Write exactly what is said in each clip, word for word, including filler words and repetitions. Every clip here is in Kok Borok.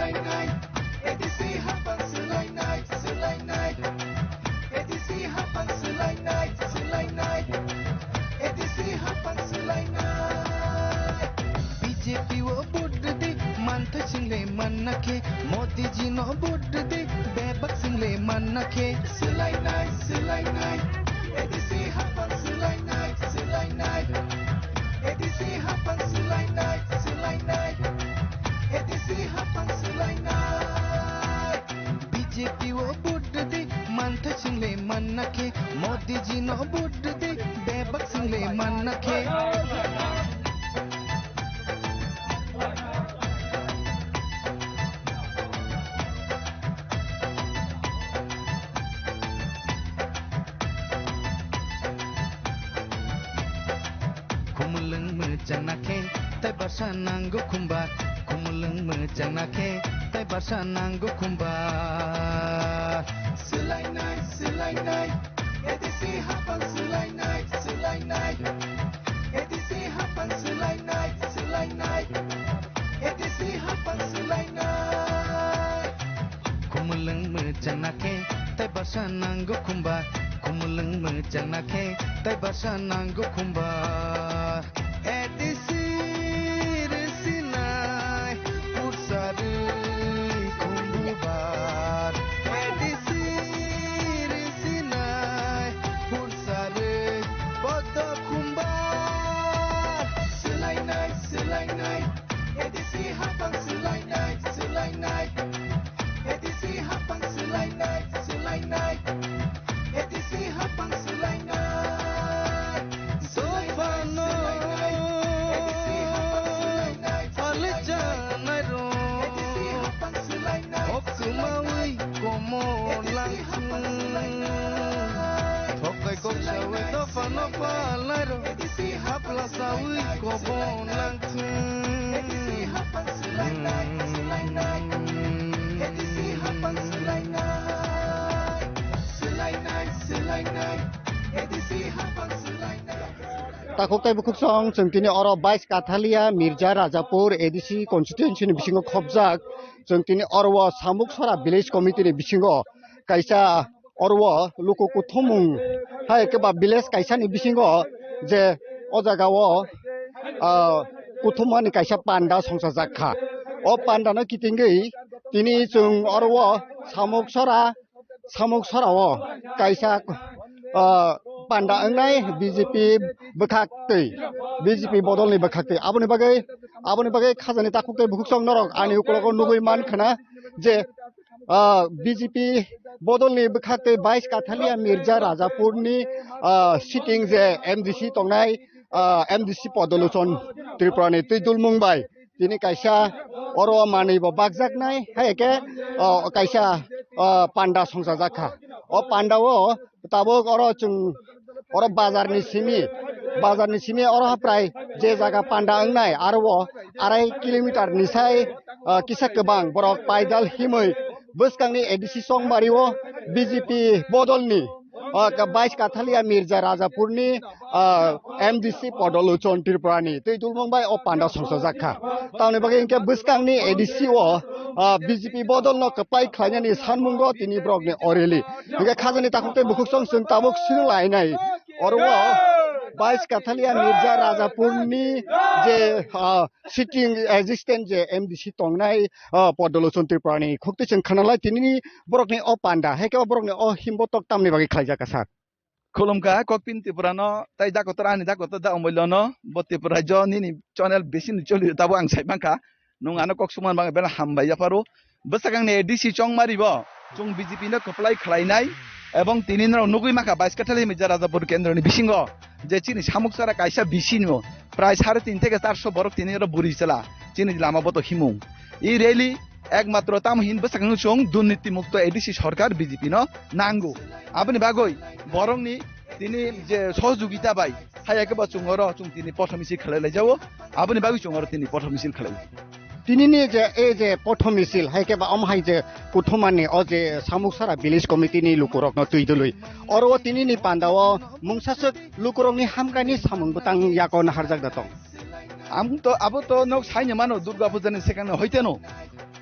A D C hapang swlainai, swlainai. A D C hapang swlainai, swlainai. A D C hapang swlainai. B J P o vote di, manthai single manna khe. Modi ji no vote di, bebak single manna khe. Swlainai, swlainai. A D C hapang swlainai, swlainai. A D C hapang swlainai, swlainai. A D C hapang swlainai. B J P o vote di, manthai single manna khe. Modi ji no vote di, bebak single manna khe. Khumulwng mwchangna khe, tei basa nango khumbar. Khumulwng mwchangna khe, tei basa nango khumbar. Swlainai, swlainai, A D C hapang swlainai, swlainai. A D C hapang swlainai, swlainai. A D C hapang swlainai. Khumulwng mwchangna khe, tei basa nango khumba. Khumulwng mwchangna khe, tei basa nango khumba. A D C rwsinai, pursa rwi khumbubar. A D C rwsinai, pursa rwi bodo khumbar. Swlainai, swlainai, A D C hapang swlainai, swlainai. A D C hapang swlainai, swlainai. A D C hapang swlainai. Swlainai, swlainai. A D C hapang swlainai, swlainai. A D C hapang swlainai, swlainai. A D C hapang swlainai. Thokai kok sawi dophano palai ro. A D C hapang swlainai. Hapla sawi kobon langthung. A D C hapang swlainai, swlainai. A D C hapang swlainai. Swlainai, swlainai. A D C hapang swlainai. Takhuk tei bukhuk song, chwng tini oro bais Kathalia Mirza Rajapur A D C constituency ni bisingo khobjak. Chwng tini oro o Samuksora village committee ni bisingo kaisa oro o luku kuthumung hai khe ba village kaisa ni bisingo je o jaga o, ah, kuthumani kaisa panda songchajak kha. O panda no kitingwi tini chwng oro o Samuksora, Samuksora o kaisa, ah, panda wngnai B J P bwkhak twi, B J P bodol ni bwkhak twi. Aboni bagwi, aboni bagwi khajani takhuk tei bukhuk song norok ani ukologo nugwi man khna je, ah, B J P bodolni bwkhak tei bais Kathalia Mirza Rajapurni, ah, sitting je M D C tongnai, ah, M D C Podolochon Tripurani twi dulmung bai tini kaisa oro manwi bo bakjaknai, hai khe, ah, kaisa, ah, panda songchajak kha. O panda o tabuk oro chwng oro bazar ni simi, bazar ni simi oro prai je jaga panda wngnai aro o arai kilometer ni sai, ah, kisa kwbang borok paidal himwi bwskangni A D C Chongmari o B J P bodolni, ah, ka-, bais Kathalia Mirza Rajapurni, ah, M D C Podolochon Tripurani twi dulmung bai o panda songchajak kha. Tamoni bagwi hinkhe bwskangni A D C o, ah, B J P bodolno kwplai khlainani sanmungo tini borokni o rally. Hinkhe khajani takhuk tei bukhuk song chwng tabuk sini lainai. Oro o bais Kathalia Mirza Rajapurni je, ah, sitting existent je M D C tongnai, ah, Podolochon Tripurani khukti chwng khanalai tinini borokni o panda, hai khe o borokni o himbotok tamni bagwi khlaijak kha sir? Khulumkha, Kokpin Tripurano, tai dakotor ani dakotor da Omoilono, bo Tripura rajyo nini channel bisi ni choli tabo ang sai mankha. Nwng ano kok sumar bagwi belai hambai yapharo. Bwsakangni A D C Chongmari bo chwng B J P no kwplai khlainai ebong tini norok nugwi mankha bais Kathalia Mirza Rajapur kendroni bisingo je chini Samuksora kaisa bisino prai sare tin theke charso borok tini oro buri chwla chini lama boto himung. I rally ekmatro tamo hin bwsakang chwng durniti mukto A D C sorkar B J P no nango. Aboni bagwi borokni tini je sohojogita bai haya khe bo chwng oro chwng tini pothor misil khlai lai jao. Aboni bagwi chwng oro tini pothor misil khlai. Tinini je, e je pothor misil, hai khe ba omo hai je kuthumani o je Samuksora village committee ni lukurokno twi dului. Oro o tinini panda o mungsaswk lukurokni hamkrai ni samung bwtang yago naharjak da tong. Ang to, abo to nok saini mano Durga Puja ni sekang no hoiteno.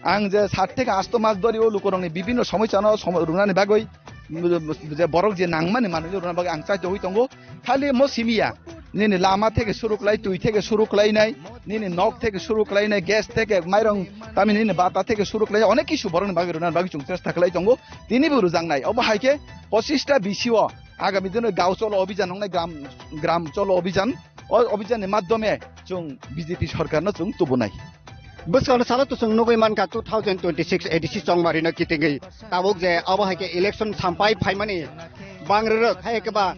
Ang je sat theke asto mas dori o lukurokni bibinno somoisano somo-, rwnani bagwi, mm, je borok je nangmani manwi rwnani bagwi ang chaitogwi tongo. Khali mo simi ya, nini lama theke suru khlai, twi theke suru khlainai, nini nok theke suru khlainai, gas theke, mairong, tami nini bata theke suru khlai, onek kisu borokni bagwi rwnani bagwi chwng chesta khlai tongo. Tini bo rwjaknai. Obo hai khe pochista bisio agami dino Gao Cholo Obhijan wngnai, gram, gram Cholo Obhijan. O obhijanni madhyome chwng B J P sorkarno chwng tubunai. Bwskango salo to chwng nugwi mankha two thousand twenty-six A D C chongmarino kitingwi tabuk je obo hai khe election sampai phaimani bangrwrwk hai khe ba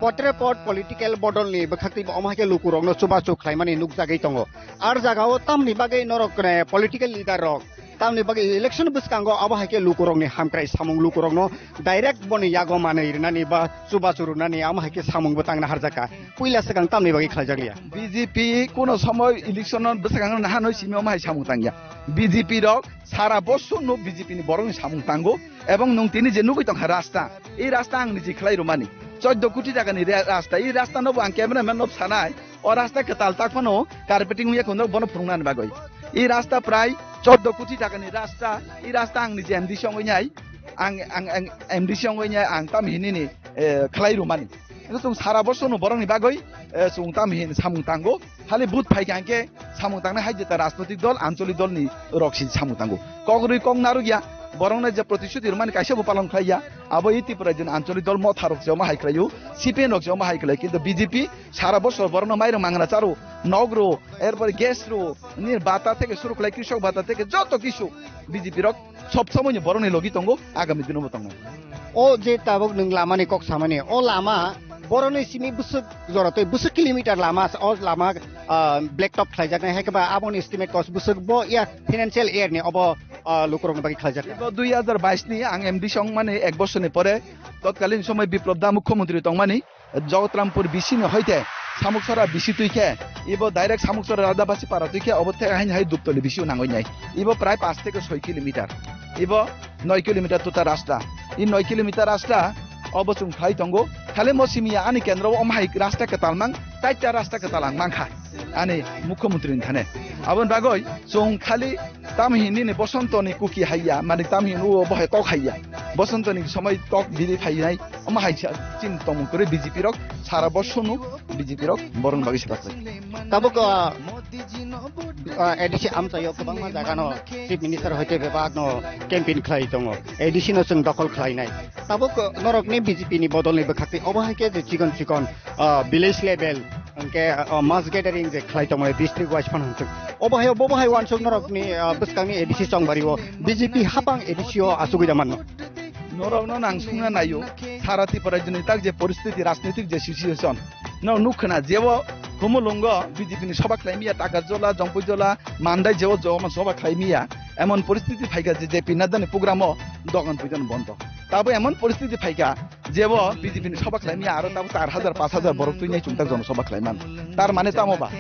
potre pot political bodolni bwkhaktwi omo hai khe lukurokno chubachu khlaimani nukjagwi tongo. Ar jagao tamni bagwi norok, eh, political leader rok tamni bagwi election bwskango abo hai khe lukurokni hamkrai samung lukurokno direct boni yago manwi rwnani ba chubachu rwnani amo hai khe samung bo tangna harjakha. Puila swkang tamni bagwi khlaijak liya. B J P kuno somoy election no bwskango nahanoi simi omo hai samung tangya. B J P rok sara bosor no B J P ni borok ni samung tango ebong nwng tini je nugwi tongkha rasta, ei rasta ang niji khlai rwmani choddo koti taka ni re-, rasta, ei rasta no bo ang cameraman no sanai. O rasta kwtal tak phano carpeting wngya khe bono phwrwngnani bagwi. I rasta prai choddo koti taka ni rasta, i rasta ang niji M D C wngwi nai, ang, ang, ang M D C wngwi nai ang tam hinini, eh, khlai rwmani. Chwng sara bosor no borok ni bagwi, eh, chwng tam hin samung tango. Khali vote phai kha hwnkhe samung tangnai hai jeta rajnotik dol, ancholik dol ni rok si samung tango. Kok rwi kok narwk ya, borok no je protishuti rwmani kaisa bo palon khlai ya. Abo i Tripura jin ancholik dol motha rok se omo hai khlai o, C P M rok se omo hai khlai, kintu B J P sara bosor borokno mairung mangna charo, nok ro, erpore gas ro, nini bata theke suru khlai, krishok bata theke joto kisu B J P rok sob somoy ni borokni logi tongo, agami dino bo tongnai. O je tabuk nwng lama ni kok samani, o lama borokni simi bwswk jora tei bwswk kilometer lama, o lama, ah, black top khlaijaknai, hai khe ba aboni estimate cost bwswk bo ya financial year ni obo, ah, lukurokni bagwi khlaijak. Bo dui hajar bais ni ang M D C wngmani ek bosorni pore totkalin somoi Biplop Da mukhyamantri tongmani, Jagatarampur B C ni hoite Samuksora B C twi khe, ibo direct Samuksora Radhabasi para twi khe, obo thek haini hai Duptoli B C o nangwi nai. Ibo prai panch theke soi kilometer. Ibo noi kilometer tuta rasta. I noi kilometer rasta obo chwng khlai tongo. Khali mo simi ya ani kendro o omo hai rasta kwtal mang, chaita rasta kwtal ang mankha ani mukhyamantri ni thane. Aboni bagwi chwng khali tamhinini Bosonto ni kuki haiya, mani tamhin o bohai tok haiya. Bosonto ni somoi tok biri phainai. Omo hai sa chini tongmung kwrwi B J P rok sara bosor no B J P rok borok ni bagwi sepak lai. Tabuk, ah, ah, A D C amchaio kwbangma jaga no Chief Minister hoite bebak no campaign khlai tongo. A D C no chwng dokhol khlainai. Tabuk, ah, norok ni B J P ni bodol ni bwkhak twi obo hai khe je chikon chikon, ah, village level hwnkhe, ah, mass gathering je khlai tongo district wise phano hwnkhe. Obo hai, obo hai wansuk norok ni, ah, bwskang ni A D C chongbario B J P hapang A D C o achugwi da mano. Norokno nang sungna naio, sara Tripura rajyoni tak je poristiti, rajnitik je situation, no nukha na, jebo Khumulwngo B J P ni soba khlai miya, Takarjola, Jongpuijola, Mandai jebo joma soba khlai miya, emon poristiti phaikha je J P Nadda ni program o dogan puijan bondo. Tabo emon poristiti phaikha, jebo B J P ni soba khlai miya, aro tabo char hajar, panch hajar borok twi nai chwng tak jono soba khlai man. Tar mane tamo ba?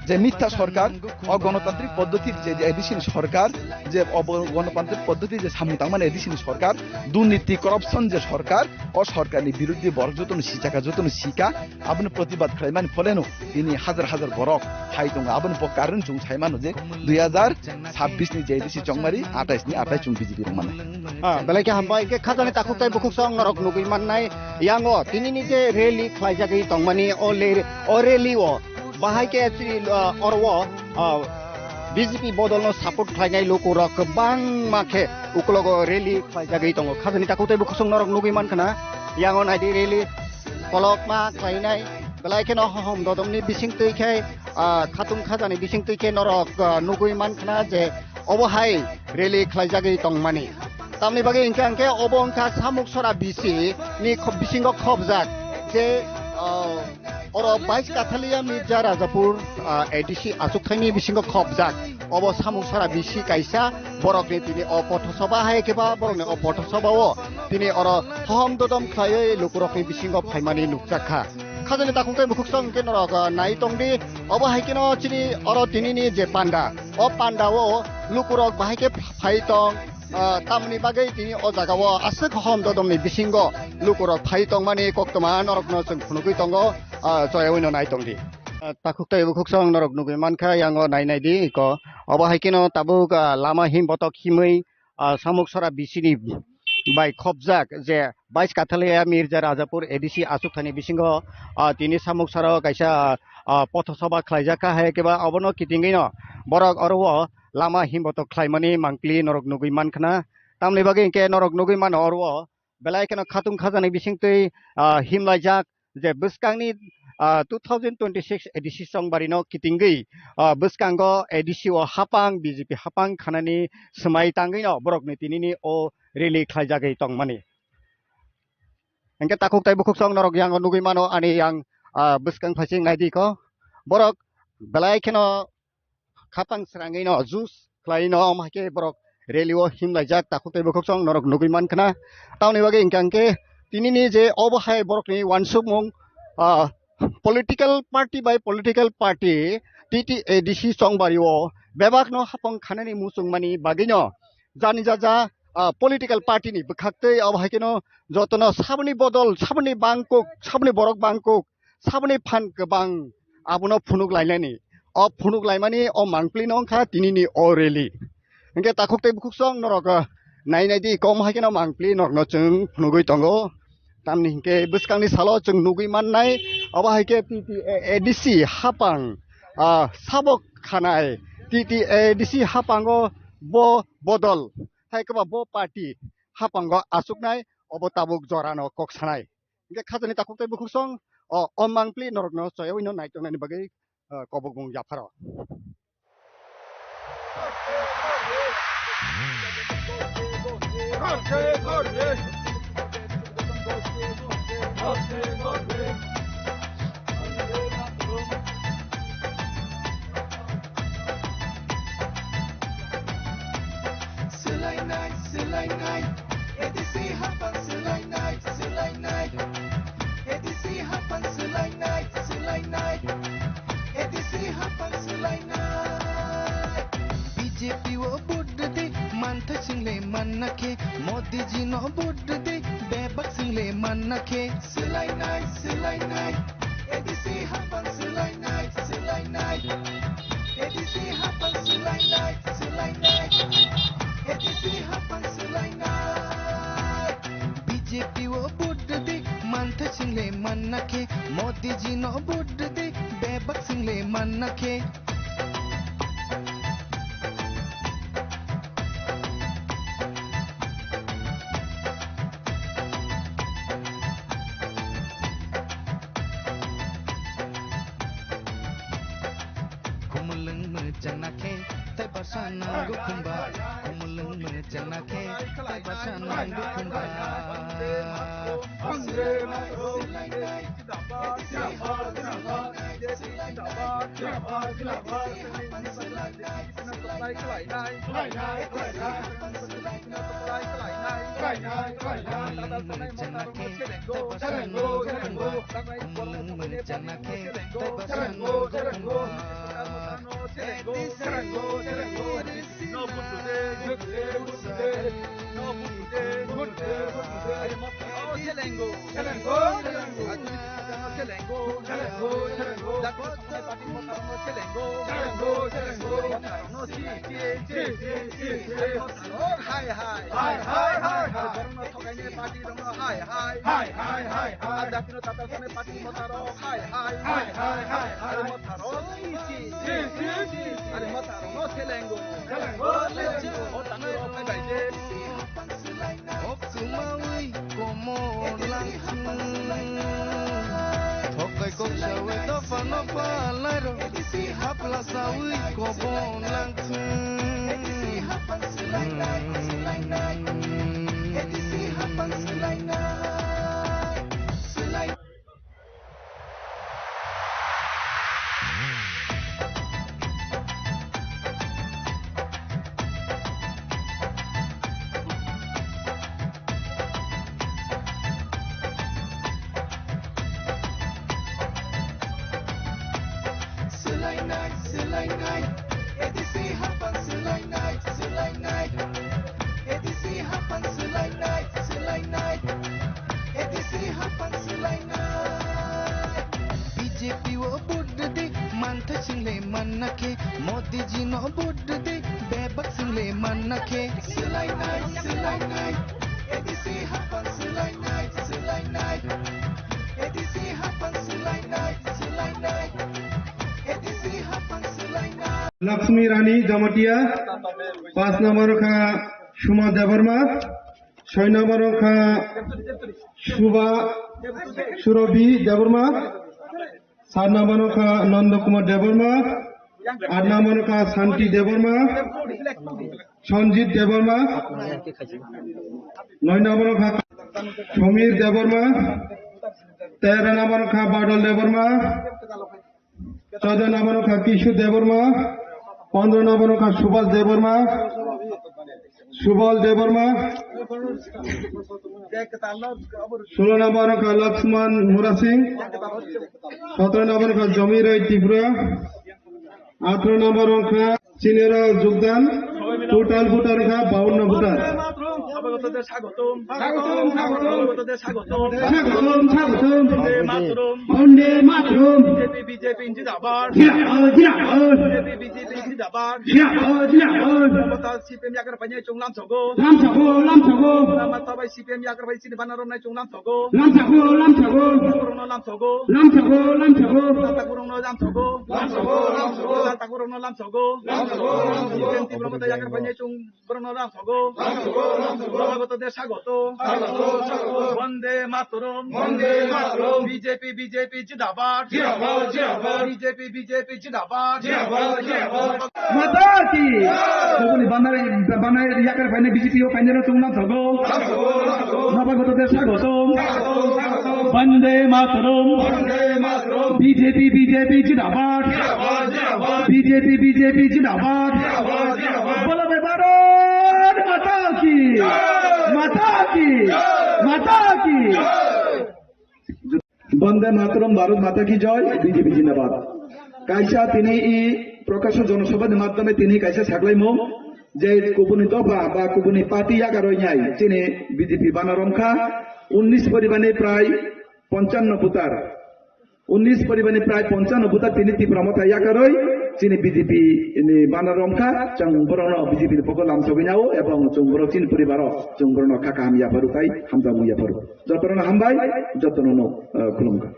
Je mitha sorkar, o gonotantrik poddhoti je A D C ni sorkar, je obo gonotantrik poddhoti je samung tangmani A D C ni sorkar, durniti corruption je sorkar, o sorkar ni biruddhe borok jotono sichaka, jotono sika, aboni protibad khlaimani pholeno tini hajar hajar borok hai tongo. Aboni bo karon chwng sai mano je dui hajar chabbish ni je A D C chongmari, atais ni atais chwng B J P rok mano. Ah, belai khe hambai, hwnkhe khajani takhuk tei bukhuk song norok nugwi mannai. Yango tinini je rally khlaijagwi tongmani o le-, o rally o bahai khe chini, ah, oro o, ah, B J P bodolno support khlainai lukurok kwbangma khe uklogo rally khlaijagwi tongo. Khajani takhuk tei bukhuk song norok nugwi mankha na, yango naidi rally kolokma khlainai, belai kheno hohom dodomni bising twi khe, ah, khatung khajani bising twi khe norok, ah, nugwi mankha na je obo hai rally khlaijagwi tongmani. Tamni bagwi hwnkhe, hwnkhe obo wngkha Samuksora B C ni kho-, bisingo khobjak je, ah, oro bais Kathalia Mirza Rajapur, ah, A D C achukthai ni bisingo khobjak. Obo Samuksora B C kaisa, borokni tini o pothosoba hai khe ba borokni o pothosoba o tini oro hohom dodom khlaiwi lukurokni bisingo phaimani nukjakha. Khajani takhuk tei bukhuk song hwnkhe norok, ah, nai tongdi. Obo hai kheno chini oro tinini je panda, o panda o lukurok bahai khe phai tong, ah, tamoni bagwi tini o jaga o aswk hohom dodomni bisingo lukurok phai tongmani koktwma norokno chwng phunugwi tongo, ah, choyaui no nai tongdi. Ah, takhuk tei bukhuk song norok nugwi mankha, yango nai nai di ko. Obo hai kheno tabuk, ah, lama him botok himwi, ah, samuk sora bisini bai khopjak je bais Kathalia Mirza Rajapur A D C achuk thani bisingo, ah, tini samuk sora kaisa, ah, potho soba khlaijak kha, hai khe ba obono kitingwi no borok oro o lama him botok khlaimani mangpili norok nugwi mankhna. Tamni bagwi hinkhe norok nugwi mano oro o belai kheno khatung khajani bisingtwi, ah, himlaijak je bwskangni, ah, two thousand twenty-six A D C chongbarino kitingwi, ah, bwskango A D C o hapang, B J P hapang khanani swmai tangwino borokni tinini o rally khlaijagwi tongmani. Hinkhe takhuk tei bukhuk song norok yango nugwi mano ani yang, ah, bwskang phaising naidi ko. Borok belai kheno khapang srangwi no juice khlai no, omo hai khe borok rally o himlaijak takhuk tei bukhuk song norok nugwi mankhna. Tamoni bagwi hinkhe hinkhe tinini je obo hai borokni uansukmung, ah, political party bai political party T T A D C chongbari o bebak no hapang khanani muchung mani bagwi no jani jaja, ah, political party ni bwkhak tei obo hai kheno jotono saboni bodol, saboni bangkuk, saboni borok bangkuk, saboni phan kwbang abono phunuk lainani. O phunuk laimani o mangpili no wngkha tinini o rally. Hinkhe takhuk tei bukhuk song norok, ah, nai nai di, kom hai kheno mangpili norokno chwng phunugwi tongo. Tamni hinkhe bwskangni salo chwng nugwi mannai, obo hai khe T T A D C hapang, ah, sabok khanai, T T A D C hapango bo bodol, hai khe ba bo party hapango achuknai, obo tabuk jorano kok sanai. Hinkhe khajani takhuk tei bukhuk song, o, o mangpili norokno choyawi no naitongnani bagwi, o, kobokbung yapharo. Swlainai, swlainai, A D C hapang swlainai, swlainai, A D C hapang swlainai, swlainai, A D C hapang swlainai. B J P o vote rwdi, manthai swngle manna khe, Modi ji no vote rwdi, bebak swngle manna khe. Swlainai, swlainai, A D C hapang swlainai, swlainai, A D C hapang swlainai, swlainai, A D C hapang swlainai. B J P o vote rwdi, manthai swngle manna khe, Modi ji no vote rwdi, bebak swngle manna khe. Khumulwng mwchangna khe tei bwsa nango khumba. Khumulwng mwchangna khe tei bwsa nango khumba. Hai, hai, hai, hai. Borokno thokaini party rokno hai, hai. Hai, hai, hai, hai. Jatino tatal sanai party motaro hai, hai. Hai, hai, hai, hai. Motaro si, si, si, si. Are motaro no selengo. Selengo, selengo. O tango phai bai je. Oksumawi komo langsu. Thokai kok sawi dophano palairo. Hapla sawi kobo langsu. Swlainai, swlainai, A D C hapang swlainai, swlainai, A D C hapang swlainai, swlainai, A D C hapang swlainai. B J P o vote rwdi, Single manna khe Modi ji no vote de, bebak single manna khe. Swlainai, swlainai, A D C hapang swlainai, swlainai, A D C hapang swlainai, swlainai, A D C hapang swlainai. Lakshmi Rani Jamatia, pas number kha Suma Debbarma, soi number kha Suba Surabhi Debbarma, sat number kha Nanda Kumar Debbarma, at number kha Santi Debbarma, Sanjit Debbarma, noi number kha Samir Debbarma, tero number kha Badal Debbarma, chaudo number kha Kishu Debbarma, pondro number kha Subhas Debbarma, Subal Debbarma, solo number kha Lakshman Murasing, sotro number kha Jomi Rai Tripura, atro number kha Chinera Jogdan, total voter kha bawanno voter. স্বাগতম, স্বাগতম, স্বাগতম। স্বাগতম, স্বাগতম। স্বাগতম, স্বাগতম। বন্দে মাতরম। বন্দে মাতরম। BJP, BJP জিন্দাবাদ। জিন্দাবাদ, জিন্দাবাদ। বিজেপি, বিজেপি জিন্দাবাদ। জিন্দাবাদ, জিন্দাবাদ। Mamata CPM yakar paine chung lamsogo. Lamsogo, lamsogo. Mama tabai CPM yakar bai chini bana romnai chung lamsogo. Lamsogo, lamsogo. Borokno lamsogo. Lamsogo, lamsogo. Tata borokno lamsogo. Lamsogo, lamsogo. Tata borokno lamsogo. Lamsogo, lamsogo. CPM Tipra Motha yakar paine chung Borokno lamsogo. Lamsogo, lamsogo. স্বাগতম, স্বাগতম। স্বাগতম, স্বাগতম। বন্দে মাতরম। বন্দে মাতরম। BJP, BJP জিন্দাবাদ। জিন্দাবাদ, জিন্দাবাদ। BJP, BJP জিন্দাবাদ। জিন্দাবাদ, জিন্দাবাদ। Mata ki! Kubuni banai, banai yakar paine B J P o paine rok chung lamsogo. Lamsogo, lamsogo. স্বাগতম, স্বাগতম। স্বাগতম, স্বাগতম। বন্দে মাতরম। বন্দে মাতরম। বিজেপি, বিজেপি জিন্দাবাদ। জিন্দাবাদ, জিন্দাবাদ। বিজেপি, বিজেপি জিন্দাবাদ। জিন্দাবাদ, জিন্দাবাদ। বলো ভাই ভারত মাতা কি? জয়। মাতা কি? জয়। মাতা কি? জয়। বন্দে মাতরম, ভারত মাতা কি জয়, বিজেপি জিন্দাবাদ। Kaisa tini i প্রকাশ্য জনসভার মাধ্যমে tini kaisa saklaimung je kubuni dopha ba kubuni party yakarwi nai chini B J P bana romkha উনিশ পরিবারনি প্রায় পঞ্চান্ন ভোটার। উনিশ পরিবারনি প্রায় পঞ্চান্ন voter tini Tipra Motha yakarwi chini B J P ni bana romkha, chwng borokno B J P ni pokol lamsogwi nao ebong chwng borok chini poribaro chwng borokno kha kaham yapharu tai hamjakmung yapharu. Jotono hambai, jotono no, eh, khulumkha.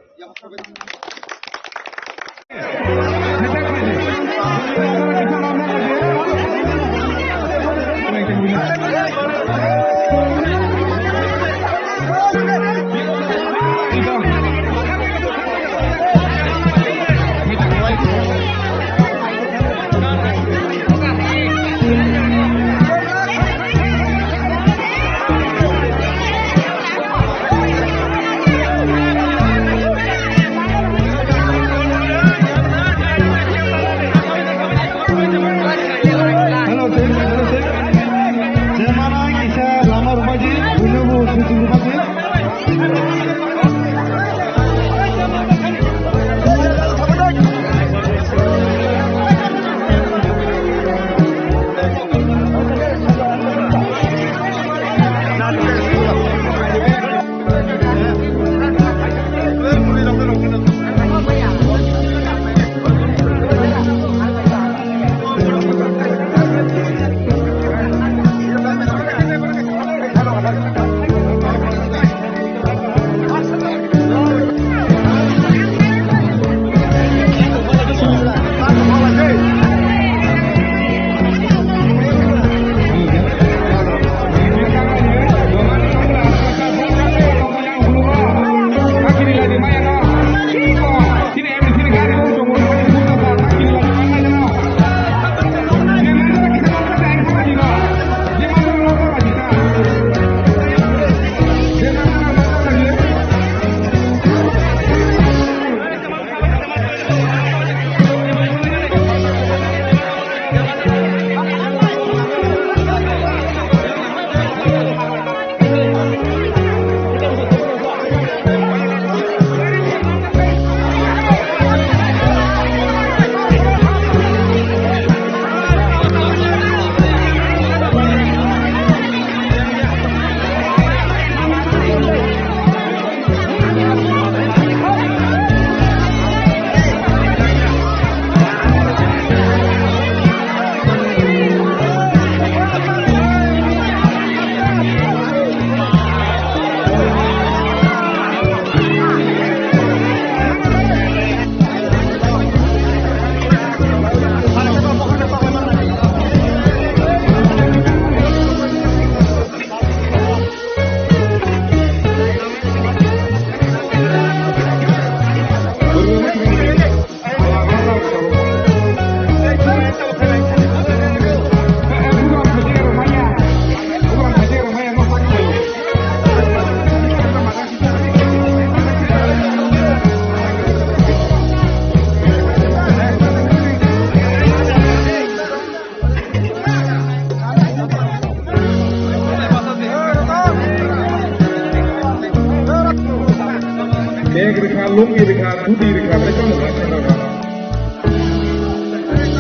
Lungi rikha, dhoti rikha, tei tamo kha khana ba.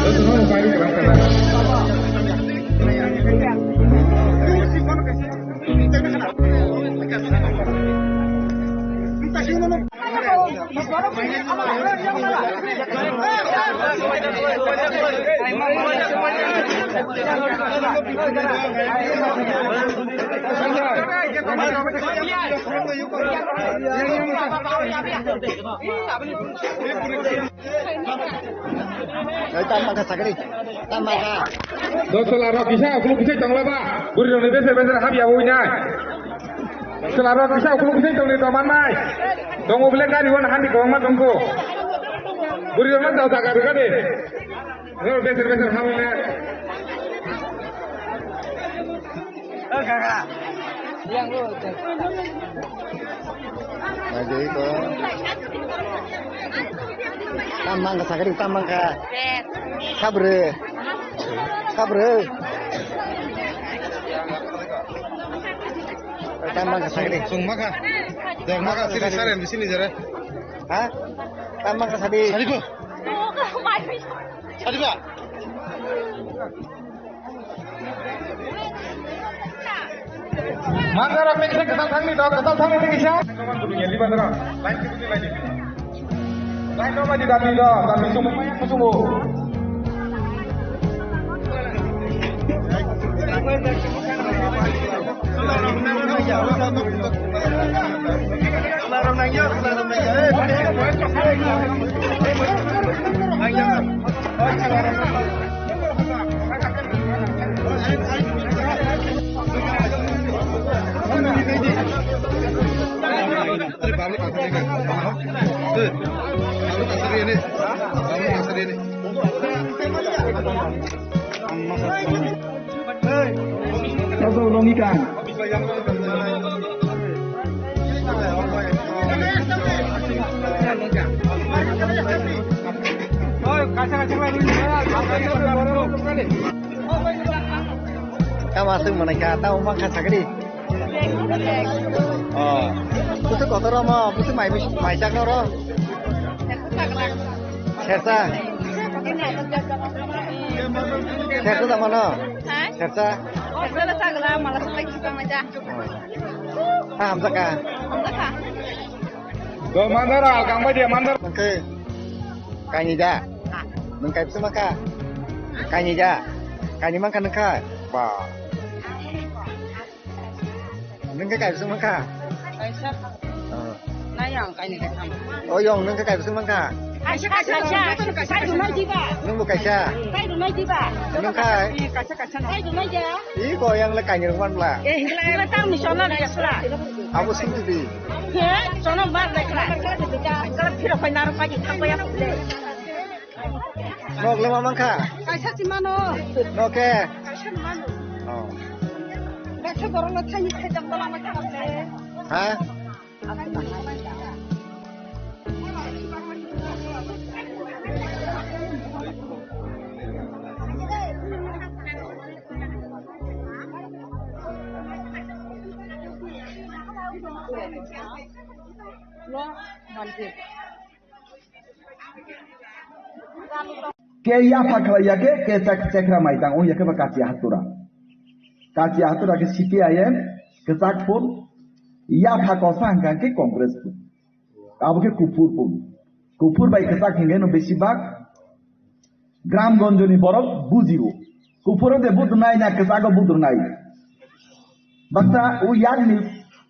Jotono mobile rikha khana. Oi, tam mangkha sakri. Tam mangkha. Do chwla rok kisa, ukuluk kisa tongla ba. Bwrwi rokni beser beser hap ya oi nai. Chwla rok kisa, ukuluk kisa tongni to man nai. Tongo bile gari wan handi kwbangma tongkho. Bwrwi rokno jao jaga rwkha de. Rok beser beser hap oi nai. Naijai ko. Tam mangkha sakri, tam mangkha. Sabre. Sabre. Tam mangkha sakri. Sung mangkha. Dek mangkha sini saren bisini jare. Ha? Tam mangkha sadi. Sadi ko. Sadi ba. Manjaro peksa kesal thangni dok, kesal thangni thangni sa. Lain no mani dami dok, dami sumu, sumu. Kau tahu logika? Tamo aswk mwnai kha, tamo mangkha sakri. Oh. Busu kotor omo, busu mai, mai chak noro. Sersa. Sersa tamo no? Hai? Sersa. Sersa da chagla, mala sa lagi sa mai ja. Oh. Ha, hamjaka. Hamjaka. Do mandara, kang bai dia mandar. Mangke. Kaini da. Nang kai busu mangka. Kaini da. Kaini mangka nangka. Ba. Nung khe kaisa mangkha? Kaisa. Oh. Nai ang kaini kaisa. Oh, yong, nung khe kaisa mangkha? Kaisa, kaisa, kaisa. Kai dunai diba? Nung bo kaisa? Kai dunai diba? Nung khai? Eh, kaisa, kaisa no. Kai dunai ja? Ih, ko yang le kaini rungman bla. Eh, hingla, hingla tang ni chona le sura. Abo sung di. He, chona mar le kla. Kala phiro kai naro kai thang ya le. Nok le ma mangkha? Kaisa si mano. Nok khe? Kaisa mano. Oh. Kaisa borok no thani thai jang bala ma kha le. Ha? Lo, banti. Ke yapha khlai ya khe, ke chak-, chekra mai tang, o ya khe ba kachi hatura. Kachi hatura khe C P I M, kwchak phul, yapha kosa hwnkha khe Congress phul. Abo khe kuphur phul. Kuphur bai kwchak hwnkhe no besi bak Gramgonjoni borok bujio. Kuphuro de budrnai na kwchago budrnai. Baksa o yakni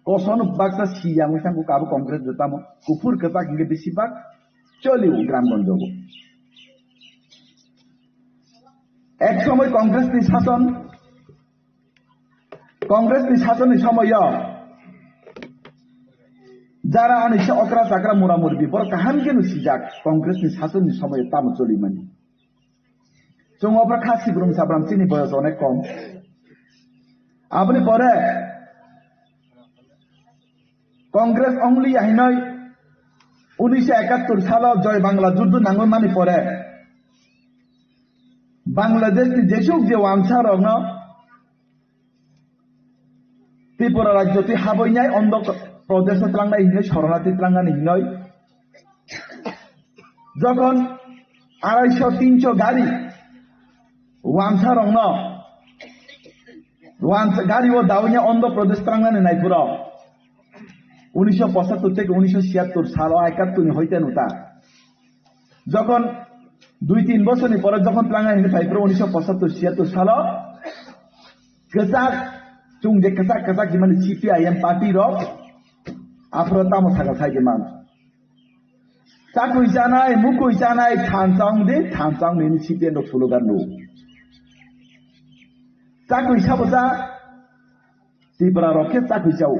kosono baksa siya wngwi thangkuk abo Congress de tamo. Kuphur kwchak hwnkhe besi bak cholio Gramgonjogo. Ek somoy Congress ni sason Congress ni sasonni somoyo jara ani se okra chakra mura murbi borok kaham khe no sijak Congress ni sasonni somoyo tamo cholimani. Chwng opra kha sibrum sabram chini boyos onek kom. Aboni pore Congress only ya hinoi unnish ekattor salo Joy Bangla juddu nangwi mani pore Bangladesh ni jesuk je wansa rokno Tripura rajyo twi habwi nai Andhra Pradesh o tlangnai hinwi, Sharanarthi tlangnani hinwi Jokhon arai sho tin sho gari wansa rokno, wansa gari o daonya Andhra Pradesh trangnani naiphuru unisho pochattor theke unisho siyattor salo ekattor ni hoite nuta. Jokhon dui tin bosorni pore jokhon twlangnai hinwi phaiphuru unisho pochattor siyattor salo kwchak, chwng je kwchak kwchak himani C P I M party rok aphuru tamo sakha sai de man. Chakwi chanai, mukwi chanai, thansa wng di, thansa wng nini C P M rok slogan rw. Chakwi sabo cha, Tipra rok khe chakwi chao.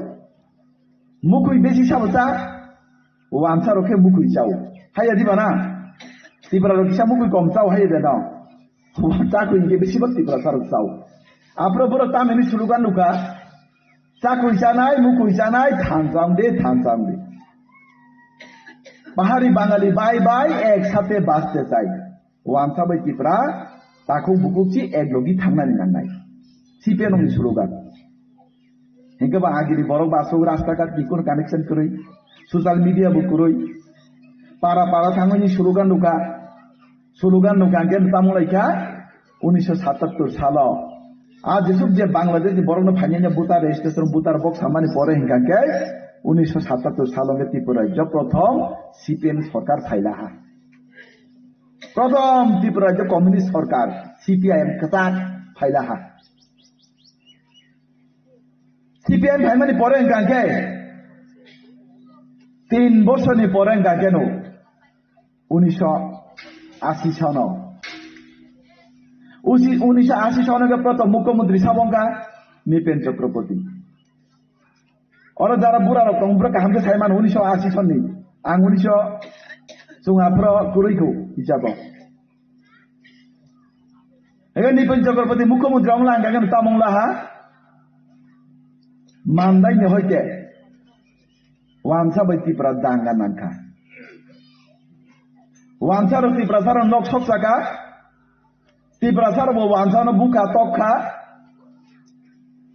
Mukwi besi sabo cha, wansa rok khe mukwi chao. Haiya diba na? Tipra rok kisa mukwi kom chao haiya de no. Chakwi hwnkhe besi bo Tipra rok chao. Aphuru borok tamini slogan rw kha, chakwi chanai, mukwi chanai, thansa wng di, thansa wng di. Pahari Bangali bye bye, ek sathe baste chai. Wansa bai Tipra, takhuk bukhuk si ek logi thangnani nangnai. C P M ni slogan. Hinkhe ba agini borok ba aswk rasta ghat ni kono connection kwrwi, social media bo kwrwi. Para para thangwi ni slogan rw kha. Slogan rw kha, hinkhe tamo lai kha, unisho satattor salo. A jesuk je Bangladesh ni borokno phainai voter registration, voter box samani pore hinkha khe unisho satattor salo hinkhe Tripura rajyo prothom C P M sorkar phailaha. Prothom Tripura rajyo communist sorkar C P I M kwchak phailaha. C P I M phaimani pore hinkha khe tin bosorni pore hinkha khe no unisho asi sono. Usi-, unisho asi sono khe prothom mukhyamantri sabo wngkha Nipen Chakraborty. Oro jara bura rok tong, bura kaham khe sai mano, unisho asi sonni. Ang unisho chwng aphro kwrwi kho, hisabo. Ego Nipen Chakraborty mukhyamantri wng lang khe tamo wng laha. Mandai ni hoite. Wansa bai Tipra danga nangkha. Wansa rok Tiprasa rok nok sok saka. Tiprasa rok bo wansa no bukha tok kha.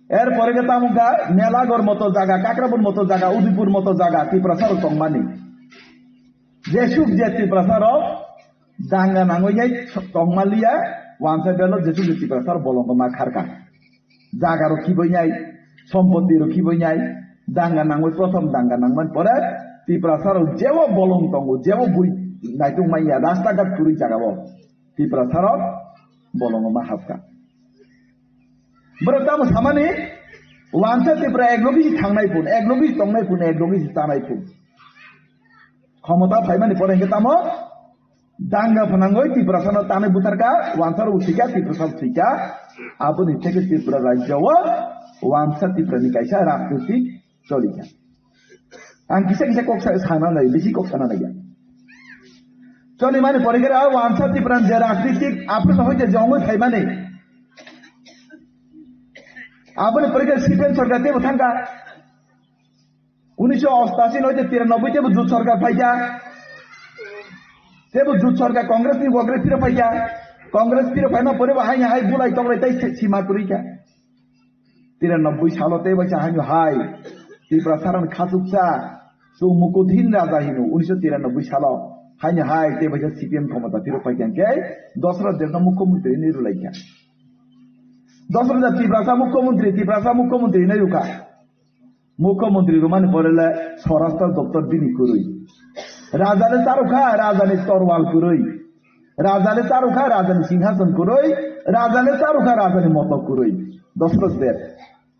Er pore khe tamo kha Melagor moto jaga, Kakrabor moto jaga, Udaipur moto jaga Tiprasa rok tongmani. Jesuk je Tiprasa rok danga nangwi nai tongmaliya, wansa belo jesuk je Tiprasa rok bolong ma kharka. Jaga rok khibainai, sompoti rok khibainai, danga nangwi, prothom danga nangmani pore Tiprasa rok jebo bolong tongo, jebo bui naitung manya, rasta ghat kwrwi jaga o Tiprasa rok bolongo ma hapka. Borok tamo samani, wansa Tipra ek logi si thangnai phun, ek logi si tongnai phun, ek logi si chanai phun. Khomota phaimani pore hinkhe tamo danga phanangwi Tiprasano tanwi butharkha, wansa rok thwikha, Tiprasa rok thwikha. Aboni theke Tripura rajyo o wansa Tiprani kaisa rajnitik cholikha. Ang kisa kisa kok sa-, sana nai, bisi kok sana nai. Choli mani pore khe wansa Tiprani je rajnitik aphuru hoite jongwi phaimani. Aboni pore khe C P M sorkar tebo thangkha. Unisho ostashi noite tiranoboi tebo jut sorkar phaikha. Tebo jut sorkar Congress ni wagre phiro phaikha. Congress phiro phaima pore bo haini hai bulai toklai tai si-, sima kwrwi kha. Tiranoboi salo tei bai sa haino hai Tiprasa rokni khachuksa chwng Mukuthin Raja hino unisho tiranoboi salo haino hai tei bai sa C P M khomota phiro phaikha khe Dasarath Debbarma mukhyamantri hinwi rwlaikha. Dasarath Deb Tiprasa mukhyamantri, Tiprasa mukhyamantri hinwi rwkha. Mukhyamantri rwmani pore le Swarashtra doptor bini kwrwi. Raja le charwkha, raja ni torwal kwrwi. Raja le charwkha, raja ni singhason kwrwi. Raja le charwkha, raja ni motok kwrwi. Dasarath Deb.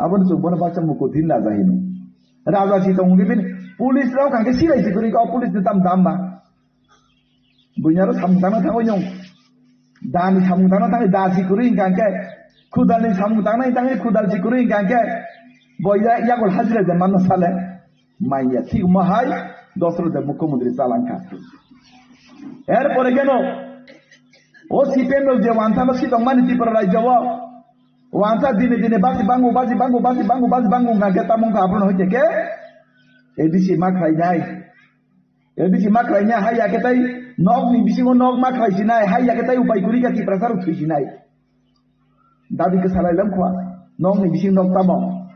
Aboni chwng bono baksa Mukuthin Raja hino. Raja si tongwi bini police rok hwnkhe silai si kwrwi kha, o police ni tam dam ba. Buini aro samung tangna thangwi nung. Da ni samung tangna thangwi da si kwrwi hwnkha khe, khudal ni samung tangna thangwi khudal si kwrwi hwnkha khe, bo ya-, yagul hajira de manna sale. Manya thik mo hai, Dasarath Deb mukhyamantri chalangkha. Er pore khe no, o C P M rok je wansa no si tongmani Tripura rajyo o, wansa dine dine basi bangu, basi bangu, basi bangu, basi bangu hwnkha khe tamo wngkha aboni hoite khe A D C ma khlainai. A D C ma khlainai, hai ya khe tai nokni bisingo nok ma khlai sinai, hai ya khe tai upai kwrwi kha Tiprasa rok thwi sinai. Dabi kwsa lai lam khwa, nokni bising nok tamo.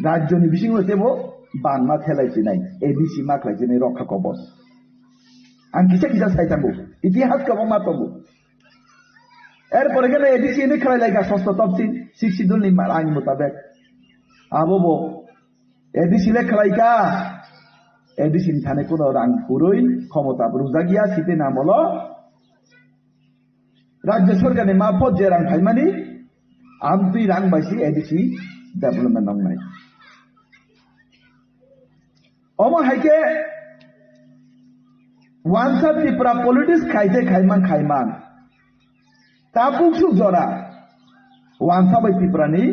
Rajyoni bisingo tebo bangma thelai sinai, A D C ma khlai sinai rokha kobor. Ang kisa kisa sai thango. Itihas kwbangma tongo. Erpore khe A D C ni khlai lai kha sosto topsi sixth schedule ni ma-, ain mutabek. Abo bo A D C le khlai kha. A D C ni thani kuno rang kwrwi khomota rwjak ya site namolo. Rajya sorkar ni ma phot je rang phaimani amtwi rang bai si A D C development wngnai. Omo hai khe wansa Tripura politics khai khe khaimang khaimang. Tabuk suk jora wansa bai Tripura ni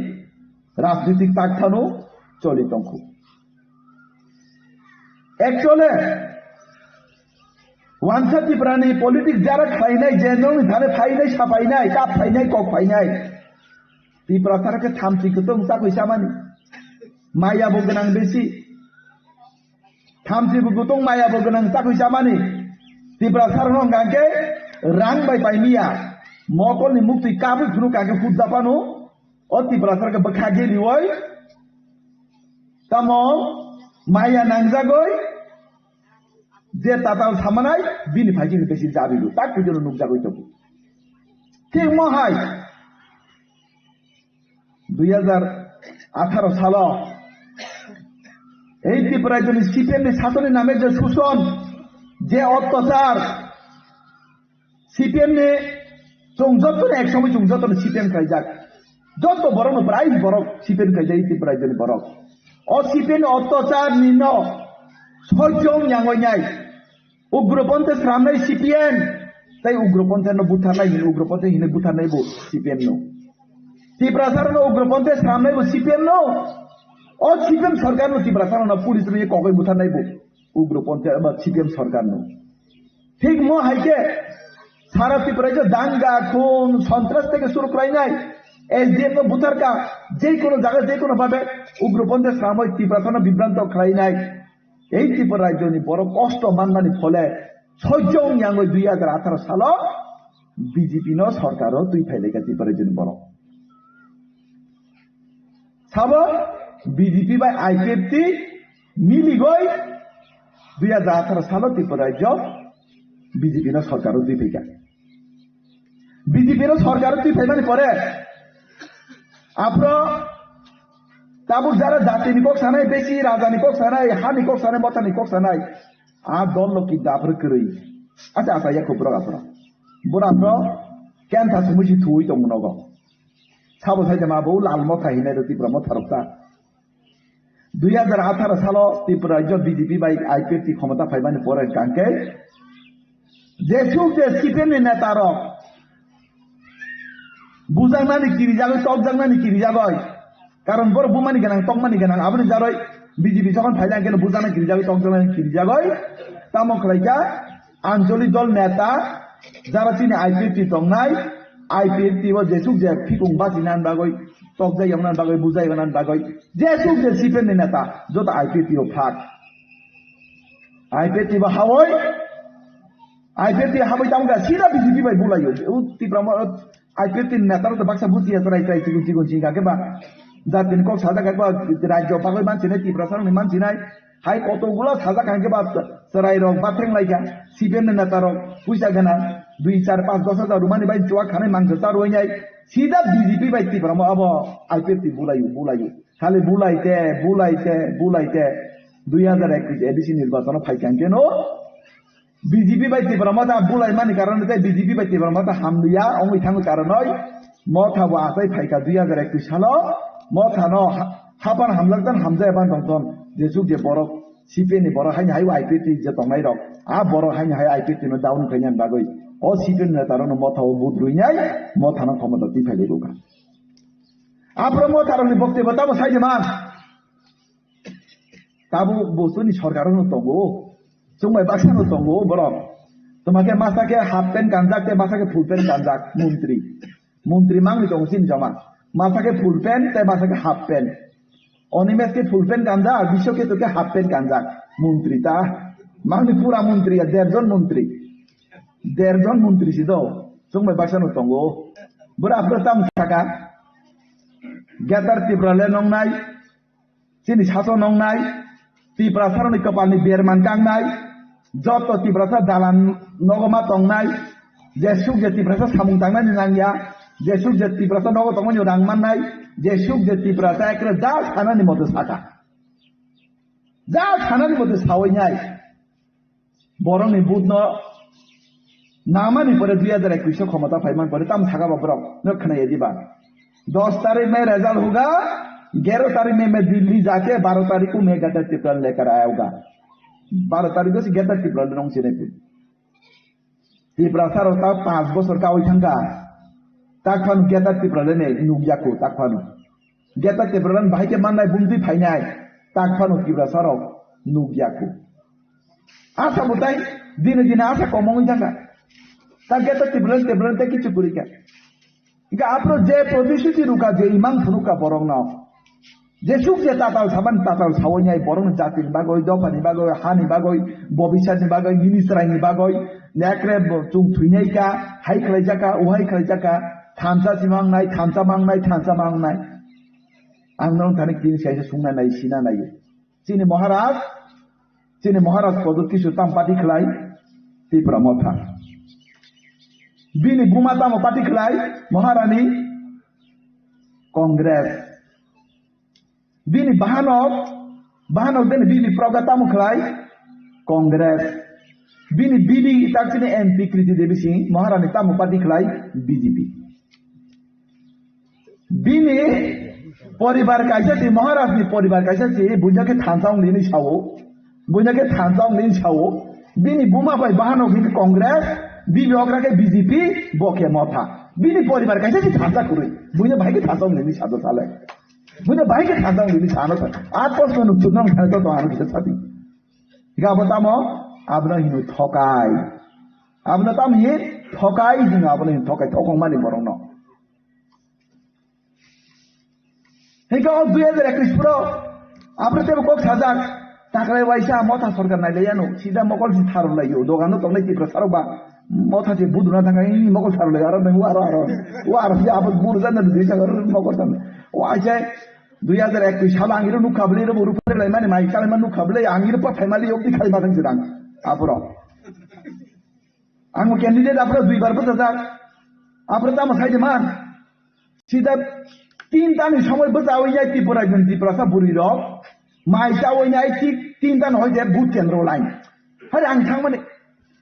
rajnitik tak thano choli tongkhu. Actually, wansa Tripura ni politics jara khlainai, je nongni thani phainai, saphainai, kap phainai, kok phainai. Tripura sara khe thamchi kutung chakui chamani. Maya bo gwnang besi. Thamchi bo kutung maya bo gwnang chakui chamani. Tripura sara no hwnkha khe rang bai paimiya. Mokol ni muktwi kabui phunu kha khe hut japano. O Tripura sara khe bwkha gelioi. Tamo maya nangjagoi. Je tatal samanai bini phaikhe besi jabigo. Tak pujono nukjagoi tongo. Thik mo hai. Dui hajar atharo salo ei Tripura rajyoni C P M ni sasoni name je suson, je ottachar, C P M ni chwng joto ni ek somoi chwng joto ni C P M khlaijak. Joto borok no prai borok C P M khlaijak ei Tripura rajyoni borok. O C P M ni ottachar ni no sojong yangoi nai. Ugroponte sramnai C P M, tai ugroponte no butharnai hin, ugroponte hinwi butharnai bo C P M no. Tiprasar no ugroponte sramnai bo C P M no. O C P M sarkar no Tiprasar no police rwi kokoi butharnai bo ugroponte ba C P M sarkar no. Thik mo hai khe sara Tripura je danga, khun, sontras theke suru khlainai, S D F no butharka, je kono jaga, je kono bhabe ugroponte sramoi Tiprasar no bibranto khlainai. Ei Tripura rajyoni borok kosto manmani phole sojong yangoi dui hajar atharo salo B J P no sorkaro twi phailaikha Tripura rajyoni borok. Sabo B J P bai I P F T miligoi dui hajar atharo salo Tripura rajyo B J P no sorkaro twi phaikha. B J P no sorkaro twi phaimani pore aphro tabuk jara jatini kok sanai, besi rajani kok sanai, hani kok sanai, mothani kok sanai, a dol no kinta aphro kwrwi. Acha acha ya kubrok aphro. Bura aphro kentha sumui si thuwi tongmo nogo. Sabo sai ma bo lal motha hinai rw Tipra motha rok ta. Dui hajar atharo salo Tripura rajyo B J P bai I P F T khomota phaimani pore hwnkha khe jesuk je C P M ni neta rok bujaknani kirijagoi, tokjaknani kirijagoi. Karon borok bumani gwnang, tokmani gwnang, aboni jaroi B J P jokhon phaile hwnkhe bujaknani kirijagoi, tokjaknani kirijagoi. Tamo khlaikha Ancholi dol neta, jara chini I P F T tongnai, I P F T o jesuk je phikung bachina bagwi, tokjak yongna bagwi, bujai yongna bagwi, jesuk je C P M ni neta, joto I P F T o phak. I P F T bo hawoi, I P F T hawoi tamo ga sida B J P bai bulayo. U Tipra mo, I P F T ni neta rok baksa bujiya chwrai chwrai chikon chikon chikon khe ba. Jatini kok sajak khe ba rajyo bagwi mansinai, Tiprasa rokni mansinai. Hai kotogula sajak khe ba chwrai rok ba theng lai kha. C P M ni neta rok puisa gana dui, char, panch, dos hajar rumani bai chuak khanai mangsa cha rwinai. Sida B J P bai Tipra mo abo I P F T bulayo, bulayo. Khali bulaite, bulaite, bulaite. Dui hajar ekwis A D C nirbachano phai kha keno. B J P bai Tipra Motha bulai mani karon tei B J P bai Tipra Motha hamliya wngwi thangwi karonoi Motha bo achai phaikha dui hajar ekwis salo. Motha no ha-, hapan hamjak jan hamjaya ban tongthon jesuk je borok C P M ni borok haini hai I P F T je tongnai rok a borok haini hai I P F T no down khainani bagwi o C P M neta rok no Motha o vote rwinai Motha no khomota twi phai lai bwkha. Aphuru Motha rok ni bokti bo tamo sai de man. Tabuk bo chini sorkar no tongo, chwng bai baksa no tongo borok. Toma khe masa khe half pant kanjak tei masa khe full pant kanjak montri. Montri mangni tongo chini joma. Masa khe full pant tei masa khe half pant. Onimes khe full pant kanjak, Biswa khe to khe half pant kanjak. Montri ta. Mangni pura montri ya, der jon montri. Der jon montri si do. Chwng bai baksa no tongo. Bwra bwra tam saka. Greater Tripura le nongnai. Chini saso nongnai, Tiprasarokni kwpalni berman kangnai, Joto Tiprasa dalan nogo ma tongnai, jesuk je Tiprasa samung tangnani nangya, jesuk je Tiprasa nogo tongmani rang mannai, jesuk je Tiprasa ekre ja sanani mote saka. Ja sanani mote sawi nai. Borokni budno namani pore dui hajar ekwis o khomota phaiman pore tam saka ba borok no khwnaya diba. Dos tarik me result hoga, gero tarik me me Delhi jake, baro tarik ko me Greater Tipraland lekar ayauga. Baro tarik ko si Greater Tipraland nong sinai pun. Tiprasa rok ta panch bosor kawi thangka. Tak phano Greater Tipraland ne nukya ko tak phano. Greater Tipraland bahai ke mannai bumtwi phainai. Tak phano Tiprasa rok nukya ko. Asa bo tai dine dine asa kom wngwi thangka. Ta Greater Tipraland, Tipraland tai kichu kwrwi kha. Hingke aphuru je protisuchi rwkha, je imang phunukha borokno, jesuk je tatal saban tatal sawi nai borokni jatini bagwi, dophani bagwi, hani bagwi, bobisatni bagwi, nini chwraini bagwi, nekre bo chwng thwinai kha, hai khlaijak kha, uhai khlaijak kha, thansa si mangnai, thansa mangnai, thansa mangnai. Ang norok thani tini saisa sungna nai, sina nai. Chini Maharaj, chini Maharaj Pradyut Kishore tamo party khlai? Tipra Motha. Bini buma tamo party khlai? Maharani Congress. Bini bahanok, bahanok bini bini proga tamo khlai? Congress. Bini bini tak chini M P Kriti Devi Singh Maharani tamo party khlai? B J P. Bini poribar kaisa si, Maharaj ni poribar kaisa si, buino khe thansa wng nini sao, buino khe thansa wng nini sao, bini buma bai bahano khe Congress, bibi okra khe B J P, bo khe Motha. Bini poribar kaisa si thansa kwrwi, buino bahai khe thansa wng nini sado sale. Buino bahai khe thansa wng nini sano sa. A proshno nuk chukna wng thani to ano kisa sadi. Ga bo tamo, abono hino thokai. Abono tamo hi thokai hino, abono hino thokai, thokong mani borokno. Hingke o dui hajar ekwis pro, apre tebo kok sajak, taklai waisa Motha sorkar nai laiya no, sida mokol si tharo laiyo, dogano tongnai Tiprasa rok ba, Motha je buduna thangka, ing mokol tharo laiyo, aro nang aro aro, wa aro si abo buru jana dui saka mokol thang, wa aise dui hajar ekwis salo ang iro nukha bwle, iro buru pore lai mani mai kalai ma nukha bwle, ang iro pa thai mali yok di khai ma thang jirang, apro. Ang candidate apro dui bar bwsa jak, apro tamo sai de man. Sida tinta ni somoi bwsa oi nai Tripura jon Tiprasa buri rok. Mai cha oi nai ti tinta no hoide booth kendro line. Hari ang thang mani,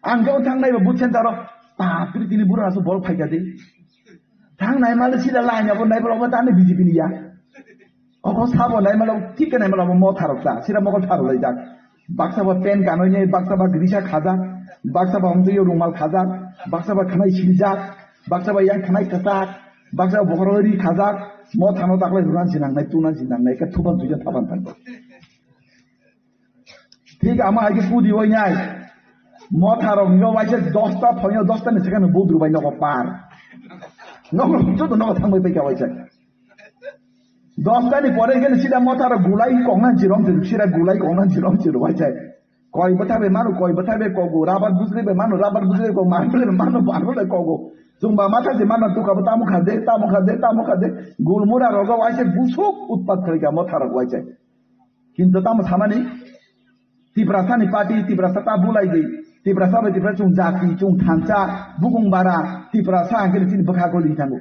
ang kebo thang nai booth center ro. Bapre tini bura aso bol phai kadi. Thang nai male sida line abo nai bolo tani B J P ni ya. Oko sabo nai male thik nai male Motha rok ta. Sida mokol tharo lai jak. Baksa ba pen kanoi nai, baksa ba grisa khajak, baksa ba hongtwi rumal khajak, baksa ba khanai siljak. Baksa bai yang khanai kwchak, baksa bokhoro ri khajak, Motha no taklai runan sinang nai, tunan sinang nai, khe thuban tuja thaban thang. Thik ama hai khe pudi oi nai. Motha rok yo waisa dosta phoyo, dosta ni second budru bai nogo par. Nogo joto nogo thang bai pai ka waisa. Dosta ni pore khe sida Motha rok gulai kongnan jirom jirom, sida gulai kongnan jirom jirom waisa. Koi bwthai bai mano, koi bwthai bai kogo, rabar bujli bai mano, rabar bujli bai kogo, marble bai mano, marble bai kogo. Chwng ba matha je mano, tuka bo tamo kha de, tamo kha de, tamo kha de. Gulmura rogo waise busuk utpat khlai kha Motha rok waise. Kintu tamo samani, Tiprasa ni party, Tiprasa ta bulai di, Tiprasa bai Tiprasa chwng jati, chwng thansa, bukung bara, Tiprasa ang khe chini bwkha goli thango.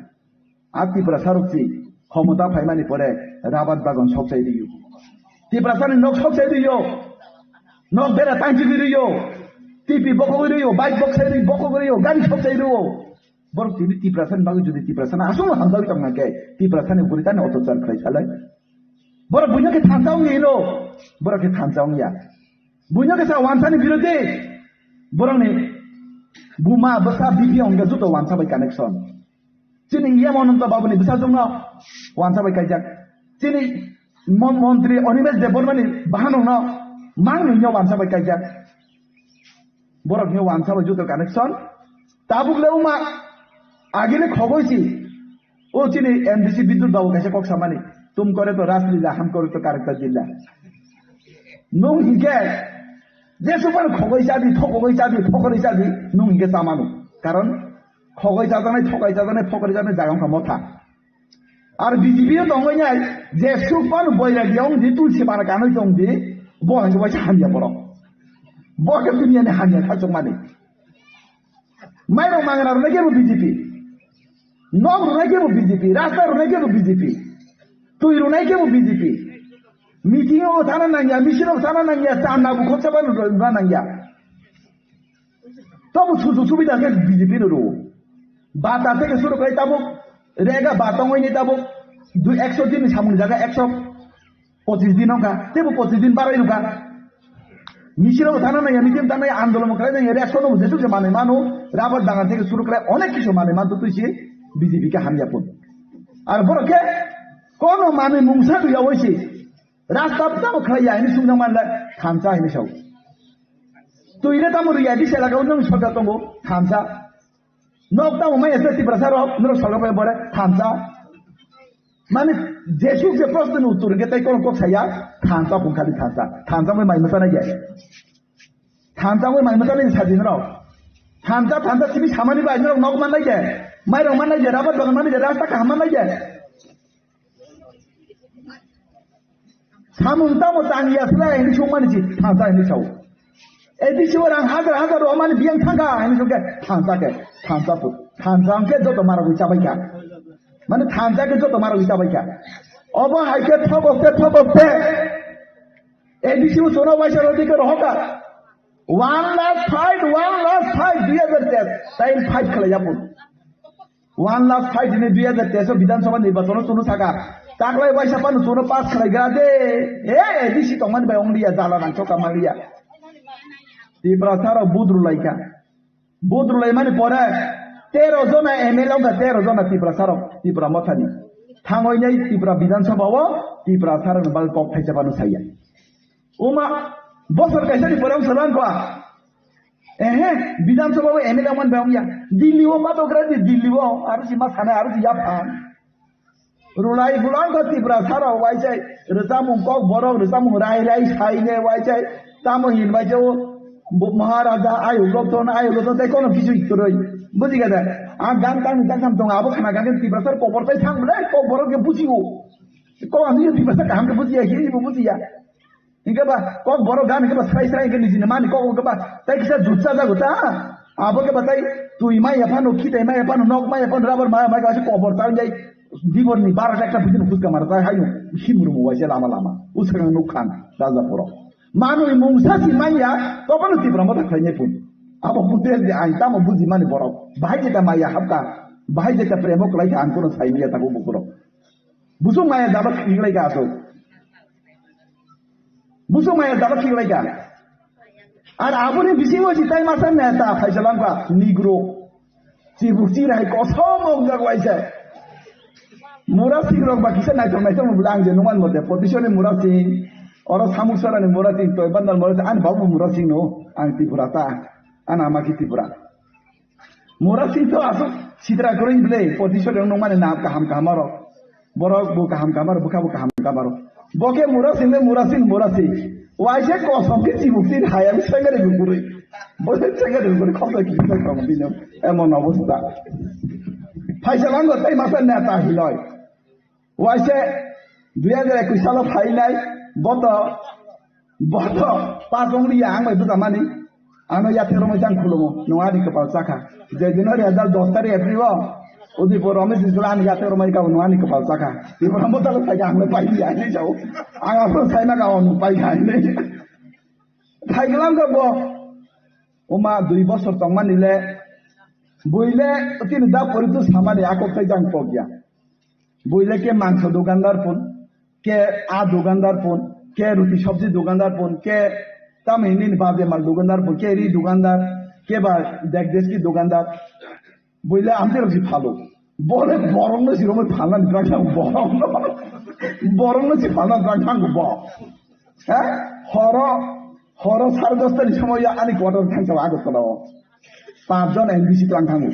A Tiprasa rok si khomota phaimani pore rabat bagan sok chai rio. Tiprasa ni nok sok chai rio. Nok bera tangchi rio. T V bokogwi rio, bike bok sai rio, bokogwi rio, gari sok chai rio. Borok tini Tiprasa ni bagwi jodi Tiprasa na aswk hamjagwi tong nang khe Tiprasa ni bwrwi tani otachar khlai salai. Borok buino khe thansa wngya hino. Borok khe thansa wngya. Buino khe sa wansa ni birodhi. Borok ni buma bwsa B P wngya joto wansa bai connection. Chini E M Ananta Babuni bwsajwkno wansa bai kaijak. Chini mon-, montri Animesh Debbarmani bahanokno mangnoino wansa bai kaijak. Borokni wansa bai joto connection. Tabuk le wngma agini khogoi si. O chini M D C Bidyut Babu kaisa kok samani. Tum kore to Raslila, ham kore to Karekta Jila. Nwng hinkhe jesuk phano khogoi chadi, thokogoi chadi, phokoroi chadi, nwng hinkhe chamano. Karon khogoi chajaknai, thokai chajaknai, phokoroi chajaknai jaga wngkha Motha. Ar B J P o tongoi nai, jesuk phano boiragi wng di, tulsi bara kanoi tong di, bo hai se waisa hamya borok. Bo khe duniya ni hamya khachukmani. Mairok mangna rwnai khe bo B J P. Nok rwnai khe bo B J P. Rasta rwnai khe bo B J P. Twi rwnai khe bo B J P. Meeting o thana nangya, mission o thana nangya, chanda bukhok saba rwna nangya. Tobo sujuk subida khe B J P no rwo. Bata theke suru khlai tabuk, rega ba tongwi ni tabuk, dui, ekso din ni samung jaga ekso pochis din wngkha, teibo pochis din barai rwkha. Misil o thana nangya, meeting thana nangya, andolon khlai nangya, rega sono jesuk je manwi mano, rabar bagan theke suru khlai onek kisu manwi manto twi se B J P khe hamya pun. Ar borok khe kono manwi mungsa rwya oi se, rasta tamo khlai ya hini sungjak manle thansa hini sao. Twi le tamo rwya di sela kau nang sorkar tongo thansa. Nok tamo mai ese Tiprasa rok, norok salrok bai bore thansa. Mane jesuk je proshno ni uttor hwnkhe tei kono kok saya thansa, bung khali thansa. Thansa mai mai mwsa nai je. Thansa mai mai mwsa nai sajin rok. Thansa, thansa simi samani bai norok nok man nai je. Mai rok man nai je, rabar bagan man nai je, rasta kaham man nai je. Samung tamo tangya sle hini songmani si thansa hini sao. A D C o rang hajar hajar romani biyang thangkha hini songkhe thansa khe, thansa put. Thansa hwnkhe joto maragwi chabaikha. Mane thansa khe joto maragwi chabaikha. Obo hai khe thobok te thobok te. A D C o chwngno waisa rwdi khe rohokha. One last fight, one last fight, dui hajar teis, time fight khlai yapun. One last fight hini dui hajar teis o Bidhan Sabha nirbachon o chwngno saka. Taklai waisa phano chwngno pass khlai gra de. He, A D C tongmani bai wngliya, jala nangkha manliya. Tiprasa rok budru laikha. Budru laimani pore tero jona M L A wngkha, tero jona Tiprasa rok, Tipra mothani. Thangwi nai Tipra Bidhan Sabha o Tiprasa rok ni bagwi kok thaisa phano saya. Uma, bosor kaisa ni pore wngsa lang kha. Ehe, Bidhan Sabha o M L A man bai wngya. Delhi o ma dogra di, Delhi o, aro si ma sana, aro si ya phan. Rulai bulang kha Tiprasa rok waisai, rwchapmung kok borok, rwchapmung rai rai saine waisai, tamo hin bai je o, bo-, Maharaja, ayuk rok thon, ayuk rok thon, tei kono kisu kwrwi. Buji kha da? A gang tang ni tang tham tongo, abo khana gang Tiprasa rok kok borok tai thang bwlai, kok borok khe buji o. Kok ang Tiprasa kaham khe buji ya, hini bo buji ya. Hingke ba kok borok gan hingke ba srai srai hingke nijini mani kok hingke ba tai kisa jutsa jago ta. Abo ke ba tai twi maya phano, khitai maya phano, nok maya phano, rabar maya maya kasa kobor ta jai. Dibor ni bar ekta bujin phuska mara ta hayo himru mo waise lama lama. Usang nuk khan raja poro. Manu mungsa si maya to pano Tipra motha khainai pun. Abo puter di ai tamo buji mani borok. Bahai jeta maya hapka. Bahai jeta premo klai ka ang kono sai miya ta ko bukuro. Busuk maya jaba khiklai ka asuk. Busuk maya jaba khiklai ka. Ar aboni bisingo si tai masa neta phaisa langkha Negro. Chibuk chirai kosom wngjak waisa. Mura singrok ba kisa naithok naithok no bwle ang je nungman mote Potisoni Mura Sing, oro Samuksarani Mura Sing, Toibandal Mura Sing, ani babu Mura Sing no ang Tripura ta. Ani ama ki Tripura. Mura Sing to asuk sitra kwrwi bwle, Potisoni nungmani nam kaham kaham aro. Borok bo kaham kaham aro, bwkha bo kaham kaham aro. Bo khe Mura Sing le Mura Sing, Mura Sing. Waisa kosom khe chibuk sin hayang sengari gugurwi. Bo sengari gugurwi khoksa kisa kong bino. Emon obostha. Phaisa lango tai masa neta hiloi. Waise dui hajar ekush salo phainai boto, boto pas wng liya ang bai bwsa mani. Ano yathek romwi chang khulumo, nwng ani kwpal chakha. Je dino dui hajar dos tarikh April o, Udaipur Ramesh Isla ani yathek romwi kabo nwng ani kwpal chakha. Tipra motha lo thai ang bai liya ani jao. Ang aphuru saima ka on pai kha ani. Thai glam ka bo. Oma dui bosor tongmani le, buile tini da poritu samani akok tai jang pokya. Buile ke mangso dukandar pun, ke a dukandar pun, ke ruti sabji dukandar pun, ke tamo hini ni baje mal dukandar pun, ke ri dukandar, ke ba dekdeski dukandar. Buile amte rok si phalo. Bole borok no si romoi phalna ni drang thang borok no. Borok no si phalna drang thang bo. He? Horo, horo sare dosta ni somoy ani quarter thang sa Agartala o. Panch jon N B C tlang thango.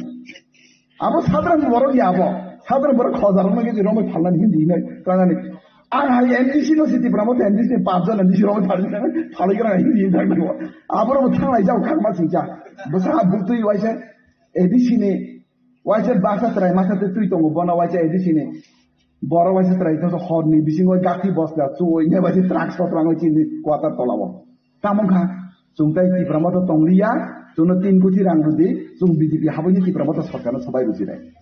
Abo sadharan borok ya abo. Sadharan borok khojar rok nagi romoi phalnani hindi hinoi tlangnani. Ang hai N D C no si Tipra motha N D C ni panch jon N D C romoi phalnani phalai gra hindi hinoi tlangnani. Abo rok thanglai jao khangma singcha. Bwsa butwi waisa A D C ni waisa baksa chwrai masa twi twi tongo bono waisa A D C ni. Borok waisa chwrai to horni bisingo gati bosla chuwi ne waisa truck sotrangoi chini quarter tolao. Tamo kha. Chwng tai Tipra Motha tongliya, chwngno tin koti rang rwdi, chwng B J P habuini Tipra Motha sorkarno sobai rwjinai.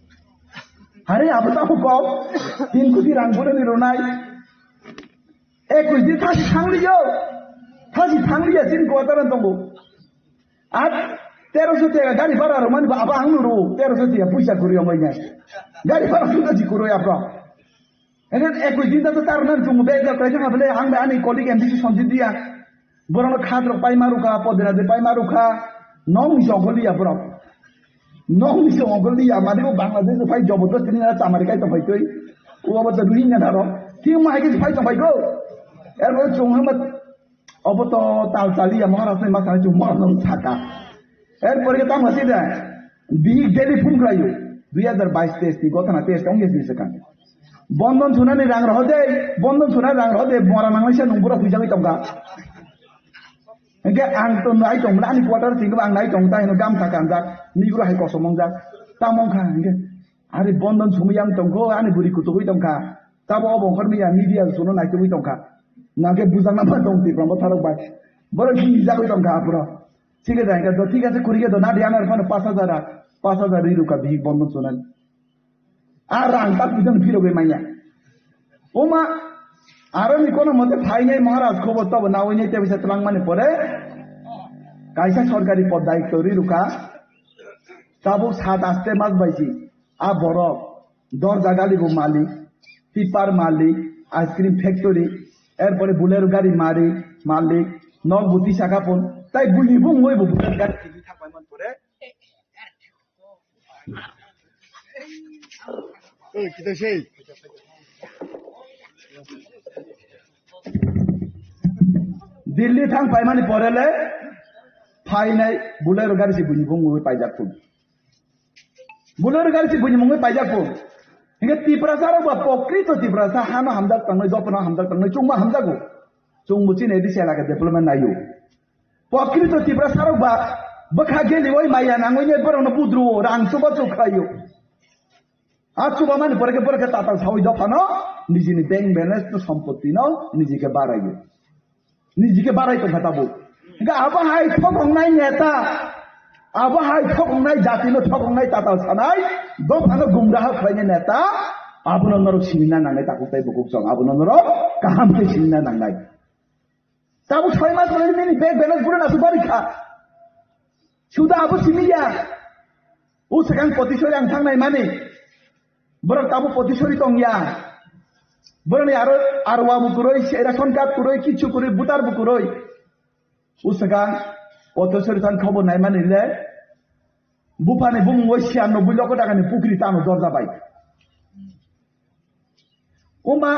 Hare abo tamo kok, tin koti rang boroni rwnai. Ekush din thasi thangliyo, thasi thangliya chini quarter-o tongo. Ar teroso tiya gari bhara rwmani ba abo ang nuru, teroso tiya puisa kwrwi omoi ya. Gari bhara sunda ji kwrwi abro. Ene ekush din ta to tar nan chungo bag da kaisa ha bele ang ba ani colleague M D C Sanjit dia. Borokno khat rok pai maru kha, podera de pai maru kha. Nong ni jongol dia borok. Nong ni jongol dia mani bo Bangladesh phai jobodosti ni chamari kai to phai twi. O ba to Rohingya na ro. Thik ma hai ke phai to phai go. Er bo chung ha ma obo to tal tali ya Maharaj ni ma sai chung ma no saka. Er pore ke tamo si da. Bihik daily phone khlaio. Dui hajar bais test ni gotana test ong yes ni saka. Bondon sunani rang rohode, bondon sunani rang rohode, mora nanglaisa nung bura huijagwi tongkha. Hingke ang to nai tong, ani quarter sing ang nai tong, tai no gamsa kanjak, ni bura hai kosom mongjak, tamo wngkha hingke. Ari bondon sumui yang tongkho, ani buri kutugwi tongkha. Tabo obo wngkor miya media suno naitugwi tongkha. Nangke bujak nama tong Tipra Motha rok bai. Borok hingjagwi tongkha apro. Sige da hingke do, thik ase, kurige do, nadi ano phano pas hajar, pas hajar ri ruka bihik bondon sunani. A rang tak puisa no phirogwi manya. Oma, aro ni kono mote phainai Maharaj khobor tobo nawi nai tebisa twlang mani pore. Kaisa sorkari pod daitto ri ruka. Tabuk sat aste mas baisi. A borok dorja gali bo malik, tipar malik, ice cream factory, erpore Bolero gari mari, malik, nok buti saka pon. Tai buini bung moi bo Bolero gari tini thak pai man pore. Oi, kita sei. Delhi thang paimani pore le phainai Bolero gari si buini bung moi paijak pun. Bolero gari si buini mungwi paijak pun. Hingke Tiprasa rok ba pokrito Tiprasa hano hamjak tangnoi, dopano hamjak tangnoi, chungma hamjago. Chungbo chini A D C elaka development naio. Pokrito Tiprasa rok ba bwkha gelioi maya nangoi ne borokno budruo, rang chuba chuk khlaio. A chuba mani pore ke borok ke tatal sawi dophano nijini bank balance no sompotti no niji ke baraio. Niji ke barai tongkha tabuk. Hingke abo hai thokongnai neta, abo hai thokongnai jatino thokongnai tatal sanai, dophano gumraha khlainai neta, abono norok sinina nangnai takhuk tai bukhuk song, abono norok kaham khe sinina nangnai. Tabuk soi mas bolai nini bank balance buro nasu bari kha. Suda abo simiya. O segang potisori ang thangnai mani. Borok tabuk potisori tongya. Borokni aro arwa bo kwrwi, ration card kwrwi, kichu kwrwi, voter bo kwrwi. O segang potisori thang khobor naimani le buphani bumung o siyan no bui loko dagani pukri tano dorja bai. Oma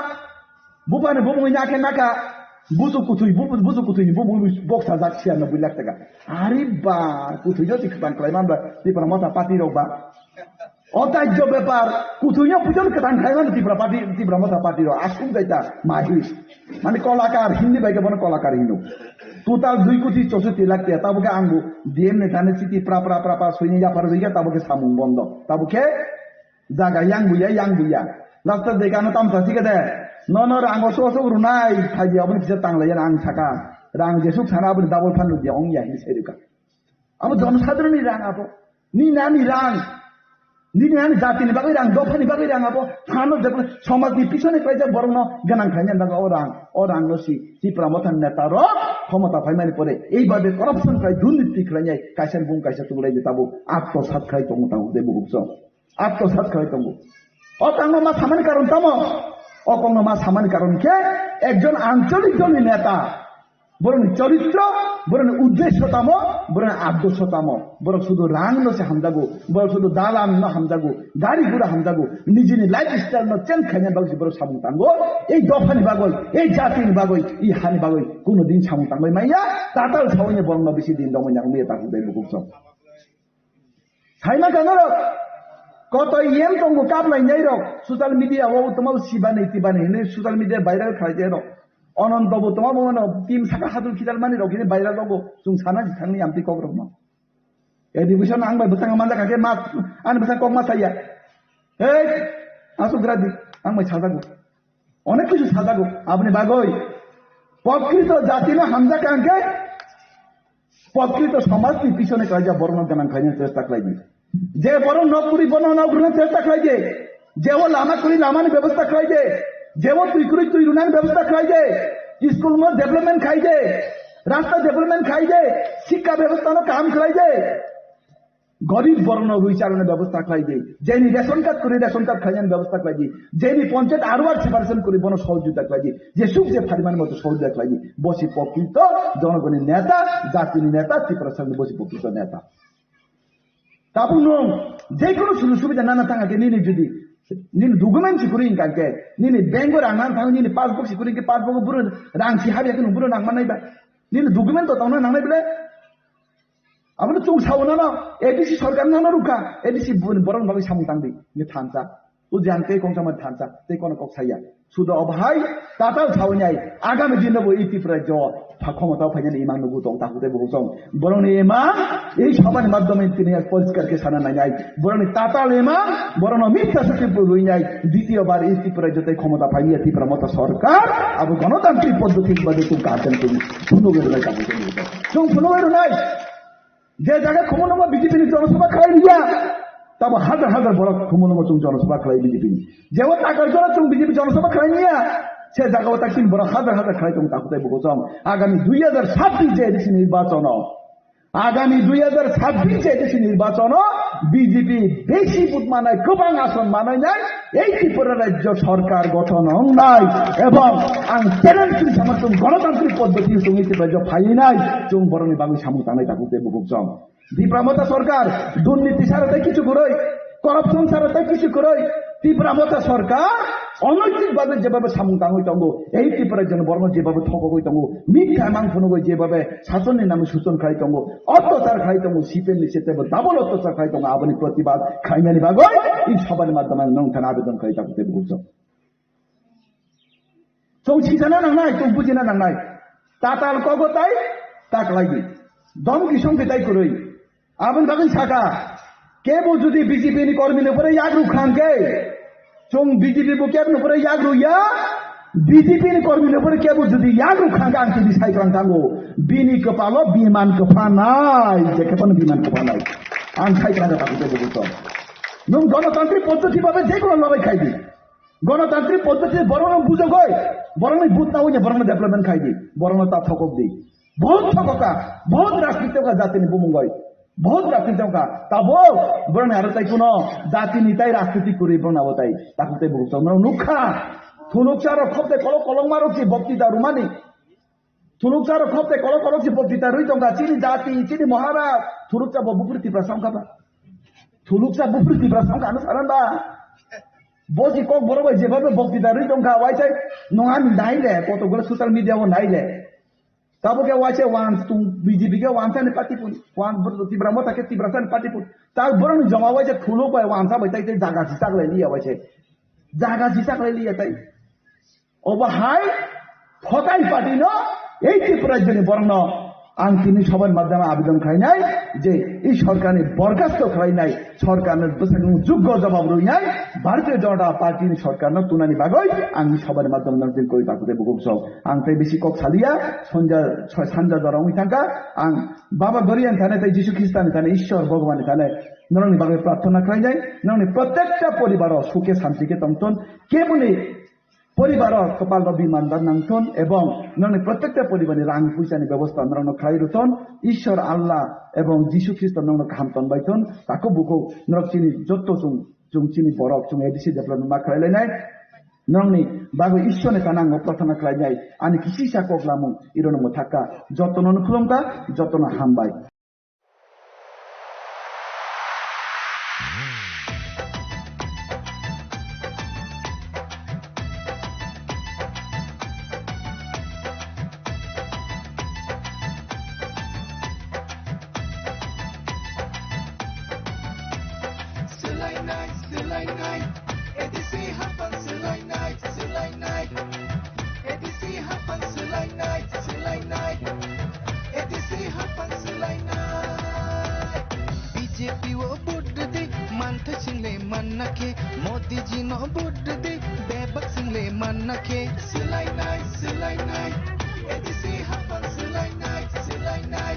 buphani bumung nya khe naka busu kutui, bu-, busu kutui ni bumung boksa jak siyan no bui lak taka. Ari ba kutui no ti khwtang khlai man ba Tipra Motha party rok ba. O tajjo bepar, kuthungya pujon kwthang khai mano Tipra party, Tipra Motha party rok, aswk jaita, mahi. Mani kolakar, Hindi bai khe bono kolakar hino. Total dui koti chousotti lakh tiya, tabo khe ang bo D M ni thani chiti pra, pra, pra, pra, soini yaphar hoiya, tabo khe samung bondo. Tabo khe jaga yang buya, yang buya. Last o dekha no tamsa sikhe de. No, no, rang o so, so runai, phaidi aboni kisa tanglaiya ang saka. Rang jesuk sana aboni double phan rwdi ong ya hin sai rwkha. Abo jonosadharonni rang abo. Nini ani rang. Nini ani jatini bagwi rang, dophani bagwi rang abo. Phano jebla somajni pisone khlaijak borokno gwnang khlaina bagwi o rang. O rangno si Tipra Motha neta rok khomota phaimani pore ei babe corruption khlai, durniti khlainai kaisa bung kaisa tubulai de tabuk atmosat khlai tongo tabuk de bukuk chwng. Atmosat khlai tongo. O tangno ma samani karon tamo? O kokno ma samani karon khe ekjon ancholik dolni neta. Borokni choritro, borokni uddesho tamo, borokni adorsho tamo. Borok sudu rang no se hamjago, borok sudu dalan no hamjago, gari gura hamjago, nijini lifestyle no change khaina bagwi borok samung tango. Ei dophani bagwi, ei jatini bagwi, ei hani bagwi kuno din samung tangwi maya, tatal sawi borokno bisi din dongwi nangwi ta hudai bukuk chwng. Saima kha norok, koto yen tongo kaplai nai rok, social media o tongma sibani tibani hinwi social media viral khlai de rok. Ononto bo tongma bo no team saka hadul kidal mani rok hinwi viral rogo, chwng sana jithangni amtwi kok rok no. Education ang bai bwsang manjak kha khe ma, ani bwsang kok ma saya. Hei, asuk gradi, ang bai sajago. Onek kichu sajago, aboni bagwi. Pokrito jatino hamjak kha hwnkhe, Pokrito somajni pisone khlaijak borokno gwnang khlaina chesta khlaidi. Je borok nok kwrwi bono nok rwna chesta khlaidi. Je o lama kwrwi lamani bebosta khlaidi. Je o twi kwrwi twi rwnani bebosta khlaidi. School no development khlaidi. Rasta development khlaidi. Sikka bebostano kaham khlaidi. Gorib borokno rwi charwna bebosta khlaidi. Jeni ration card kwrwi ration card khlainani bebosta khlaidi. Jeni panchayat R O R separation kwrwi bono sohojogita khlaidi. Jesuk je pharimani moto sohojogita khlaidi. Bosi pokrito, jonogoni neta, jatini neta, Tiprasani bosi pokrito neta. Tabuk nwng jekono sujog subida nana thang khe nini jodi nini document si kwrwi wngkha khe, nini bank o rang nana thang, nini passbook si kwrwi wngkhe passbook o bwrwi rang si habya khe nwng bwrwi rang mannai ba? Nini document to tongna nangnai bwle? Abono chwng sao nano, A D C sorkar nano rwkha, A D C bo-, borokni bagwi samung tangdi, ni thansa. O jang tei kongsa ma thansa, tei kono kok saya. Sudo o bahai, tatal sao nai, agami dinno bo i Tripura jo, pha khomotao phainani imang nugu tong takhuk tei bukhuk song. Borokni imang, ei sabhani madhyome tini poriskar khe sana nai nai. Borokni tatal imang, borokno mitha suti purwi nai. Ditiyo bar i Tripura jo tei khomota phaini ya Tripura motha sorkar, abo gonotantrik poddoti bade tu gajen tu, phunugwi rwnai takhuk tei bukhuk song. Chwng phunugwi rwnai. Je jaga Khumulwngo B J P ni jonosabha khlai liya, tamo hajar hajar borok Khumulwngo chwng jonosabha khlai B J P ni. Je o Takarjora chwng B J P jonosabha khlai liya, se jaga o tak tin borok hajar hajar khlai tong takhuk tei bukhuk song. Agami dui hajar sabbish je A D C nirbachono, agami dui hajar sabbish je A D C nirbachono B J P besi vote manai, kwbang ason manai nai, ei Tripura rajyo sorkar gothon wngnai ebong ang challenge kri sama chwng gonotantrik poddoti chwng ei Tripura rajyo phainai, chwng borokni bagwi samung tangnai takhuk tei bukhuk song. Tipra Motha sorkar, durniti sara tei kichu kwrwi, corruption sara tei kichu kwrwi, Tipra Motha sorkar, onaitik babe jebabe samung tangwi tongo, ei Tripura rajyoni borokno jebabe thokogwi tongo, mitha mang phunugwi jebabe sasonni nami suchon khlai tongo, ottachar khlai tongo, C P M ni sete bo double ottachar khlai tongo, aboni protibad khlainani bagwi, ei sabhani madhyome nwng thani abedon khlai takhuk tei bukhuk song. Chwng sijana nangnai, chwng bujina nangnai. Tatal kogo tai, taklai di. Dom kisong kitai kwrwi. Aboni bagwi saka, kebo jodi B J P ni kormi ni pore yagru khang khe, chwng B J P bo kebo ni pore yagru ya, B J P ni kormi ni pore kebo jodi yagru khang khe ang tini sai kwrang thango. Bini kwpalo biman kwphanai, je khe phano biman kwphanai. Ang sai kwrang khe takhuk tei bukhuk song. Nwng gonotantrik poddoti babe je kono lorai khai di. Gonotantrik poddoti borokno bujogoi, borokni vote nawi borokno development khai di, borokno ta thokok di. Bahut thokoka, bahut rajniti wngkha jatini bumungoi, bahut rajniti wngkha. Tabuk borokni aro tai kuno jatini tai rajniti kwrwi borokno abo tai takhuk tei bukhuk song nukha. Thunuksa rok khopte kolok kolokma rok si bokti da rumani. Thunuksa rok khopte kolok kolok si bokti ta rwi tongkha, chini jati, chini Maharaj, thunuksa bo buphuru Tiprasa wngkha ba? Thunuksa buphuru Tiprasa wngkha, ano saran ba? Bo si kok borok bai jebabe bokti ta rwi tongkha, waisai nong ani nai le, kotokgulo social media o nai le. Tabo khe waisai wan tung B J P khe wansani party pun, wan Tipra Motha khe Tiprasani party pun. Ta borokni joma waisai thunuk bai wansa bai tai tai jaga si chaklai liya waisai. Jaga si chaklai liya tai. Obo hai photai party no, ei Tripura rajyoni borokno ang tini sabhani madhyome abedon khlainai je ei sorkarni borkhasto khlainai, sorkarno bwsakni juggo jawab rwinai Bharatiya Janata Party ni sorkarno tunani bagwi ang sabhani madhyome nokjin koi takhuk tei bukhuk song. Ang tei bisi kok saliya, sonja, sanja jora wngwi thangkha, ang Baba Goriyan thane tei Jisu Khristani thane, Ishwar Bhagwanni thane norokni bagwi prarthana khlainai, norokni protekta poribaro sukhe santi khe tongthon, keboni poribaro kwpalno biman da nangthon ebong nokni protekta poribarni rang puisani bebosta norokno khlai rwthon. Ishwar Allah ebong Jisu Khristo nokno kaham tonbaithon. Takhuk bukhuk norok chini jotto chwng, chwng chini borok chwng A D C development ma khlai lainai. Nokni bagwi Ishwarni thani ang prarthana khlainai. Ani kisisa kok lamung irono mwthakha. Jottono khulumkha, jottono hambai. Swlainai, swlainai, A D C haphang swlainai, swlainai. A D C haphang swlainai, swlainai. A D C haphang swlainai. B J P o vote rwdi, mantha single manna khe. Modi ji no vote rwdi, bebak single manna khe. Swlainai, swlainai. A D C haphang swlainai, swlainai.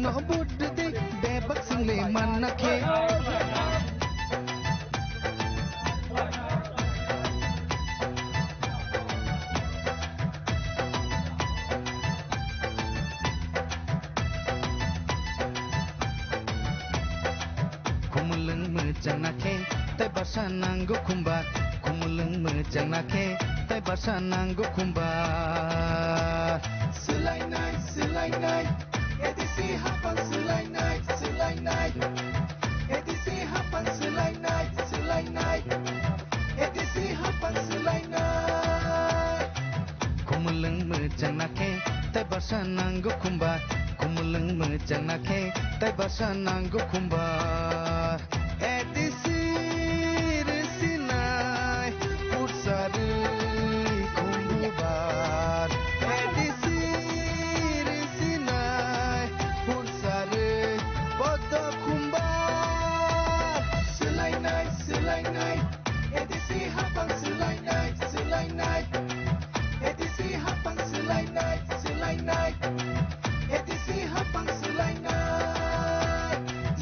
No budde bebak single manna khe. Khumulwng mwchangna khe, tei basa nango khumba. Khumulwng mwchangna khe, tei basa nango khumba. Swlainai, swlainai, A D C hapang swlainai, swlainai. A D C hapang swlainai, swlainai. A D C hapang swlainai. Khumulwng mwchangna khe, tei basa nango khumba. Khumulwng mwchangna khe, tei basa nango khumba. A D C rwsinai, pursa rwi khumbar. A D C rwsinai, pursa rwi bodo khumbar. Swlainai, swlainai, A D C hapang swlainai, swlainai. A D C hapang swlainai, swlainai. A D C hapang swlainai.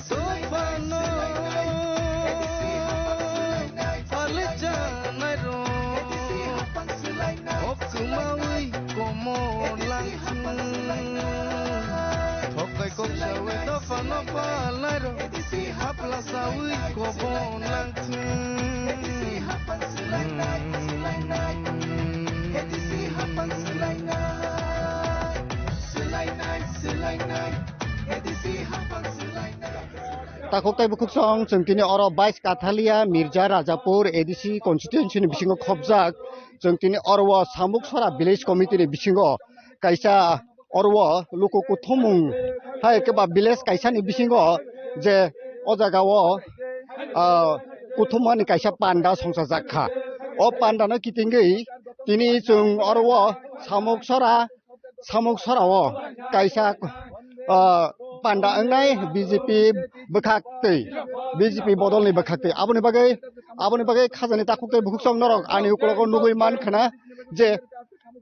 Swlainai, swlainai. A D C hapang swlainai, swlainai. A D C hapang swlainai, swlainai. A D C hapang swlainai. Thokai kok sawi dophano palairo, hapla sawi kobon langthung. Takhuk tei bukhuk song, chwng tini oro bais Kathalia Mirza Rajapur A D C constituency ni bisingo khopjak. Chwng tini oro o Samuksora village committee ni bisingo kaisa oro o luku kuthumung hai khe ba village kaisa ni bisingo je o jaga o, ah, kuthumani kaisa panda songsajak kha. O panda no kitingwi tini chwng oro o Samuksora, Samuksora o kaisa, ah, panda wngnai B J P bwkhak twi, B J P bodol ni bwkhak twi. Aboni bagwi, aboni bagwi khajani takhuk tei bukhuk song norok ani ukologo nugwi man khna je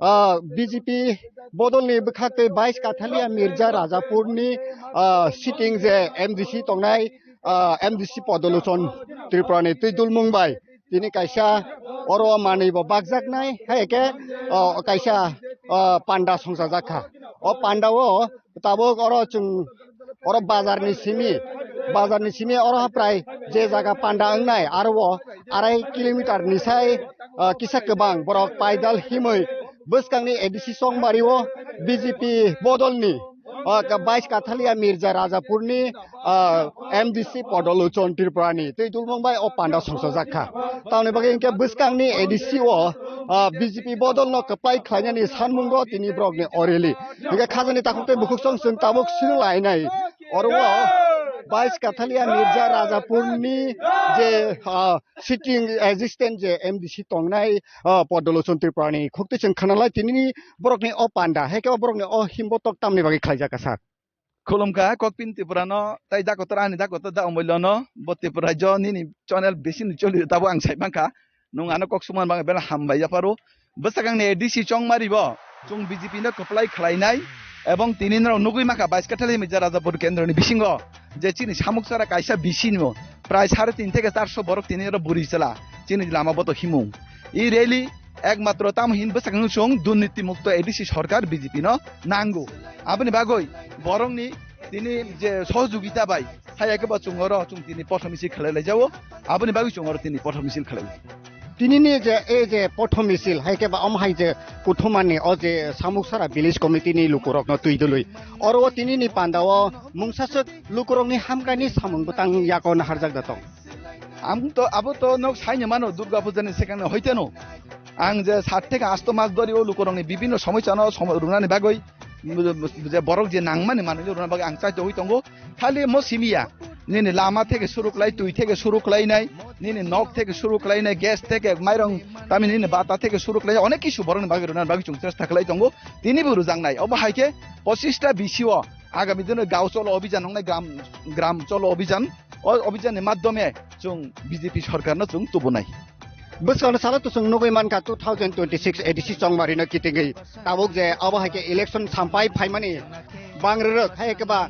ah, B J P bodolni bwkhak tei bais Kathalia Mirza Rajapurni, ah, sitting je M D C tongnai, ah, M D C Podolochon Tripurani twi dulmung bai tini kaisa oro manwi bo bakjaknai, hai khe, ah, kaisa, ah, panda songsajak kha. O panda o tabuk oro chwng oro bazar ni simi, bazar ni simi oro prai je jaga panda wngnai aro o arai kilometer ni sai, ah, kisa kwbang borok paidal himwi bwskang ni A D C Chongmari o B J P bodol ni, ah, ka-, bais Kathalia Mirza Rajapur ni, ah, M D C Podolochon Tripura ni twi dulmung bai o panda songsajak kha. Tamoni bagwi hinkhe bwskang ni A D C o, ah, B J P bodol no kwplai khlainani sanmungo tini borok ni o rally. Hinkhe khajani takhuk tei bukhuk song chwng tabuk swrwng lainai. Oro o bais Kathalia Mirza Rajapurni je, ah, sitting assistant je M D C tongnai, ah, Podolochon Tripurani khukti chwng khanalai tinini borokni o panda, hai khe o borokni o himbotok tamni bagwi khlaijak kha sir? Khulumkha kokpin Tripurano, tai dakotor ani dakotor da Omoilono, bo Tripura jo nini channel bisi ni choli tabo ang sai mankha. Nwng ano kok sumang bang bela hambai yapharo. Bwsakangni A D C Chongmari bo chwng B J P no kwplai khlainai ebong tini norok nugwi mankha bais Kathalia Mirza Rajapur kendroni bisingo je chini Samuksara kaisa B C no prai sare tin theke charso borok tini oro buri chwla chini lama boto himung. I rally ekmatro tamo hin bwsakang chwng durniti mukto A D C sorkar B J P no nango. Aboni bagwi borokni tini je sohojogita bai hai khe bo chwng oro chwng tini pothor misil khlai lai jao. Aboni bagwi chwng oro tini pothor misil khlai. Tinini je, e je pothor misil, hai khe ba omo hai je kuthumani o je Samuksara village committee ni lukurokno twi dului. Oro o tinini panda o mungsaswk lukurokni hamkraini samung bwtang yago naharjak da tong. Ang to, abo to nok saini mano Durga Puja ni sekang hoiteno. Ang je sat theke asto mas dori o lukurokni bibinno somosa no somo-, runani bagwi je borok je nangmani manwi rwna bagwi ang chaito oi tongo. Khali mo simiya, nini lama theke suru khlai, twi theke suru khlainai, nini nok theke suru khlainai, gas theke, mairong, tami nini bata theke suru khlainai, onek kisu borokni bagwi rwna bagwi chwng chesta khlai tongo. Tini bo rwjaknai. Obo hai khe pochista B C o agami dino gao cholo obhijan wngnai, gram, gram cholo obhijan. O obhijan ni madhyome chwng B J P sorkar no chwng tubunai. Bwskang salo to chwng nugwi mankha two thousand twenty-six A D C Chongmari no kitingwi tabuk je abo hai khe election sampai phaimani Bang rwrwk hai khe ba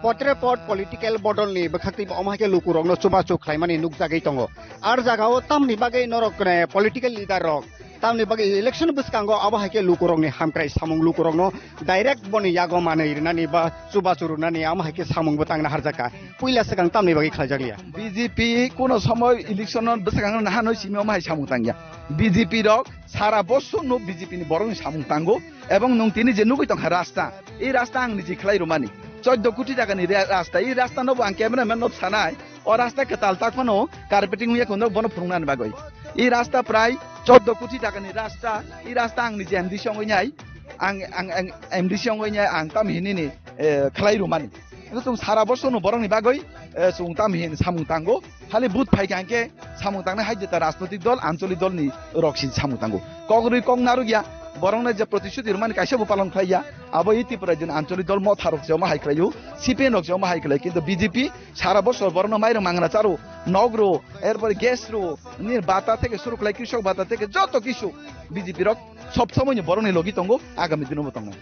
potre pot political bodol ni bwkhak twi omo hai khe luku rok no chubachu khlai mani nukjagwi tongo. Ar jaga o tamni bagwi norok, eh, political leader rok tamni bagwi election bwskango abo hai khe luku rok ni hamkrai samung luku rok no direct boni yago manwi rwnani ba chubachu rwnani amo hai khe samung bo tangna harjak kha. Puila swkang tamni bagwi khlaijak liya. B J P kuno somoy election no bwskango nahanwi simi omo hai samung tangya. B J P rok sara bosor no B J P ni borok ni samung tango. Ebong nwng tini je nugwi tongkha rasta, i rasta ang niji khlai rwmani. Chordo koti taka ni re-, rasta, i rasta no bo ang cameraman no sanai, o rasta kwtal tak phano carpeting wngya kono bono phunuknani bagwi. I rasta prai chordo koti taka ni rasta, i rasta ang niji M D C wngwi nai, ang, ang, ang M D C wngwi nai, ang tam hinini, eh, khlai rwmani. Ino chwng sara bosor no borok ni bagwi, eh, chwng tam hin samung tango. Khali vote phai kha hwnkhe samung tangnai hai jeta rajnoitik dol, ancholik dol ni rok si samung tango. Kok rwi kok narwk ya, borok no je protishuti rwmani kaisa bo palon khlai ya. Abo i Tripura jin ancholik dol motha rok se omo hai khlai o, C P M rok se omo hai khlai, kintu B J P sara bosor borok no mairok mangra charo, nok ro, erpore gas ro, nini bata theke suru khlai, krishok bata theke joto kisu B J P rok sob somoi ni borok ni logi tongo, agami dino bo tongnai.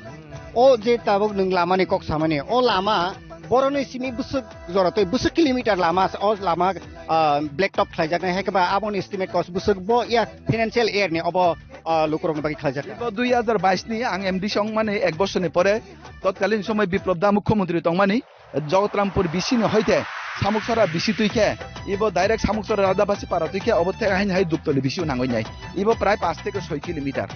O je tabuk nwng lama ni kok samani, o lama borok ni simi bwswk jora twi bwswk kilometer lama, o lama, ah, black top khlaijaknai, hai khe ba aboni estimate cost bwswk bo ya financial year ni obo, ah, lukurok ni bagwi khlaijaknai. Bo dui hajar bais ni ang M D C wngmani ek bosor ni pore totkalin somoi Biplop Da mukhyamantri tongmani, Jagatarampur B C ni hoite Samuksara B C twi khe, ibo direct Samuksara Radhabasi para twi khe, obo thek hain hai Duptoli B C o nangwi nai. Ibo prai pash theke soi kilometer.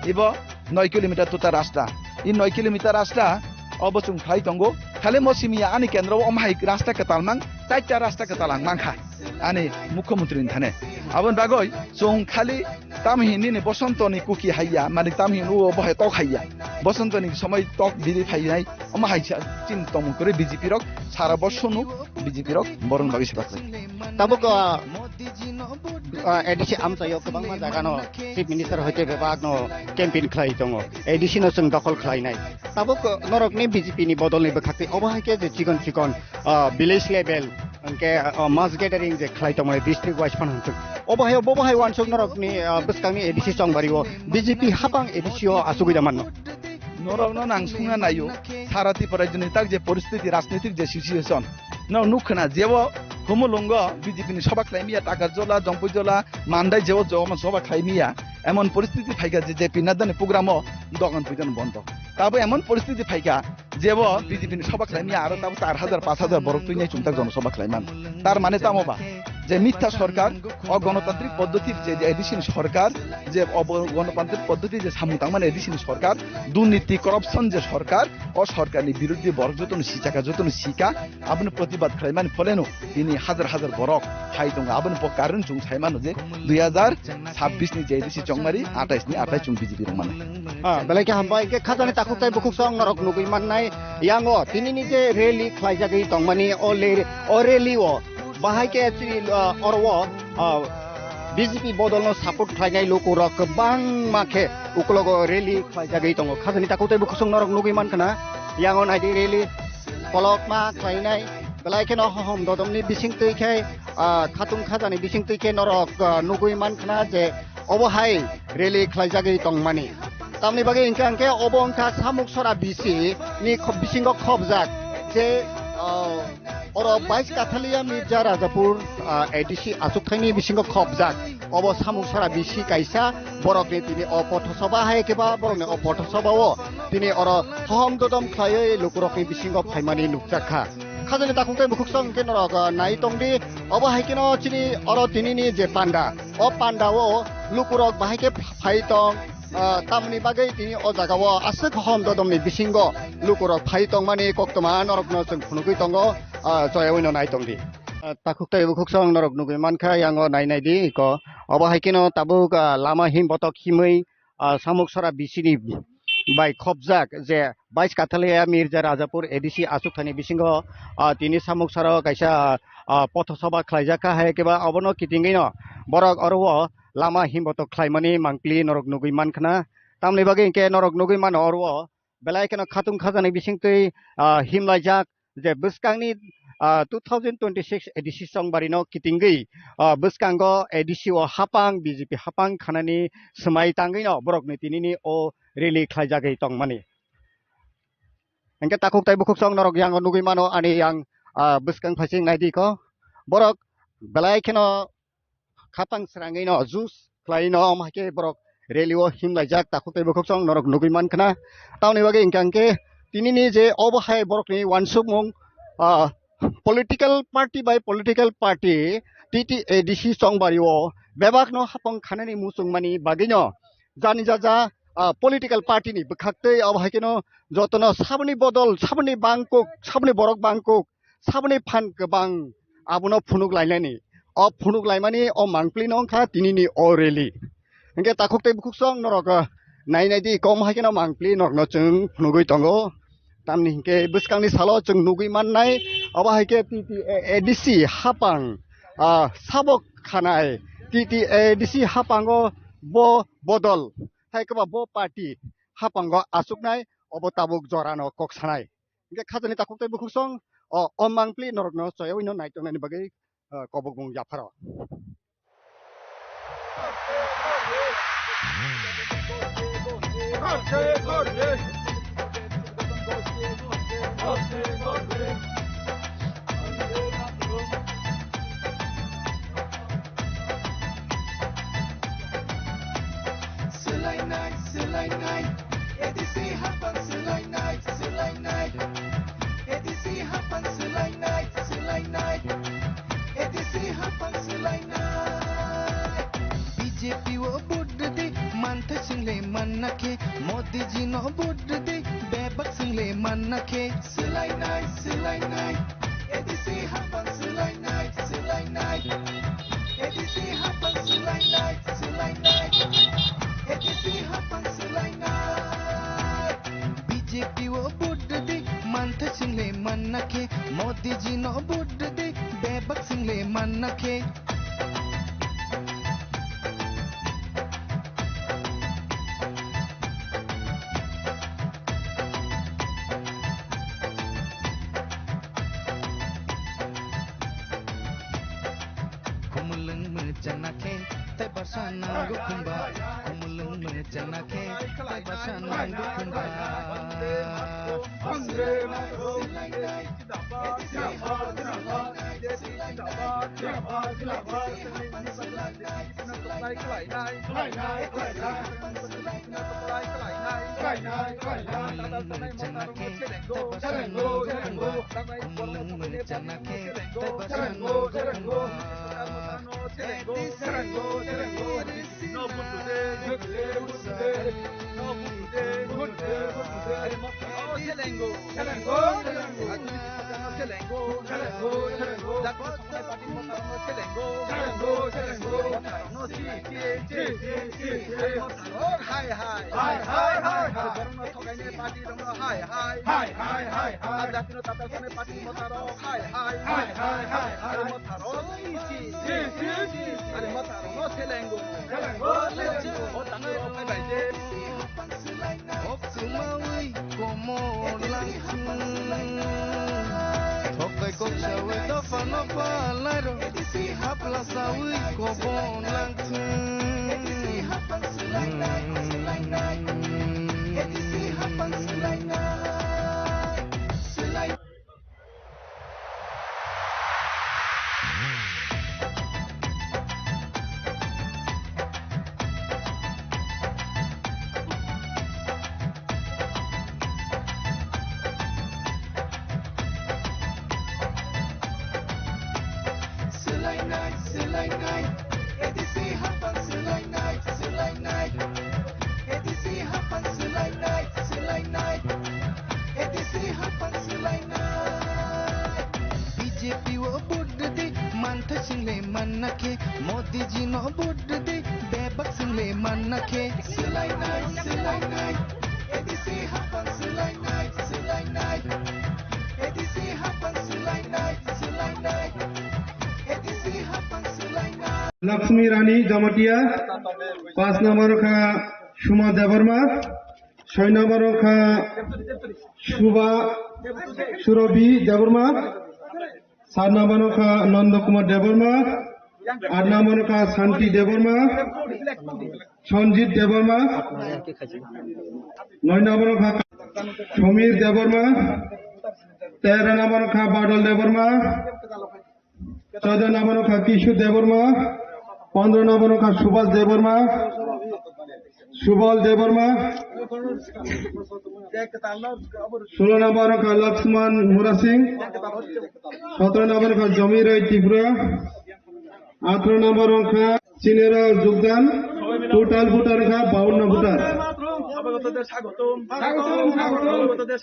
Ibo noi kilometer tuta rasta. I noi kilometer rasta obo chwng khlai tongo. Khali mo simi ya ani kendro o mahai rasta kwtal mang, chaita rasta kwtal ang mankha. Ani mukhyamantri ni thane. Aboni bagwi chwng khali tamhinini Bosonto ni kuki haiya, mani tamhin o bohe tok haiya. Bosonto ni somoi tok biri phainai. Omo hai sa chini tongmung kwrwi B J P rok sara bosonu B J P rok borok bagwi sepak lai. Tabuk, ah, ah, A D C amchaio kwbangma jaga no Chief Minister hoite bebak no campaign khlai tongo. A D C no chwng dokhol khlai nai. Tabuk, ah, norok ni B J P ni bodol ni bwkhak twi obo hai khe je chikon chikon, ah, village level, hwnkhe, ah, mass gathering je khlai tongmani district wise phano hwnkhe. Obo hai, obo hai wansuk norok ni, ah, bwskang ni A D C chongbari o B J P hapang A D C o asugwi da manno. Norokno nang sungna naio, sara Tripura rajyoni tak je poristiti, rajnitik je situation, no nukha na, jebo Khumulwngo B J P ni soba khlai miya, Takarjola, Jongpuijola, Mandai jebo joma soba khlai miya, emon poristiti phaikha je J P Nadda ni program o dogan puijan bondo. Tabo emon poristiti phaikha, jebo B J P ni soba khlai miya, aro tabo char hajar, pash hajar borok twi nai chumtak jono soba khlai man. Tar mane tamo ba? Je mitha sorkar, o gonotantrik poddhoti je, je A D C ni sorkar, je obo gonotantrik poddhoti je samung tangmani A D C ni sorkar, durniti corruption je sorkar, o sorkarni biruddhe borok jotono sichaka, jotono sika, aboni protibad khlaimani pholeno tini hajar hajar borok hai tongo. Aboni bo karon chwng sai mano je dui hajar chabbish ni je A D C chongmari atais ni atai chwng B J P rwngmano. Ah, belai khe hambai, hwnkhe khajani takhuk tei bukhuk song norok nugwi mannai yango tinini je rally khlaijagwi tongmani o le-, o rally o bahai khe chini, ah, oro o, ah, B J P bodolno support khlainai lukurok kwbangma khe ukologo rally khlaijagwi tongo. Khajani takhuk tei bukhuk song norok nugwi mankha na, yango naidi rally kolokma khlainai, belai kheno hohom dodongni bising twi khe, ah, khatung khajani bising twi khe norok, ah, nugwi mankha na je obo hai rally khlaijagwi tongmani. Tamni bagwi hwnkhe, hwnkhe obo wngkha Samuksora B C ni kho-, bisingo khobjak je, ah, oro Bais Kathalia Mirza Rajapur, ah, A D C achukthai ni bisingo khobjak. Obo Samuksora B C kaisa borok ni tini o pothosoba hai khe ba borok ni o pothosoba o tini oro hohom dodom khlaiwi lukurok ni bisingo phaimani nukjak kha. Khajani takhuk tei bukhuk song hwnkhe norok, ah, nai tongdi. Obo hai kheno chini oro tinini je panda, o panda o lukurok bahai khe phai tong, ah, tamni bagwi tini o jaga o aswk hom dodom ni bisingo lukurok phai tongmani koktwma norokno chwng phunugwi tongo, ah, choyaui no nai tongdi. Ah, takhuk tei bukhuk song norok nugwi mankha, yango nai nai di ko. Obo hai kheno tabuk, ah, lama him botok himwi, ah, Samuksora B C ni bai khobjak je Bais Kathalia Mirza Rajapur A D C achukthani bisingo, ah, tini Samuksora o kaisa, ah, pothosoba khlaijak kha, hai khe ba obono kitingwi no borok oro o lama himbotok khlaimani mangpili norok nugwi mankha na. Tamni bagwi hwnkhe norok nugwi mano oro o belai kheno khatung khajani bisingtwi, ah, himlaijak je bwskangni, ah, two thousand twenty-six A D C chongbarino kitingwi, ah, bwskango A D C o hapang, B J P hapang khanani swmai tangwino borokni tinini o rally khlaijagwi tongmani. Hingke takhuk tei bukhuk song norok yang nugui mano ani yang, ah, bwskang phaising naidi ko. Borok belai kheno khapang srangwi no juice khlai no, omo hai khe borok rally o himlaijak takhuk tei bukhuk song norok nugui man khna. Tamoni bagwi hingka hingke tinini je obo hai borokni wansukmung, ah, political party by political party T T A D C chongbari o bebak no hapang khanani muchung mani bagwi no jani jaja, ah, political party ni bwkhak tei obo hai khe no joto no saboni bodol, saboni bangkuk, saboni borok bangkuk, saboni phan kwbang abono phunuk lainani. O phunuk laimani o mangpli no wngkha tinini o rally. Hingke takhuk tei bukhuk song norok, ah, nai nai di kom hai khe no mangpli norok no chwng phunugui tongo. Tamni hingke bwskangni salo chwng nugui mannai, obo hai khe T T A D C hapang, ah, sabok khanai, T T A D C hapango bo bodol, hai kwba bo party hapango achuknai, obo tabuk jorano kok sanai. Hingke khajani takhuk tei bukhuk song, o, o mangpli norokno choyaui no naitongnani bagwi, o, kobokbung yapharo. Swlainai, swlainai, A D C hapang swlainai, swlainai. A D C hapang swlainai, swlainai. A D C hapang swlainai. B J P o vote rwdi, manthai swngle manna khe. Modi ji no vote rwdi, bebak swngle manna khe. Swlainai, swlainai. A D C hapang swlainai, swlainai. A D C hapang swlainai, swlainai. A D C hapang swlainai. B J P o vote rwdi, manthai swngle manna khe. Modi ji no vote rwdi, bebak swngle manna khe. Khumulwng mwchana khe tei bwsa nango khumba. Khumulwng mwchana khe tei bwsa nango khumba. Hai, hai. Hai, hai, hai, hai. Borokno thokaini party rokno hai, hai. Hai, hai, hai, hai. Jatino tatal sani party motharok hai, hai. Hai, hai, hai, hai. Motharok si, si, si, si. Are motharokno selengo. Selengo, selengo. O tangai rok phai bai de. Kok sumawi komo langthung. Thokai kok sawi dophano palairo. Hapla sawi kobo langthung. Swlainai, swlainai, A D C hapang swlainai, swlainai. A D C hapang swlainai, swlainai. A D C hapang swlainai. B J P o vote rwdi, manthai swngle manna khe. Modi ji no vote rwdi, bebak swngle manna khe. Swlainai, swlainai. A D C hapang swlainai, swlainai. A D C hapang swlainai, swlainai. A D C hapang swlainai. Lakshmi Rani Jamatia, pas number kha Suma Debbarma, soi number kha Suba Surabhi Debbarma, sat number kha Nanda Kumar Debbarma, at number kha Santi Debbarma, Sanjit Debbarma, noi number kha Somir Debbarma, tero number wngkha Badal Debbarma, chaudo number wngkha Kishu Debbarma, pondro number wngkha Subhas Debbarma, Subal Debbarma, solo number wngkha Lakshman Murasing, sotro number wngkha Jomi Roy Tripura, atro number wngkha Chinera Jogdan, total voter wngkha bawanno voter. স্বাগতম, স্বাগতম,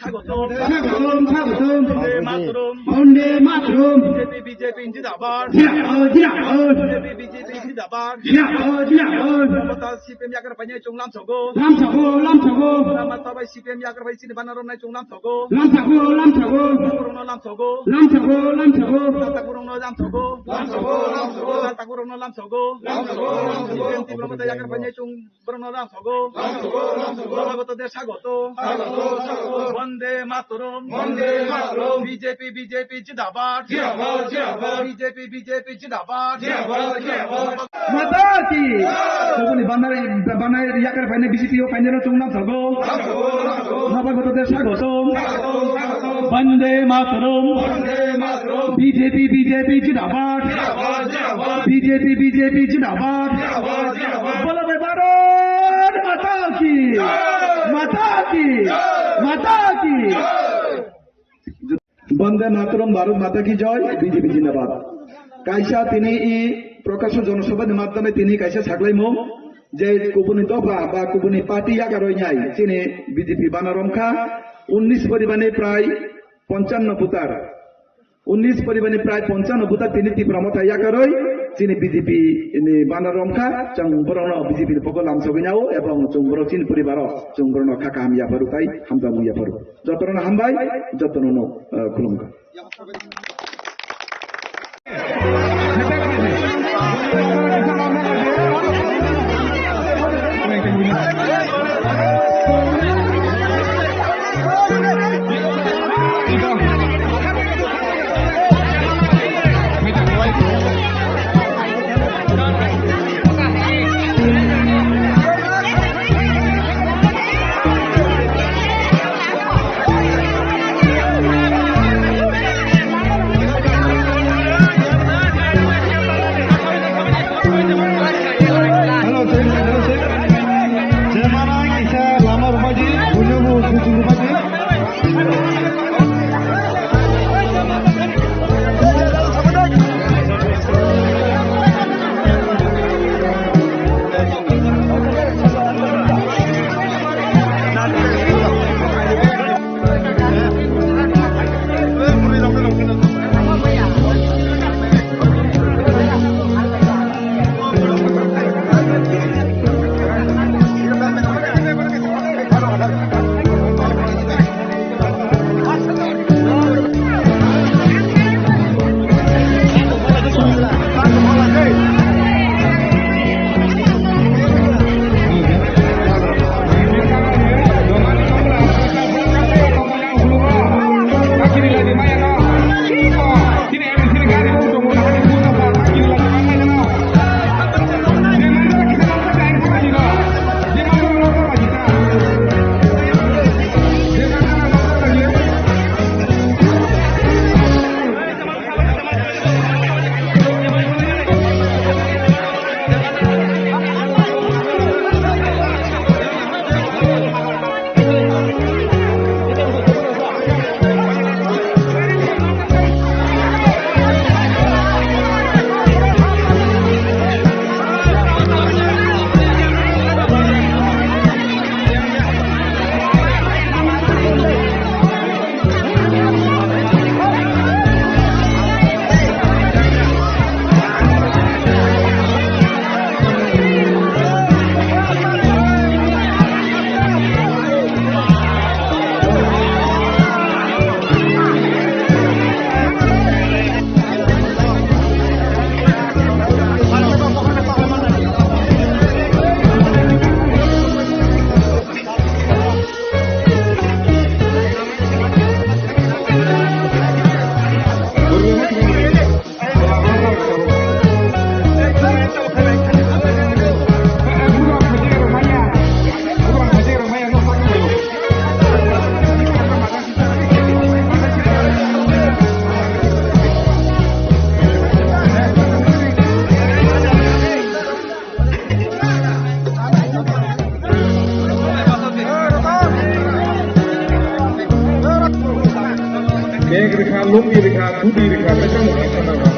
স্বাগতম। স্বাগতম, স্বাগতম। বন্দে মাতরম। বন্দে মাতরম। BJP, BJP জিন্দাবাদ। জিন্দাবাদ, জিন্দাবাদ। BJP, BJP জিন্দাবাদ। জিন্দাবাদ, জিন্দাবাদ। Mamata CPM yakar painai chwng lamsogo. Lamsogo, lamsogo. Mama sabai CPM yakar pai chini bana romnai chwng lamsogo. Lamsogo, lamsogo. Lamsogo, lamsogo. Lamsogo, lamsogo. Lamsogo, lamsogo. Lamsogo, lamsogo. Lamsogo, lamsogo. CPM Tripura Mamata yakar painai chwng Borokno lamsogo. Lamsogo, lamsogo. Swagoto de swagoto. Swagoto, swagoto. Bande Mataram. Bande Mataram. BJP, BJP জিন্দাবাদ। জিন্দাবাদ, জিন্দাবাদ। BJP, BJP জিন্দাবাদ। জিন্দাবাদ, জিন্দাবাদ। Mata ki! Jai! Kubuni banai, banai yakar painai B J P o painai rok chwng lamsogo. Lamsogo, lamsogo. Swagoto de swagoto. Swagoto, swagoto. Bande Mataram. Bande Mataram. BJP, BJP জিন্দাবাদ। জিন্দাবাদ, জিন্দাবাদ। BJP, BJP জিন্দাবাদ। জিন্দাবাদ, জিন্দাবাদ। বলো ভাই ভারত মাতা কি? জয়। মাতা কি? জয়। মাতা কি? জয়। Bande Mataram, Bharat Mata Ki Jai, B J P Jindabad. Kaisa tini i Prakasho Jonosabha ni madhyome tini kaisa saklaimung je kubuni dopha ba kubuni party yakarwi nai chini B J P bana romkha unnish poribar ni prai ponchanno voter. Unnish poribar ni prai ponchanno voter tini Tipra Motha yakarwi chini B J P ni bana romkha, chwng borokno B J P ni pokol lamsogwi nao ebong chwng borok chini poribar o chwng borokno kha kaham yapharu tai hamjakmung yapharu. Jotono hambai, jotono no, eh, khulumkha. Lungdi rikha, budi rikha, tei tamo rikha na ba.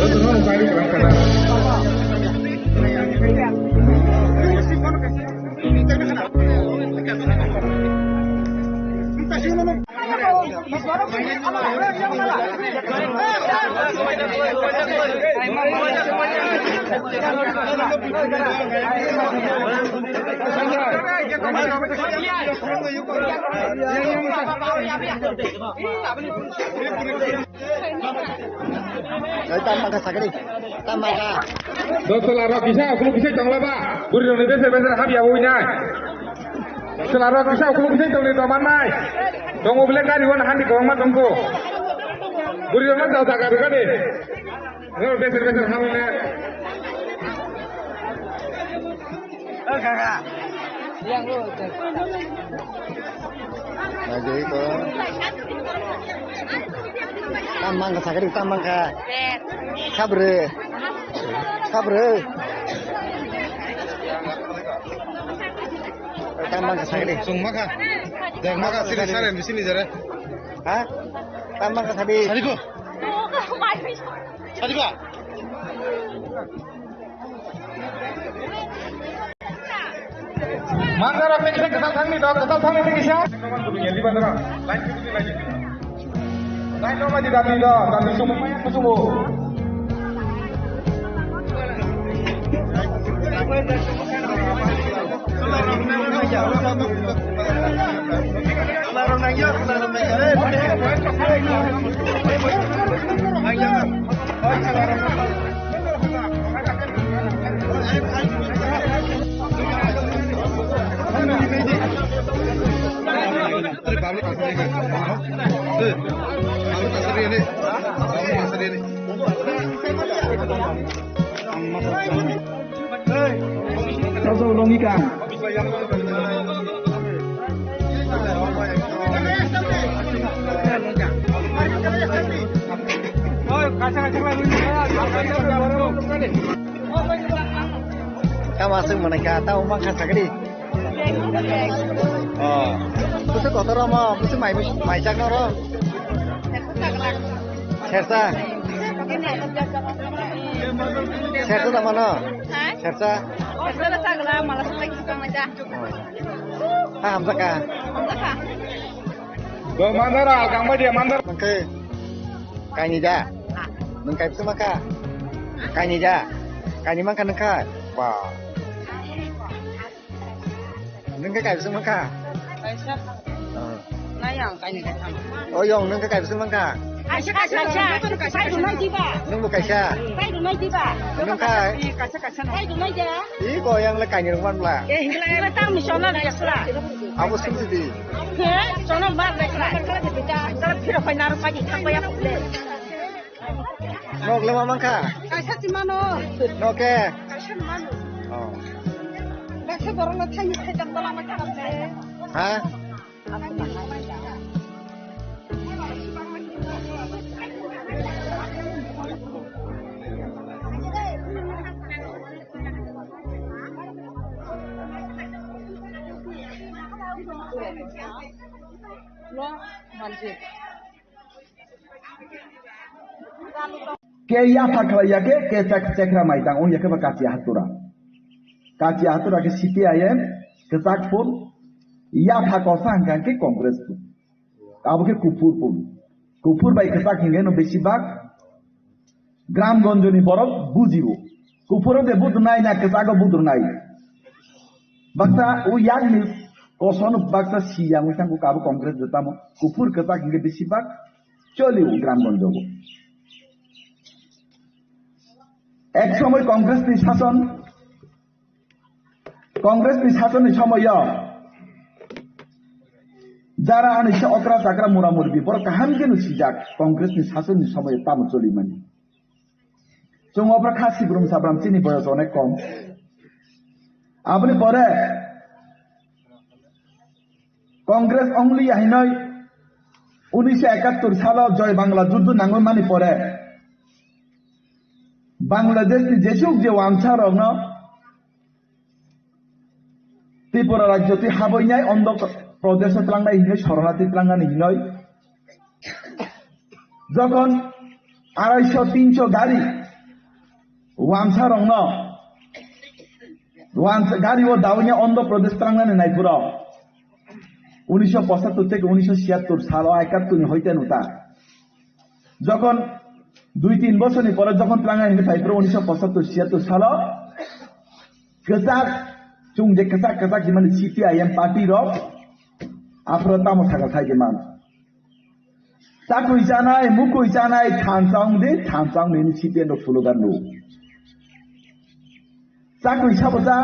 Joto no sari rang kana. Oi, tam mangkha sakri. Tam mangkha. Dos tola rok kisa, ukuluk kisa tongla ba. Buri rok ni bese bese habya ui nai. Tola rok kisa, ukuluk kisa tongni to man nai. Tongo bile gari wan handi kong ma tongko. Buri rok ma jao jaga rega de. Rok bese bese habya nai. Lagi ko. Tam mangkha sakri, tam mangkha. Sabre. Sabre. Tam mangkha sakri. Sung mangkha. Dek mangkha, sini sare, sini jare. Ha? Tam mangkha sakri. Sari ko. Sari ko. Manjaro kisa kisa thangni dok, kisa thangni kisa. Lain no mati dami do, dami sumu maya sumu. Taso longika. Tamo aswk mwnai kha, tamo mangkha sakri. Oh. Busu kotor omo, busu mai, mai chakno ro. Sersa. Sersa tamo no? Ha? Sersa. Sersa chagla, mala sa lagi sa mai da. Oh. Ha, hamjaka. Hamjaka. Bo mandara, kang ba dia mandara. Oke. Kaini da? Nwng kaibwswk mankha? Kaini da? Kaini mankha nwng kha? Ba. Nwng khe kaibwswk mankha? Kaisa. Ah. Nai ang kaini kaitham. O yong, nwng khe kaibwswk mankha? Kaisa, kaisa, kaisa. Kaisa nai diba? Nwng bo kaisa? Kaisa nai diba? Nwng kha? Kaisa, kaisa nai. Kaisa nai diba? Ih, ko yang le kaini rwng man bla. Eh, hingla, hingla, tang ni chonal ya sura. Abo sumsi di. He, chonal mar de kra. Kala phiro phai naru phai di thang ya pule. Nok le ma mankha? Kaisa si mano. Nok ke? Kaisa mano. Oh. Kaisa borok na thani thai dam bala ma kala le. Ha? Ke yapha khlai ya khe, ke chak-, chekra mai tang wng ya khe ba kachi hatura. Kachi hatura khe C P I M, kwchak phul, yapha kosa hwnkha khe Congress phul. Abo khe kuphur phul. Kuphur bai kwchak hwnkhe no besi bak Gramgonjoni borok bujibo. Kuphuro de budrunai na kwchago budrunai. Baksa o yakni kosono baksa siyang wngkha kabo Congress de tamo. Kuphur kwchak hwnkhe besi bak choli o Gramgonjogo. Ek somoy Congress ni sason Congress ni sasonni somoyo jara ani se okra chakra mura murbi borok kaham khe no sijak Congress ni sasonni somoyo tamo cholimani. Chwng opra kha sibrum sabram chini boyos onek kom. Aboni pore Congress only hinoi unisho ekattor salo Joy Bangla juddu nangwi mani pore Bangladesh ni jesuk je wansa rokno Tripura rajyo twi habwi nai Andhra Pradesh o tlangnai hinwi, Soronati tlangnani hinwi, Jokon arai sho tin sho gari wansa rokno, wansa gari o dawi Andhra Pradesh trangnani naiphuru unisho pochattor theke unisho chiyattor salo ekattor ni hoite nuta. Jokon dui tin bosorni pore jokon trangnani hinwi phaiphuru unisho pochattor chiyattor salo kwchak, chwng je kwchak kwchak himani C P I M party rok aphuru tamo sakha khai de man. Chakwi chanai, mukwi chanai, thansa wng di, thansa wng di hinwi C P M rok slogan rwo. Chakwi sabo cha,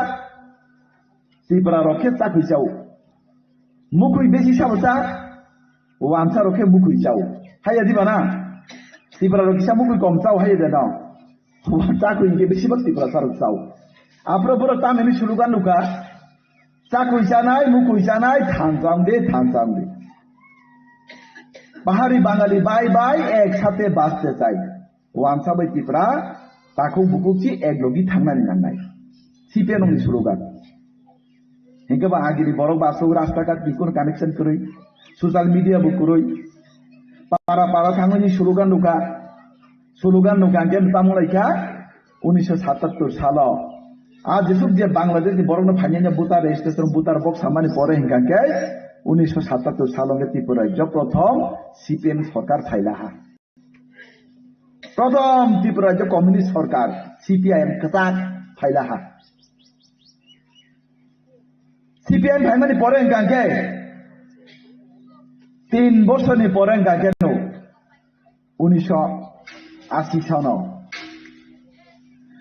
Tripura rok khe chakwi chao. Mukwi besi sabo cha, wansa rok khe mukwi chao. Haiya diba na? Tripura rok kisa mukwi kom chao haiya de no. Chakwi hinkhe besi bak Tripura sa rok chao. Aphuru borok tamni hinwi slogan rwkha. Chakwi chanai, mukwi chanai, thansa wng di, thansa wng di. Pahari Bangali bye bye, ek sathe baste chai. Wansa bai Tripura, takhuk bukhuk si ek logi thangnani nangnai. C P M ni slogan. Hinkhe ba agini borok ba aswk rasta ghat ni kono connection kwrwi, social media bo kwrwi. Para para thangwi ni slogan rwkha. Slogan rwkha hinkhe tamo laikha unisho satattor salo. A jesuk je Bangladesh ni borokno phainai no voter registration, voter box samani pore hinkha khe unisho satattor salo hinkhe Tripura rajyo prothom C P M sorkar phailaha. Prothom Tripura rajyo communist sorkar C P I M kwchak phailaha. C P I M phaimani pore hinkha khe tin bosorni pore hinkha khe no unisho asi sono.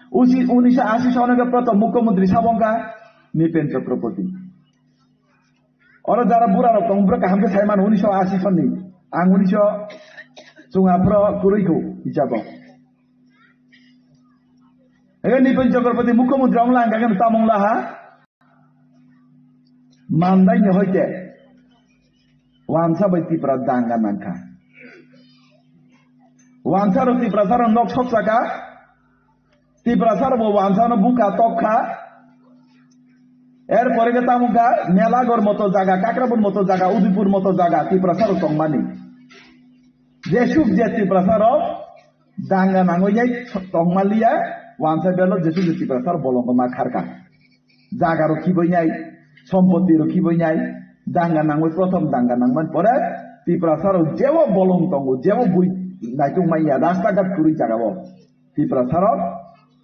Usi-, unisho asi sono khe prothom mukhyamantri sabo wngkha Nipen Chakraborty. Oro jara bura rok tong, bura kaham khe sai mano unisho asi sonni. Ang unisho chwng aphro kwrwi kho hisabo. Ege Nipen Chakraborty mukhyamantri wng lang khe tamo wng laha. Mandai ni hoite wansa bai Tripura danga nangkha. Wansa rok Tripura saro nok sok saka. Tiprasa rok bo wansa no bukha tokha. Er pore khe tamo kha Melagor moto jaga, Kakrabun moto jaga, Udaipur moto jaga Tiprasa rok tongmani. Jesuk je Tiprasa rok danga nangwi nai tongmaliya, wansa belo jesuk je Tiprasa rok bolong ma kharkha. Jaga rok khibai nai, sompoti rok khibai nai, danga nangwi prothom danga nangmani pore Tiprasa rok jebo bolong tongo, jebo bui naitung manya, rasta ghat kwrwi jaga o. Tiprasa rok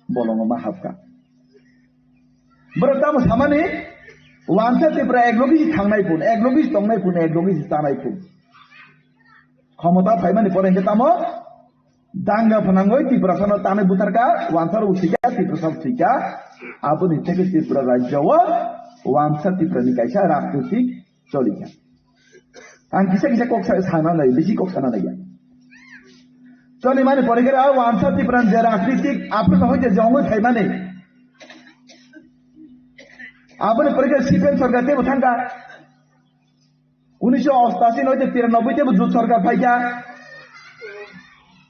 bolongo ma hapkha. Borok tamo samani, wansa Tripura ek logi si thangnai phun, ek logi si tongnai phun, ek logi si chanai phun. Khomota phaimani pore hinkhe tamo danga phanangwi Tiprasa no tanwi butharkha, wansa rok thwikha, Tiprasa rok thwikha. Aboni theke Tripura rajyo o wansa Tripura ni kaisa rajnitik cholikha. Ang kisa kisa kok sa-, sana nai, bisi kok sana nai ya. Choli mani pore khe a wansa Tripura je rajnitik aphuru no hoite je ongoi phaimani. Aboni pore khe C P M sorkar tebo thangkha. Unisho ostashi no hoite tiranoboi tebo jut sorkar phaikha.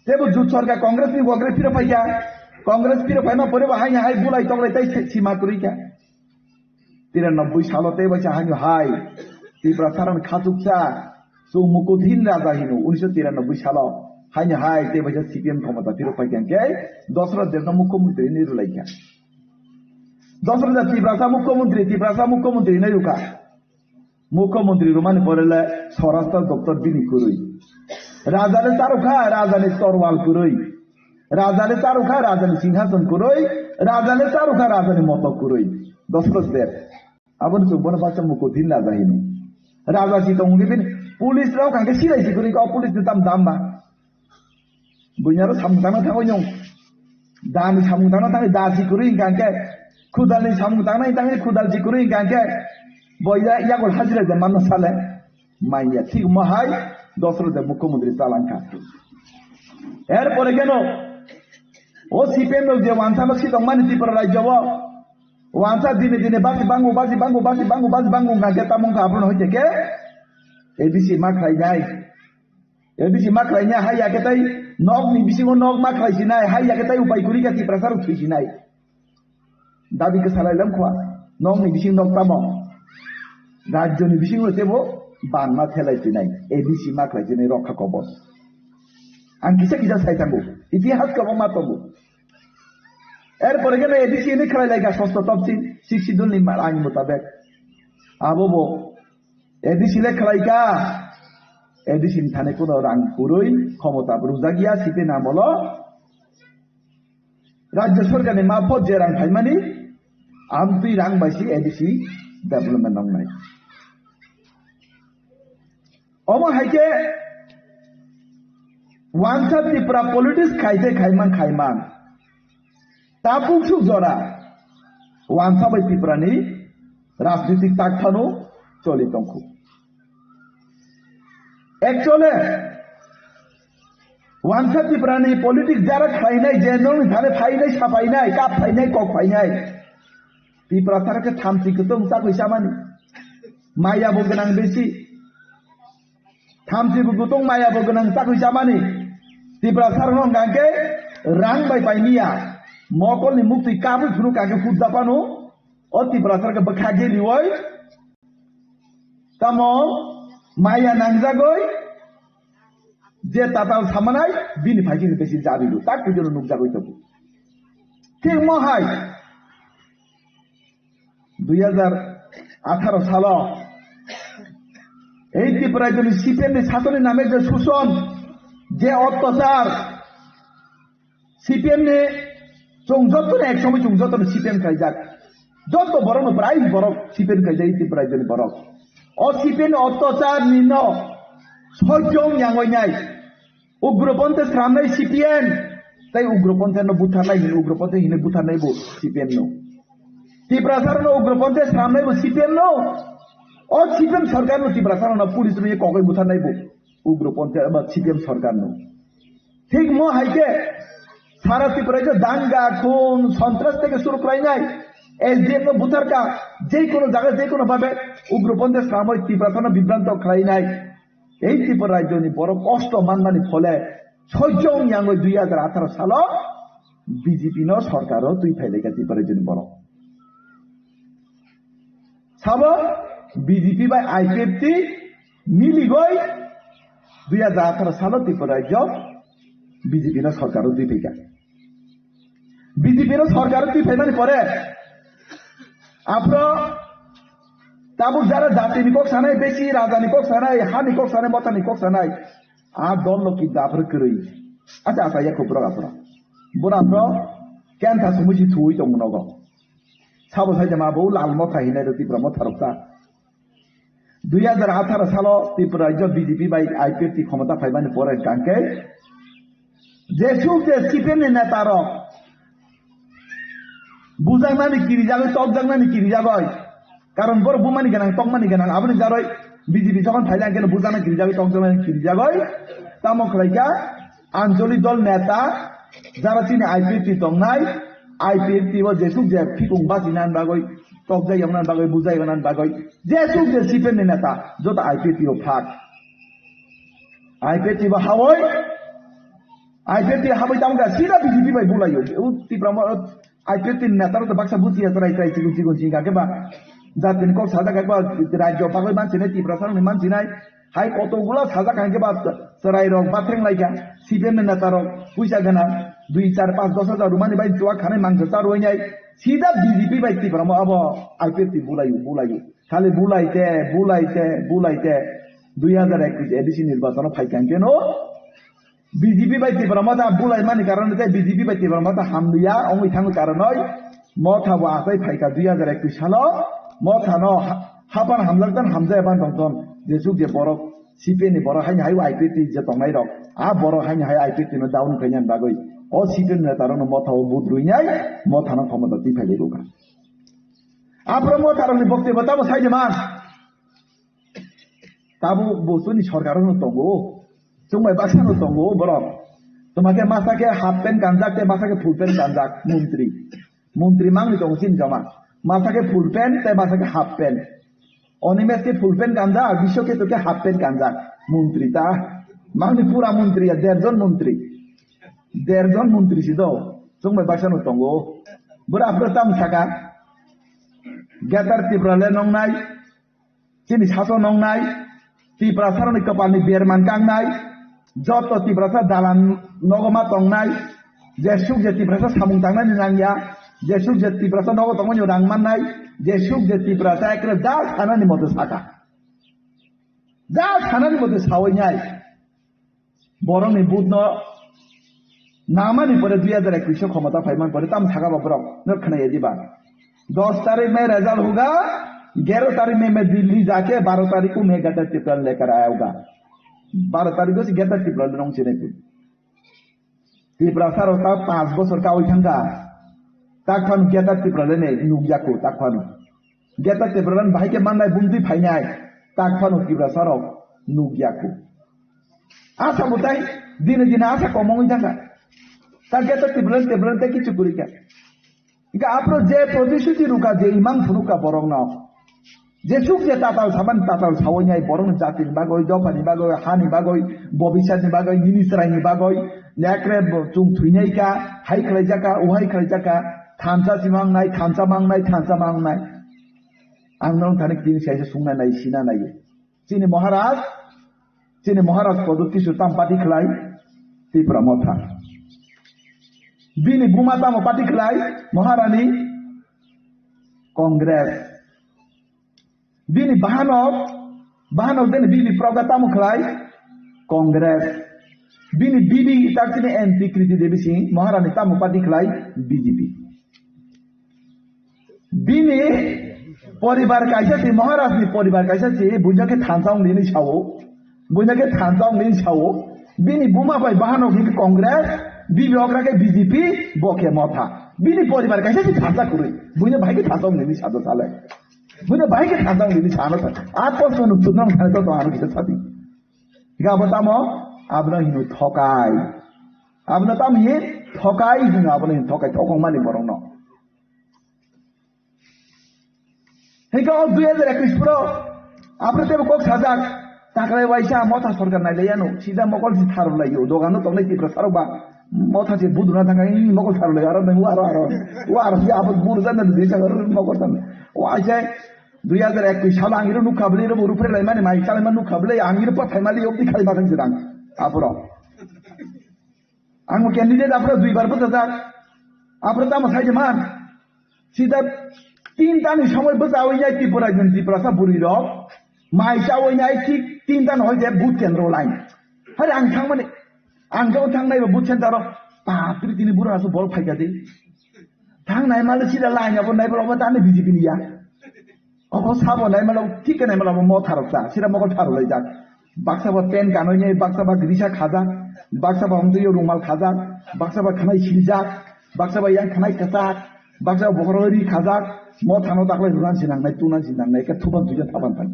Tebo jut sorkar Congress ni bogre phiro phaikha. Congress phiro phaima pore bo haini hai bulai toklai tai si-, sima kwrwi kha. Tiranoboi salo tei baisa haino hai Tiprasa rokni khachuksa chwng Mukuthin Raja hino unisho tiranoboi salo haino hai tei baisa C P M khomota phiro phaikha khe Dosrot Debno mukhyamantri hinwi rwlaikha. Dosrot Deb Tiprasa mukhyamantri, Tiprasa mukhyamantri hinwi rwkha. Mukhyamantri rwmani pore le Swarashtra doptor bini kwrwi. Raja le charwkha, rajani torwal kwrwi. Raja le charwkha, rajani singhason kwrwi. Raja le charwkha, rajani motok kwrwi. Dosrot Deb. Aboni chwng bono baksa Mukuthin Raja hino. Raja si tongwi bini police rok hwnkhe silai si kwrwi kha, o police ni tam dam ba. Buini aro samung tangna thangwi nwng. Dani samung tangna thangwi da si kwrwi hwnkha khe. Khudalni samung tangna thangwi khudal si kwrwi hwnkha khe. Bo ya-, yagul hajira je manna sale. Manya thik mo hai Dosrot je mukhyamantri chalangkha. Er pore keno o C P M rok je wansa no si tongmani Tripura rajyo o. Wansa dine dine basi bangu, basi bangu, basi bangu, basi bangu hwnkha khe tamo wngkha aphuru no hoite khe A D C ma khlainai. A D C ma khlainai, hai ya khe tai nokni bisingo nok ma khlai sinai, hai ya khe tai upai kwrwi kha Tiprasa rok thwi sinai. Dabi khe salai lam khwa, nokni bising nok tamo. Rajyoni bisingo tebo ban ma thelai sinai, A D C ma khlai sinai rokha kobor. Ang kisa kisa sai thango. Itihas kwbangma tongo. Erpore khe A D C ni khlai lai kha sosto topsi six schedule ni ma-, ain mutabek. Abo bo A D C le khlai kha. A D C ni thani kuno rang kwrwi khomota rwjak ya site namolo. Rajya sorkar ni mapho je rang phaimani amtwi rang bai si A D C development wngnai. Omo hai khe wansa Tripura politics khai se khaimang khaimang. Tabuk suk jora wansa bai Tripura ni rajnitik tak phano choli tongkhu. Actually, wansa Tripura ni politics jara khlainai, je nong thane phainai, saphainai, kap phainai, kok phainai. Tripura sara khe thamchi kwtwng chakwi chamani. Maya bo gwnang besi. Thamchi bo kwtwng maya bo gwnang chakwi chamani. Tripura sara no hwnkha khe rang bai pai miya. Mokol ni muktwi kabwi phuru kha khe hut japano. O Tripura sara khe bwkha geliwi. Tamo maya nangjagoi je tatal samanai bini phaikhe besi jabidu tak pujono nukjagoi tongo. Thik mo hai dui hajar atharo salo ei Tripura rajyoni C P M ni sasoni name je suson, je ottachar, C P M ni chwng joto ni ek somoi chwng joto ni C P M khaijak. Joto borok no prai borok C P M khaijak, Tripura rajyoni borok. O C P M ni ottachar ni no sojong yangoi nai. Ugroponte sramnai C P M. Tai ugroponte no butharnai hin, ugroponte hine butharnai bo C P M no. Tiprasa no ugroponte sramnai bo C P M no. O C P M sarkar no Tiprasa no police no kokoi butharnai bo ugroponte ba C P M sarkar no. Thik mo hai khe sara Tripura je danga, khun, sontras theke suru khlainai, S D F no buthar kha, je kono jaga, je kono bhabe ugroponte sramoi Tiprasa no bibranto khlainai. Ei Tripura rajyoni borok kosto manmani phole sojong yangoi dui hajar atharo salo B J P no sorkaro twi phailaikha Tripura rajyoni borok. Sabo B J P bai I P F T miligoi dui hajar atharo salo Tripura rajyo B J P no sorkaro twi phaikha. B J P no sorkaro twi phaimani pore aphro tabuk jara jatini kok sanai, besi rajani kok sanai, hani kok sanai, mothani kok sanai, a dol no kintu aphro kwrwi. Acha acha ya khubro aphro. Bora aphro kentha sumui si thuwi tong nogo. Sabo sai jama bo lal motha hinai rw Tipra motha rok ta. Dui hajar atharo salo Tripura rajyo B J P bai I P F T khomota phaimani pore hwnkhe jesuk je C P M ni neta rok bujaknani kirijagoi, tokjaknani kirijagoi, karon borok bumani gwnang, tokmani gwnang, aboni jaroi B J P jokhon phaile hwnkhe bujaknani kirijagoi, tokjaknani kirijagoi, tamo khlaikha Ancholi dol neta, jara chini I P F T tongnai, I P F T o jesuk je phikung bachina bagoi, tokjak yongna bagoi, bujai yongna bagoi, jesuk je C P M ni neta, joto I P F T o phak. I P F T bo hawoi, I P F T haboi tamo ka sida B J P bai bulaio. U Tipra mo, I P F T ni neta rok to baksa bujiya chwrai chwrai chikon chikon singka khe ba jatini kok sajak khe ba rajyo bagwi mansinai, Tiprasa rokni mansinai. Hai kotokgula sajak kha khe ba chwrai rok bathreng lai kha, C P M ni neta rok puisa gana dui, char, panch, dos hajar rumani bai chuak khanai mangsa cha rwinai. Sida B J P bai Tipra mo abo I P F T bulaio, bulaio. Khali bulaite, bulaite, bulaite. Dui hajar ekwis A D C nirbachon o phai kha khe no B J P bai Tipra Motha bulai mani karon tei B J P bai Tipra Motha hamliya wngwi thangwi karonoi Motha bo achai phaikha dui hajar ekwis salo. Motha no ha-, hapan hamjak jan hamjaya ban tong ton jesuk je borok C P M ni borok haini hai I P F T je tongnai rok, a borok haini hai I P F T no down khainani bagwi o C P M ni neta rok no Motha o vote rwinai Motha no khomota twi phai lai bwkha. Aphuru Motha rok ni bokti bo tamo sai de man. Tabuk bo chini sorkar no tongo, chwng bai baksa no tongo borok. Toma khe masa khe half pant kanjak tei masa khe full pant kanjak montri. Montri mangni tongo chini jama. Masa khe full pant tei masa khe half pant. Animesh khe full pant kanjak, Biswa khe to khe half pant kanjak. Montri ta. Mangni pura montri ya, derjon montri. Derjon montri si do. Chwng bai baksa no tongo. Bwrwi aphuru tamo saka. Greater Tripura le nongnai. Chini saso nongnai, Tiprasarokni kwpalni berman kangnai, Joto Tiprasa dalan nogo ma tongnai, jesuk je Tiprasa samung tangnani nangya, jesuk je Tiprasa nogo tongmani rang mannai, jesuk je Tiprasa ekre ja sanani mote saka. Ja sanani mote sawi nai. Borokni budno namani pore dui hajar ekwis o khomota phaiman pore tamo saka ba borok no khwnaya diba. दस तारीख में रिजल्ट होगा, ग्यारह तारीख में मैं दिल्ली जाके बारह तारीख को मैं ग्रेटर टिप्रा लेकर आया होगा। बारह तारीख को ग्रेटर टिप्रा ले nong chinai. Tiprasa rok ta panch bochor kawi thangkha. Tak phano Greater Tipraland ni nukya kho tak phano. Greater Tipraland bahai khe mannai bumtwi phainai tak phano Tiprasa rok nukya kho. Asa bwtai dine dine asa komongwi thangkha. Ta Greater Tipraland, Tipraland tei kichu kwrwi kha. Hingke aphuru je protisuti rwkha, je imang phunukha borokno, jesuk je tatal saban tatal sawi nai borokni jatini bagwi, dophani bagwi, hani bagwi, bobisatni bagwi, nini chwraini bagwi, nekre bo chwng thwinai kha, hai khlaijak kha, uhai khlaijak kha, thansa si mangnai, thansa mangnai, thansa mangnai. Ang norok thani tini saisa sungna nai, sina nai. Chini Maharaj, chini Maharaj Pradyut Kishore tamo party khlai? Tipra Motha. Bini buma tamo party khlai? Maharani Congress. Bini bahanok, bahanok deni bini proga tamo khlai? Congress. Bini bibi tak chini N P Kriti Devi Singh Maharani tamo party khlai? B J P. Bini poribar kaisa si, Maharaj ni poribar kaisa si, buino khe thansa wng nini sao, buino khe thansa wng nini sao, bini buma bai bahanok hini Congress, bibi okra khe B J P, bo khe Motha. Bini poribar kaisa si thansa kwrwi, buino bahai khe thansa wng nini sado sale. Buino bahai khe thansa wng nini sano sa. A post no nukthuk nang thani to ano kisa sadi. Ga bo tamo, abno hino thokai. Abno tamo hi thokai hino, abno hino thokai, thokong mani borok no. Hingke o dui hajar ekwis pro, apre tebo kok sajak, taklai waisa Motha sorkar nai lai ano, sida mokol si tharo lai yo, dogano tongnai Tiprasa rok ba, Motha si buduna thangka, ing mokol tharo lai, aro nang aro, aro, wa aro si abot buru jana dui sa aro mokol tan. Wa aise, dui hajar ekwis salo ang iro nukha bwle, iro buru pre lai mani mai, chalai ma nukha bwle, ang iro pa thai mali, yokti khai ma thang sidang, apro. Ang candidate apro dui bar bwchajak. Apro tamo sai man. Sida tinta ni somoi bwchawi nai Tripura ni Tiprasa bwrwi rok. Mai chawi nai thik tinta no hoite booth kendro line. Hari ang thangmani. Ang jabo thangnai bo booth center o. Pa tri tini bura asu bol phaika di. Thangnai mali sida line abo nai bo tani B J P ni ya. Oko sabo nai malo, thik nai malo, Motha rok ta, sira mokol tharo lai jak. Baksa ba pen kanoi nai, baksa ba grisa khajak, baksa ba hongtwi rumal khajak, baksa ba khanai siljak, baksa ba yang khanai kachak, baksa ba bokhorok ri khajak, Motha no taklai runan sinang nai, tunan sinang nai, ka thuban tuja thaban tang.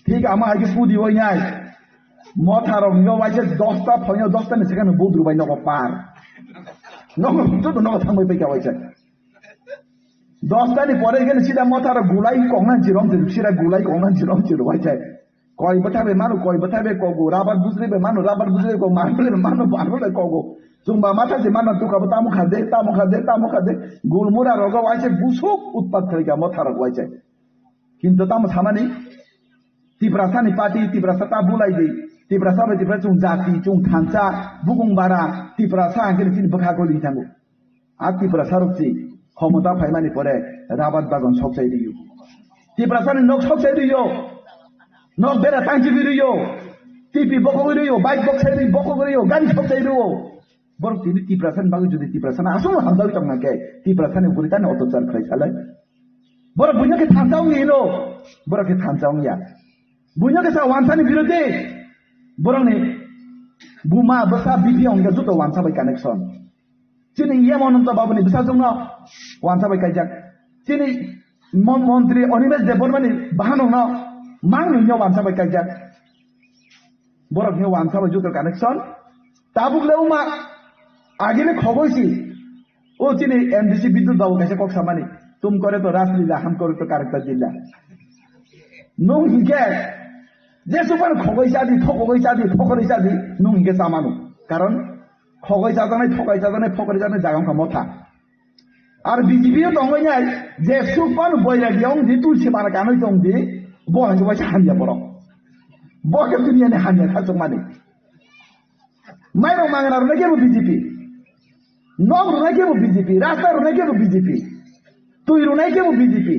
Thik ama hai khe pudi oi nai. Motha rok no waisa dosta phoino dosta ni sekano budru bai nogo par. Nogo to nogo thangbai pai ka waisa. Dosta ni pore gele sida Motha rok gulai kongnan jirom jirom sida gulai kongnan jirom jirom waisa. Koi bwtha bai manu, koi bwtha bai kogo, rabar bujri bai manu, rabar bujri bai kogo, marble bai manu, marble bai kogo. Chumba Motha se manu tuka bo tamo khade, tamo khade, tamo khade. Gulmura rogo waisa busuk utpat khlai ka Motha rok waisa. Kintu tamo samani, Tiprasa ni party, Tiprasa ta bulai di, Tiprasa bai Tiprasa chung jati, chung thansa, bukung bara, Tiprasa hingke chini bwkha goli thango. A Tiprasa rok si, khomota phaimani pore, rabat bagon sok chai riyo. Tiprasa ni nok sok chai riyo. Nok bera tangchi riyo. T V bokogwi riyo, bike bok chai riyo, bokogwi riyo, gari sok chai riyo. Borok tini Tiprasa ni bagwi jodi Tiprasa no aswk hamjagwi tongna khe Tiprasa ni bwrwi tani otachar khlai salai. Borok buino khe thansa wngya hino, borok khe thansa wngya. Buino khe sa wansa ni birodhi, borok ni buma bwsa bibi wngya joto wansa bai connection. Chini E M Ananta Babu ni bwsajwk no wansa bai kaijak. Chini mon-, montri Animesh Debbarma ni bahanok no mang nwi no wansa bai kaijak. Borok ni wansa bai joto connection. Tabuk le uma agini khogoi si. O chini M D C Bidyut Babu kaisa kok samani. Tum kore to Raslila, ham kore to Karekta Dilla. Nung hinkhe je supan khogoi chadi, thokogoi chadi, thokoroi chadi, nung hinkhe chamanu. Karon khogoi chajaknai, thokai chajaknai, thokoroi chajaknai jaga wngkha Motha. Ar B J P o tongwi nai, je suk phano boiragi wng di, tulsi bara kanwi tong di, bo hai se waisa hamya borok. Bo khe duniani hamya khachukmani. Mairok mangna rwnai khe bo B J P. Nok rwnai khe bo B J P. Rasta rwnai khe bo B J P. Twi rwnai khe bo B J P.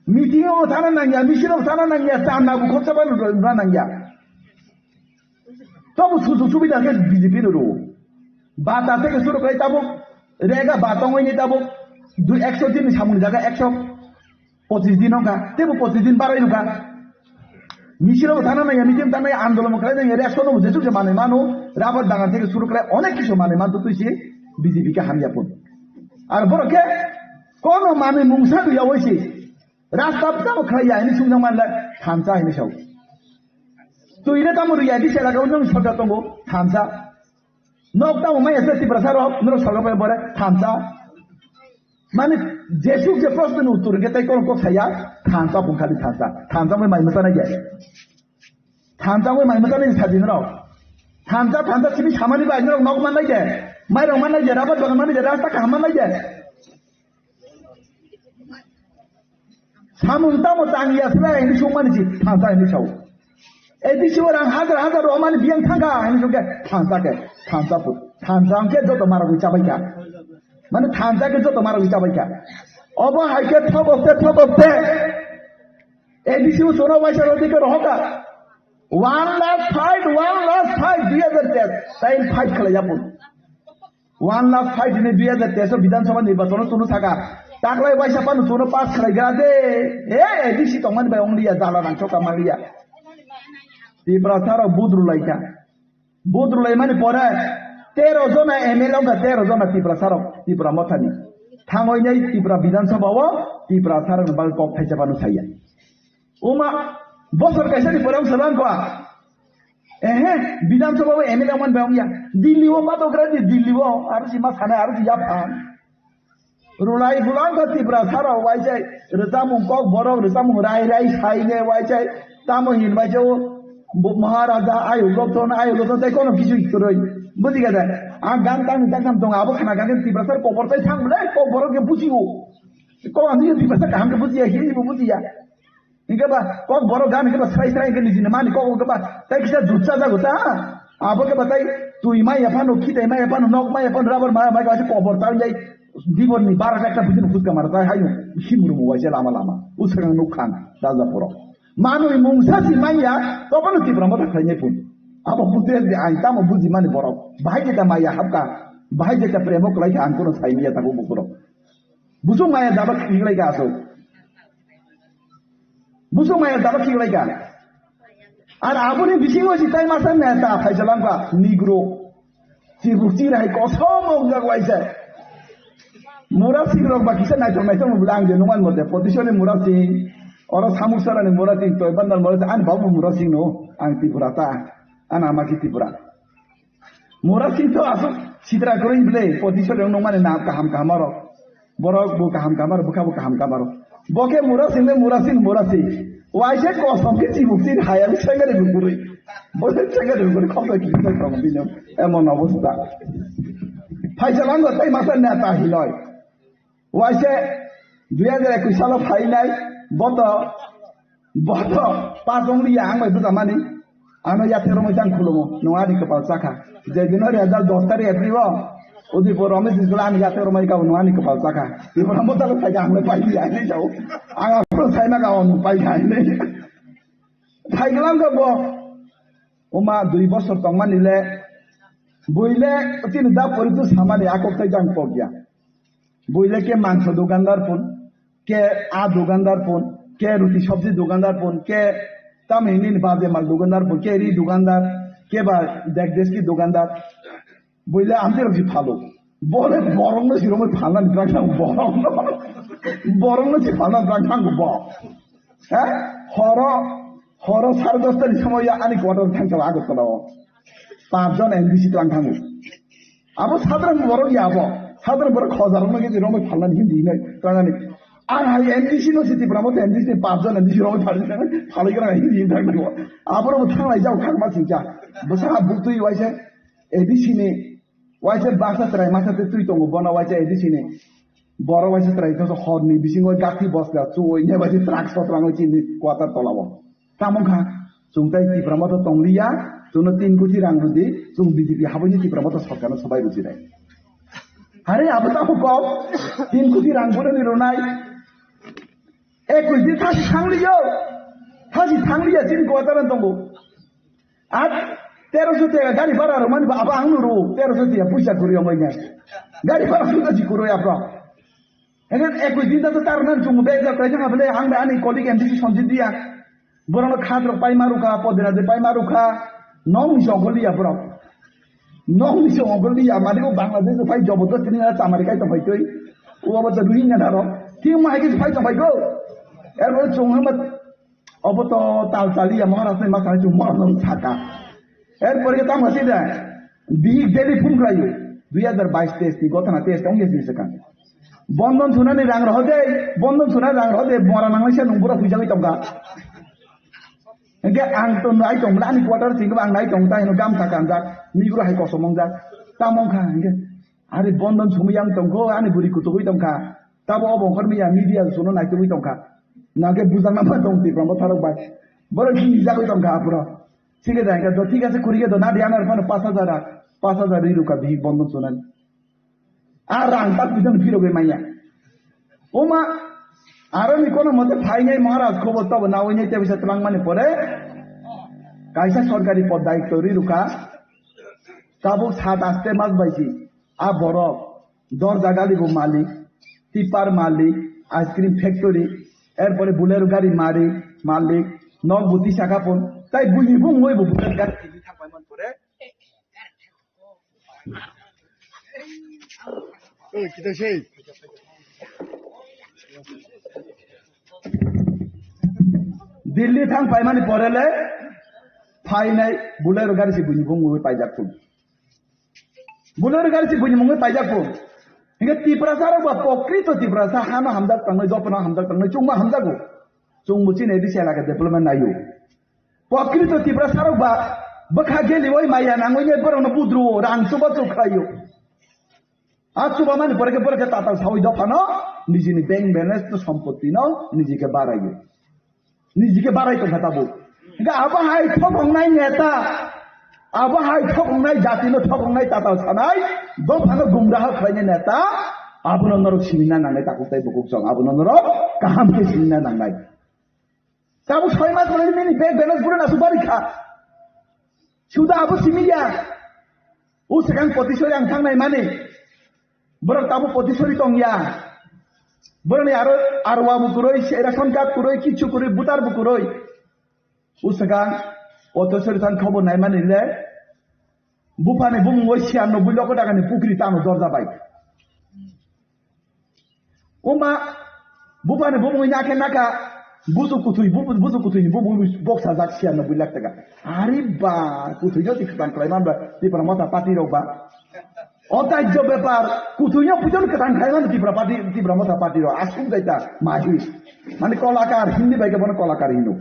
Meeting o thana nangya, misil o thana nangya, chanda bo khorsa bai rwna nangya. Tobo sujuk subida khe B J P no rwo. Bata theke suru khlai tabuk, rega ba tongwi ni tabuk, dui ekso din ni samung jaga ekso pochis din wngkha, teibo pochis din barai rwkha. Misil o thana nangya, meeting thana nangya, andolon khlai nangya, rega sono jesuk se manwi mano, rabar bagan theke suru khlai onek kisu manwi man twi se B J P khe hamya phun. Ar borok khe kono manwi mungsa rwya oi se. Rasta tamo khlai ya hini swngjak manle thansa hini sao. Twi le tamo rwya di sela ga unang sorkar tongo thansa. Nok tamo maya se Tiprasa rok norok sorkar pai bore thansa. Mane jesuk je proshno ni uttor ke tai kono kok saya thansa pung khali thansa. Thansa mai mai masa na ya. Thansa mai mai masa ni sajin rok. Thansa thansa simi samani bai norok nok man lai de. Mai rok man lai de, rabat bagan man lai de, rasta kaham man lai de. Samung tamo tangya sila ini sungmani si thansa ini sao. A D C o rang hajar hajar romani biyang thangka ini sungke thansa ke thansa put thansa ke joto mara gwi chabai ka. Mane thansa ke joto mara gwi chabai ka. Obo hai ke thobok te thobok te. A D C o sono waisa rodi ke rohoka. One last fight, one last fight, dui hajar teish, time fight khlai yapun. One last fight hini dui hajar teish o Bidhan Sabha nirbachon o chwngno saka. Taklai waisa phano chwngno pass khlai gra de. He, A D C tongmani bai wngliya, jala nangkha manliya. Tiprasa rok budru laikha. Budru laimani pore tero jona M L A wngkha, tero jona Tiprasa rok, Tipra mothani. Thangwi nai Tipra Bidhan Sabha o Tiprasa rokni bagwi kok thaisa phano saya. Uma, bosor kaisa ni pore wngsa lang kwa. Ehe, Bidhan Sabha o M L A man bai wngya. Delhi o pato gra di, Delhi o, aro si ma sana, aro si ya phan. Rulai bulang ko Tiprasa rok waisai, rwchapmung kok borok, rwchapmung rai rai saine waisai, tamo hin waisai o, bo-, Maharaja, ayu lokton, ayu lokton, tai kono kisu kwrwi. Buji ga da? A gang tang ni tang tang tong, abo khana gang Tiprasa kok borok tai thang bwlai, kok borok ke buji o. Kok ani Tiprasa kaham ke buji ya, Hindi bo buji ya. Hingke ba kok borok gan hingke ba srai srai hingke niji ni mani kok hingke ba tai kisa jutsa jago ta. Abo ke ba tai twi mai ya phano, khitai mai ya phano, nok mai ya phano, rabar mai ya phano, kobor ta jai. Dibor ni bara ekta bujin khuska mara tai hayo himru mo waise lama lama. Usang nuk khan daja borok. Manwi mungsa si mai ya, to bono Tipra mo ta khlai nai pun. Abo buji di ai tamo buji mani borok. Bahai ke ta mai ya hapka. Bahai ke ta premo klai ka ang kono sai mi ya ta ko bukurok. Busuk maya daba khiklai ka asuk. Busuk maya daba khiklai ka. Ar aboni bisingo si tai masa neta phaisalang ka Negro. Chibuk chirai kosom wngjak waisa. Mura singrok ba kisa naithok naithok bwla ang je nungman mote. Potisoni Mura Sing, oro Samuksarani Mura Sing, Toibandal Mura Sing, ani babu Mura Sing no, ang Tripura ta. Ana ama ki Tripura. Mura Sing to asuk sitra kwrwi bwle, potisoni wng nungmani na kaham kaham aro. Borok bo kaham kaham aro, bwkha bo kaham kaham aro. Bo khe Mura Sing le Mura Sing, Mura Sing. Waisa kosom khe chibuk chir haya sengari bukuri. Bo sengari bukuri khoksa kiri sai tong bini emon obostha. Phaisa lango tai masa neta hiloi. Waise dui hajar ekush salo phainai, boto, boto, pas wng liya ang bai bwsa mani. Ano yathek romwi tang khulumo, nwng ani kwpal chakha. Je dino dui hajar dos tarik April o, Udaipur Ramesh Isla ani yathek romwi kabo nwng ani kwpal chakha. Ipor mo talo phaikha ang bai pai liya hinwi jao. Ang aphuru saima ka nwng pai kha hinwi. Phaiklam ka bo, oma dui bosor tongmani le, buile chini da poritu samani akok tai jang pokya. Buile ke mangso dukandar pun, ke a dukandar pun, ke ruti sabji dukandar pun, ke tamo hini baje mal dukandar pun, ke ri dukandar, ke ba dekdeski dukandar. Buile amte rok si phalo. Bole borok no si romoi phalna ni drang thang borok no. Borok no si phalna drang thang bo. Ha? Horo, horo sare dosta ni somoy ya ani quarter thang chala Agartala o. Panch jon M D C twlang thango. Abo sadharan borok ya abo. Sadharan borok hajar rok no gidi romoi phalnani hindi hinoi twlangnani. Ang hai M D C no si Tipra mo M D C ni panch jon M D C romoi phalnani phalai gra hindi hinoi twlangnani. Abo rok thanglai jao khakma singcha. Bwsa butui waise A D C ni waise baksa chwrai masa twi twi tongo bono waise A D C ni. Borok waise chwrai khe horni bisingo gati bosla chuwi ne waise truck sotrangwi chini quarter tolao. Tamo kha? Chwng tai Tipra Motha tongliya, chwngno tin koti rang rwdi, chwng B J P habuini Tipra Motha sorkarno swbai rwjinai. Are abo tamo kok, tin koti rang boroni rwnai. Ekush din thasi thangliyo, thasi thangliya chini quarter-o tongo. Ar teroso tiya gari bhara rwmani ba abo ang nuru, teroso tiya puisa kwrwi wngmanya. Gari bhara sudasi kwrwi abo. Hingke ekush din ta to tar nan chungo bek jak kaisa ma bele ang da ani colleague M D C Sanjit Riya. Borokno khat rok pai ma rukha, podina de pai ma rukha. Nong ni songkol liya borok. Nong ni songkol liya mani ko Bangladesh pai jobo to tini na chamari kai to pai toi. Ko abo to ruhin na daro. Ti ma hai ke pai to pai ko. Er bo chung ma Obo to tal chaliya Maharaj ni masani chwng Maharaj no saka. Er pore tamo si da. Bihik daily phone khlaio. Dui hajar bais test ni gothana test ong yesi saka. Bondon sunani rang rohode, bondon sunani rang rohode, mora nangnai se nung bura huijagwi tongka. Hingke ang to nai tong bla ani quarter sing ang nai tong ta hino gam ta kanjak. Ni bura hai kosom ongjak. Tamo kha hingke. Ari bondon sumui yang tongko ani buri kutugwi tongka. Tabo obo ongkhor miya media suno naitugwi tongkha. Nangkhe bujakna ma tong Tipra Motharok bai. Borok hinjagwi tongkha aphuru. Thik ase, hingkhe do thik ase, khurige do nadi anar phano pas hajar, pas hajar ri rukha bihik bondon sunani. A rang tak bijan phirogwi manya. Oma, aroni kono mote phainai Maharaj khobor tobo nawi nai tebisa twlangmani pore. Kaisa sorkari pod daitto ri rukha. Tabuk sat aste mas baisi. A borok. Dorja gali bo malik, tipper malik, ice cream factory, er pore Bolero gari mari, malik, nok bo tisa kapon, tai buini bumungoi bo Bolero gari tini thangpai man pore. Oi, kita sei. Delhi thang paimani pore le phainai Bolero gari se buini bumungoi paijak thung. Bolero gari se buini mungwi paijak bo. Hingke Tiprasa rok ba pokrito Tiprasa hano hamjak tangnai, jopano hamjak tangnai, chungma hamjago. Chungbo chini A D C elaka development naio. Pokrito Tiprasa rok ba bwkha gelioi maya nangoi ne borokno budruo, rang chuba chuk khlaio. A chuba mani pore khe borok khe tatal sawi dophano nijini bank balance no sompotino niji khe baraio. Nijike barai tongkha tabuk. Hingke abo hai thok wngnai neta, abo hai thok wngnai jatino thok wngnai tatal sanai, dophano gumraha khlainai neta, abono norok simina nangnai takhuk tei bukhuk song, abono norok kaham khe simina nangnai. Tabuk soi mas bolai nini bank balance pura nasu bari kha. Suda abo simiya. O swkang potisori ang thangnai mani. Borok tabuk potisori tongya. Borokni aro arwa bo kwrwi, ration card kwrwi, kichu kwrwi, voter bo kwrwi. O swkang potisori thang khobor naimani le buphani bumung oi siyan no bui loko dagani pukri tano dorja bai. Oma buphani bumung oi nakhe naka busu kuthui, bu-, busu kuthui ni bumung oi boksa jak siyan no bui lak taka. Ari ba kuthui no ti khwtang khlai man ba Tipra Motha party rok ba. O tajjo bepar, kuthuino pujon kwthang khaimani Tipra party, Tipra Motha party rok, aswk jaita, mahi. Mani kolakar, Hindi bai khe bono kolakar hino.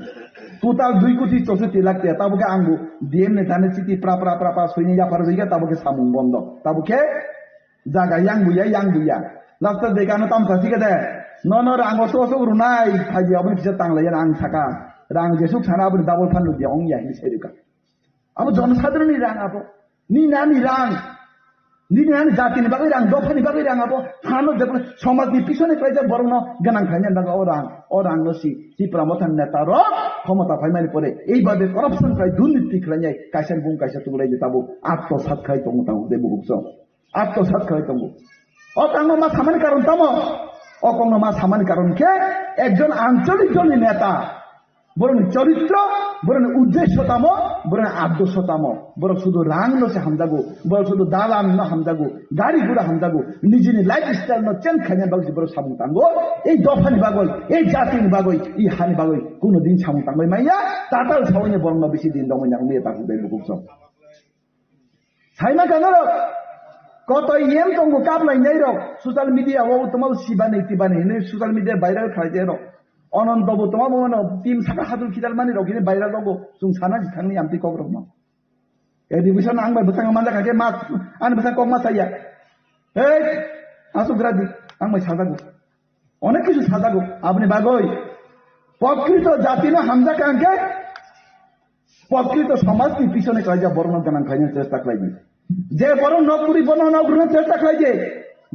Total dui koti chousotti lakh tiya, tabo khe ang bo D M ni thani chiti pra, pra, pra, pra, soini yaphar hoika, tabo khe samung bondo. Tabo khe jaga yang buya, yang buya. Last o dekha no tamsa sikhe de, no, no, rang osok, osok runai, phaidi aboni kisa tanglai, ang saka. Rang jesuk sana aboni double phan rwdi, ong ya, hini sai rwkha. Abo jonosadharonni rang abo. Nini ani rang. Nini ani jatini bagwi rang, dophani bagwi rang abo. Hano jebla somajni pisone khlaijak borokno gwnang khlainani bagwi o rang. O rangno si Tipra Mothani neta rok khomota phaimani pore. Ei babe corruption khlai, durniti khlainai kaisa bung kaisa tuklaidi tabuk atmosat khlai tongo tabuk de bukuk song. Atmosat khlai tongo. O tangno ma samani karon tamo? O kokno ma samani karon khe ekjon ancholik dolni neta. Borokni choritro, borokni uddesho tamo, borokni adorsho tamo. Borok sudu rangno se hamjago, borok sudu dalanno hamjago, gari gura hamjago, nijini lifestyle no change khaina bagwi borok samung tango. Ei dophani bagwi, ei jatini bagwi, ei hani bagwi kuno din samung tangbai manya, tatal sawi borokno bisi din dongwi nangwi takhuk dai bukuk song. Saima kha norok, koto yen tongo kaplainai rok, social media o tongma sibani tibani hinwi social media viral khlaijai rok. Ononto bo tongma bo mano team saka hadul khital mani rok hinwi viral rogo, chwng sana jithangni amtwi kok rokno. Education ang bai bwskango manjak kha khe ma, ani bwskango kok ma saya. Hei, aswk gradi, ang bai sajago. Onek kisu sajago, aboni bagwi. Pokrito jatino hamjak kha hwnkhe, Prokrito somajni pisone khlaijak borokno gwnang khlaina chesta khlaidi. Je borok nok kwrwi bono nok rwna chesta khlaidi.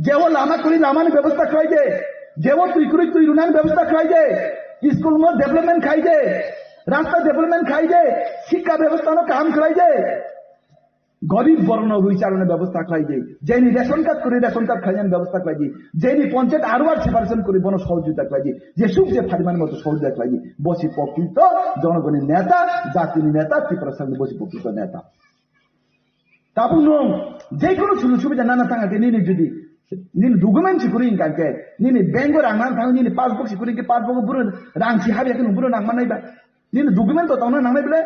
Jebo lama kwrwi lamani bebosta khlaidi. Jebo twi kwrwi twi rwnani bebosta khlaidi. School no development khlaidi. Rasta development khlaidi. Sikka bebosta no kaham khlaidi. Gorib borokno rwi charwna bebosta khlai di. Jeni ration card kwrwi ration card khlainani bebosta khlai di. Jeni panchayat R O R separation kwrwi bono sohojogita khlai di. Jesuk je pharimani moto sohojogita khlai di. Bosi prokrito jonogoni neta, jatini neta, Tiprasani bosi prokrito neta. Tabuk nwng jekono sujog subida nana thang khe nini jodi nini document si kwrwi wngkha khe, nini bank o rang nana thang, nini passbook si kwrwi wngkha, passbook o bwrwi rang si habya khe nwng bwrwi nang manai ba? Nini document to tongna nangnai bwle?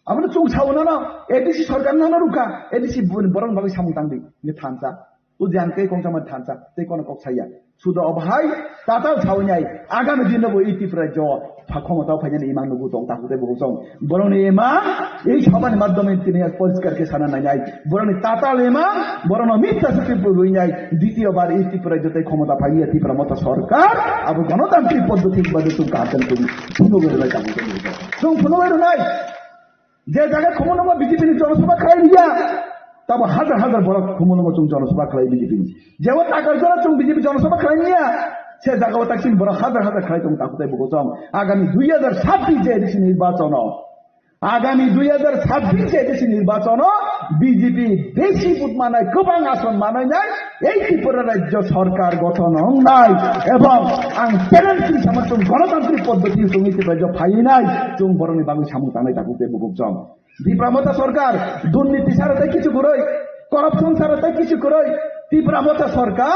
Abono chwng sao nono, A D C sorkar nono rwkha, A D C boni borokni bagwi samung tangdi, ni thansa. O je ang tei kongsa mani thansa, tei kono kok saya. Sudo obo hai, tatal sawi nai, agami dino bo iti prai jo, pha khomotao phainani imang nugu tong, takhuk tei bukhuk song. Borokni imang, ei sabhani madhyome tini poriskar khe sana nai nai. Borokni tatal imang, borokno mitha sukhi purwi nai, ditiyo bar iti prai jo tei khomota phaiya Tipra Motha sorkar, abo ganatantrik poddoti bade chwng kaham khe phunugwi rwnai takhuk tei bukhuk song. Chwng phunugwi rwnai. Je jaga Khumulwngo B J P ni jonosabha khlai liya, tabo hajar hajar borok Khumulwngo chwng jonosabha khlai B J P ni. Jebo Takarjora chwng B J P jonosabha khlai liya, se jaga o taksin borok hajar hajar khlai tong takhuk tei bukhuk song. Agami dui hajar sabbish je A D C nirbachono, agami dui hajar sabbish je A D C nirbachono B J P besi vote manai, kwbang ason manai nai, ei Tripura rajyo sorkar gothon wngnai ebong ang challenge kri sama chwng ganatantrik poddoti chwng ei Tripura rajyo phainai chwng borokni bagwi samung tangnai takhuk tei bukhuk song. Tipra Motha sorkar durniti sara tei kichu kwrwi, corruption sara tei kichu kwrwi, Tipra Motha sorkar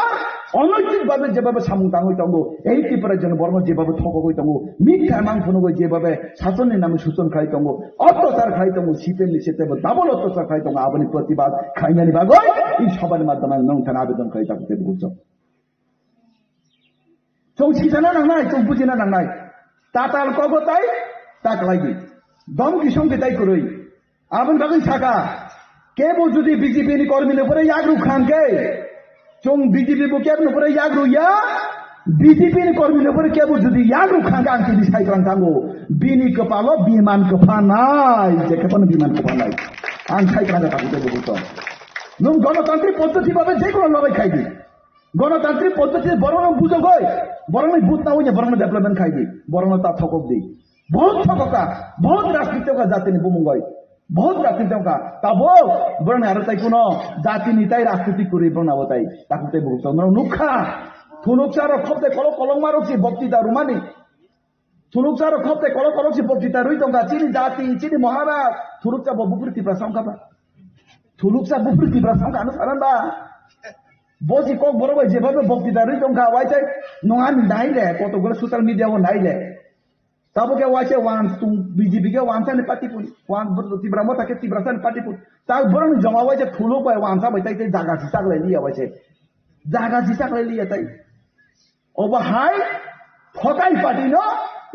onaitik babe jebabe samung tangwi tongo, ei Tripura rajyoni borokno jebabe thokogwi tongo, mitha mang phunugwi jebabe sasonni nami suchon khlai tongo, ottachar khlai tongo, C P M ni sete bo double ottachar khlai tongo, aboni protibad khlainani bagwi ei sabhani madhyome ang nwng thani abedon khlai takhuk tei bukhuk song. Chwng sijana nangnai, chwng bujina nangnai. Tatal kogo tai, ta khlai di. Dom kisong ki tai kwrwi. Aboni bagwi saka, kebo jodi B J P ni kormi no pore yak rwkha hwnkhe, chwng B J P bo kebo no pore yak rwya, B J P ni kormi no pore kebo jodi yak rwkha hwnkhe ang tini sai kwrang thango. Bini kwpalo biman kwphanai, je kwpano biman kwphanai. Ang sai kwrang thango tei bo bujo. Nwng ganatantrik poddoti babe je kono lorai khai di. Ganatantrik poddoti borokno bujogoi, borokni vote nawi borokno development khai di, borokno ta thokok di. Bahut thokok kha, bahut rajniti wngkha jatini bumung bai. Bahut rajniti wngkha. Tabuk borokni aro tai kuno jatini tai rajniti kwrwi borokno abo tai takhuk tei bukhuk tongmani nukha. Thunuksa rok khopte kolok kolokma rok si bokti da rumani. Thunuksa rok khopte kolok kolok si bokti da rwi tongkha. Chini jati, chini Maharaj, thunuksa bo buphuru Tiprasa wngkha ba. Thuluksa buphuru Tiprasa wngkha ano saran ba. Bo si kok borok bai jebabe bokti da rwi tongkha, waisai nong ani nai le, kotokgore social media o nai le. Tabo khe waisai wan tung B J P khe wansani party pun, wan Tipra Motha khe Tiprasani party pun. Ta borokni joma waisai thuluk bai wansa bai tai tai jaga si chaklai liya waisai. Jaga si chaklai liya tai. Obo hai thokai party no,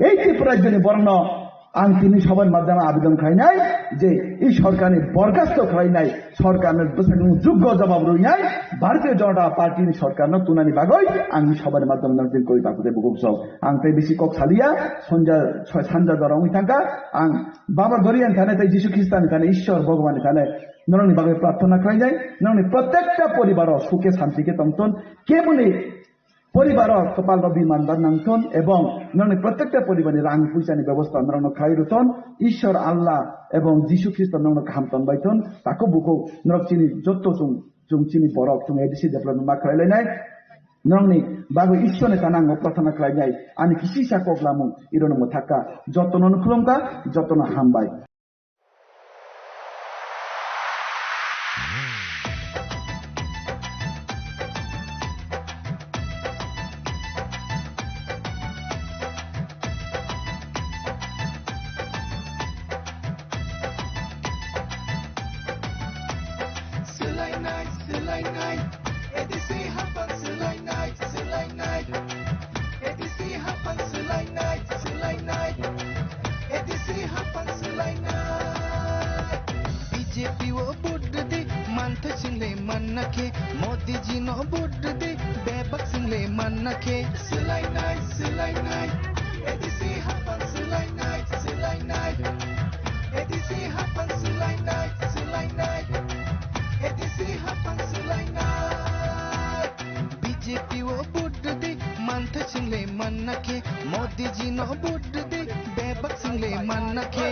ei Tripura rajyoni borokno ang tini sabhani madhyame abedon khlainai je ei sorkarni borkhasto khlainai, sorkarno bwsakni juggo jawab rwinai Bharatiya Janata Party ni sorkarno tunani bagwi ang sabhani madhyame nang tini koi takhuk tei bukhuk song. Ang tei bisi kok saliya, sonja sanja jora wngwi thangkha, ang Baba Doriani thani tei Jisu Khristani thani, Ishwar Bhagwanni thani norokni bagwi prarthana khlainai, norokni protekta poribaro sukhe santi khe tongthon, keboni Poribar o kwpal rok biman da nangthon ebong norokni protekta poribar ni rang puisa ni bebosta norokno khlai rwthon. Ishwar Allah ebong Jisu Khristo norokno kaham tonbaithon. Takhuk bukhuk norok chini jotto chwng, chwng chini borok chwng A D C development ma khlai lainai. Norokni bagwi Ishwar ni thani ang prarthana khlainai. Ani kisisa kok lamung irono mwthakha. Jottono khulumkha, jottono hambai. Swlainai, swlainai, A D C haphang swlainai, swlainai. A D C haphang swlainai, swlainai. A D C haphang swlainai. B J P o vote rwdi, manthai swingle manna khe. Modi ji no vote rwdi, bebak swingle manna khe. Swlainai, swlainai. A D C haphang swlainai, swlainai. Te single manna khe, Modi ji no vote de, bebak single manna khe.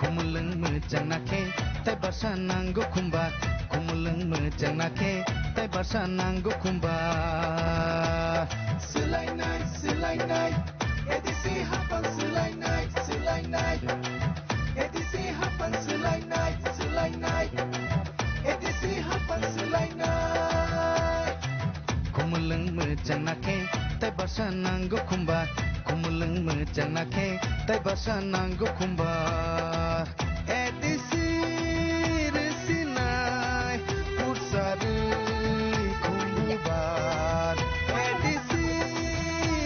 Khumulwng mwchang na khe, tai barsa nango khumba. Khumulwng mwchang na khe, tai barsa nango khumba. Swlainai, swlainai, A D C hapang swlainai, swlainai. A D C hapang swlainai, swlainai. A D C hapang swlainai. Khumulwng mwchang na khe, tai barsa nango khumba. Khumulwng mwchang na khe, tai barsa nango khumba. A D C rwsinai, pursa rwi khumbubar. A D C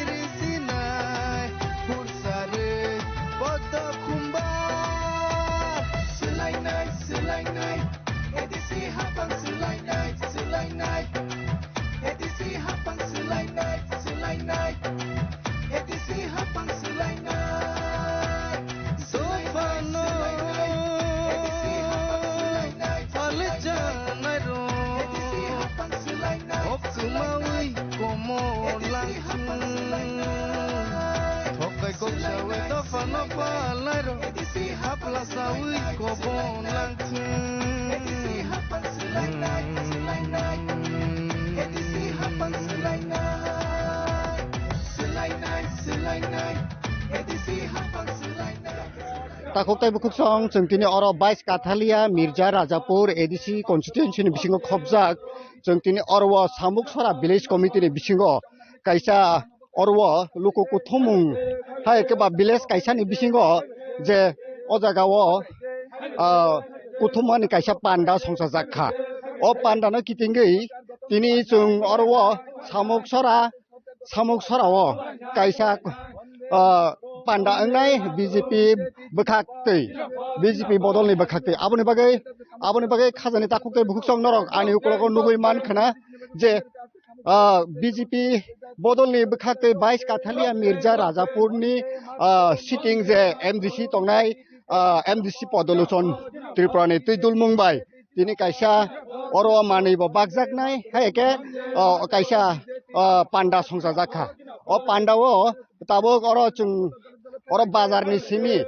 rwsinai, pursa rwi podo khumbar. Swlainai, swlainai, A D C hapang swlainai, swlainai. A D C hapang swlainai, swlainai. A D C hapang swlainai. Dophano swlainai, swlainai. A D C hapang swlainai, swlainai. Phalijanairok okmawi komor langthung. Thokai koksawi dophano palairok hapla sawi kobon langthung. Takhuk tei bukhuk song, chwng tini oro bais Kathalia Mirza Rajapur A D C constituency ni bisingo khopjak. Chwng tini oro o Samuksora village committee ni bisingo kaisa oro o luku kuthumung hai khe ba village kaisa ni bisingo je o jaga o, ah, kuthumani kaisa panda songsajak kha. O panda no kitingwi tini chwng oro o Samuksora, Samuksora o kaisa, ah, panda wngnai B J P bwkhak twi, B J P bodolni bwkhak twi. Aboni bagwi, aboni bagwi khajani takhuk tei bukhuk song norok ani ukologo nugwi man khana je, ah, B J P bodolni bwkhak tei bais Kathalia Mirza Rajapurni, ah, sitting je M D C tongnai, ah, M D C Podolochon Tripurani twi dulmung bai tini kaisa oro manwi bo bakjaknai, hai khe, ah, kaisa, ah, panda songsajak kha. O panda o tabuk oro chwng oro bazar ni simi,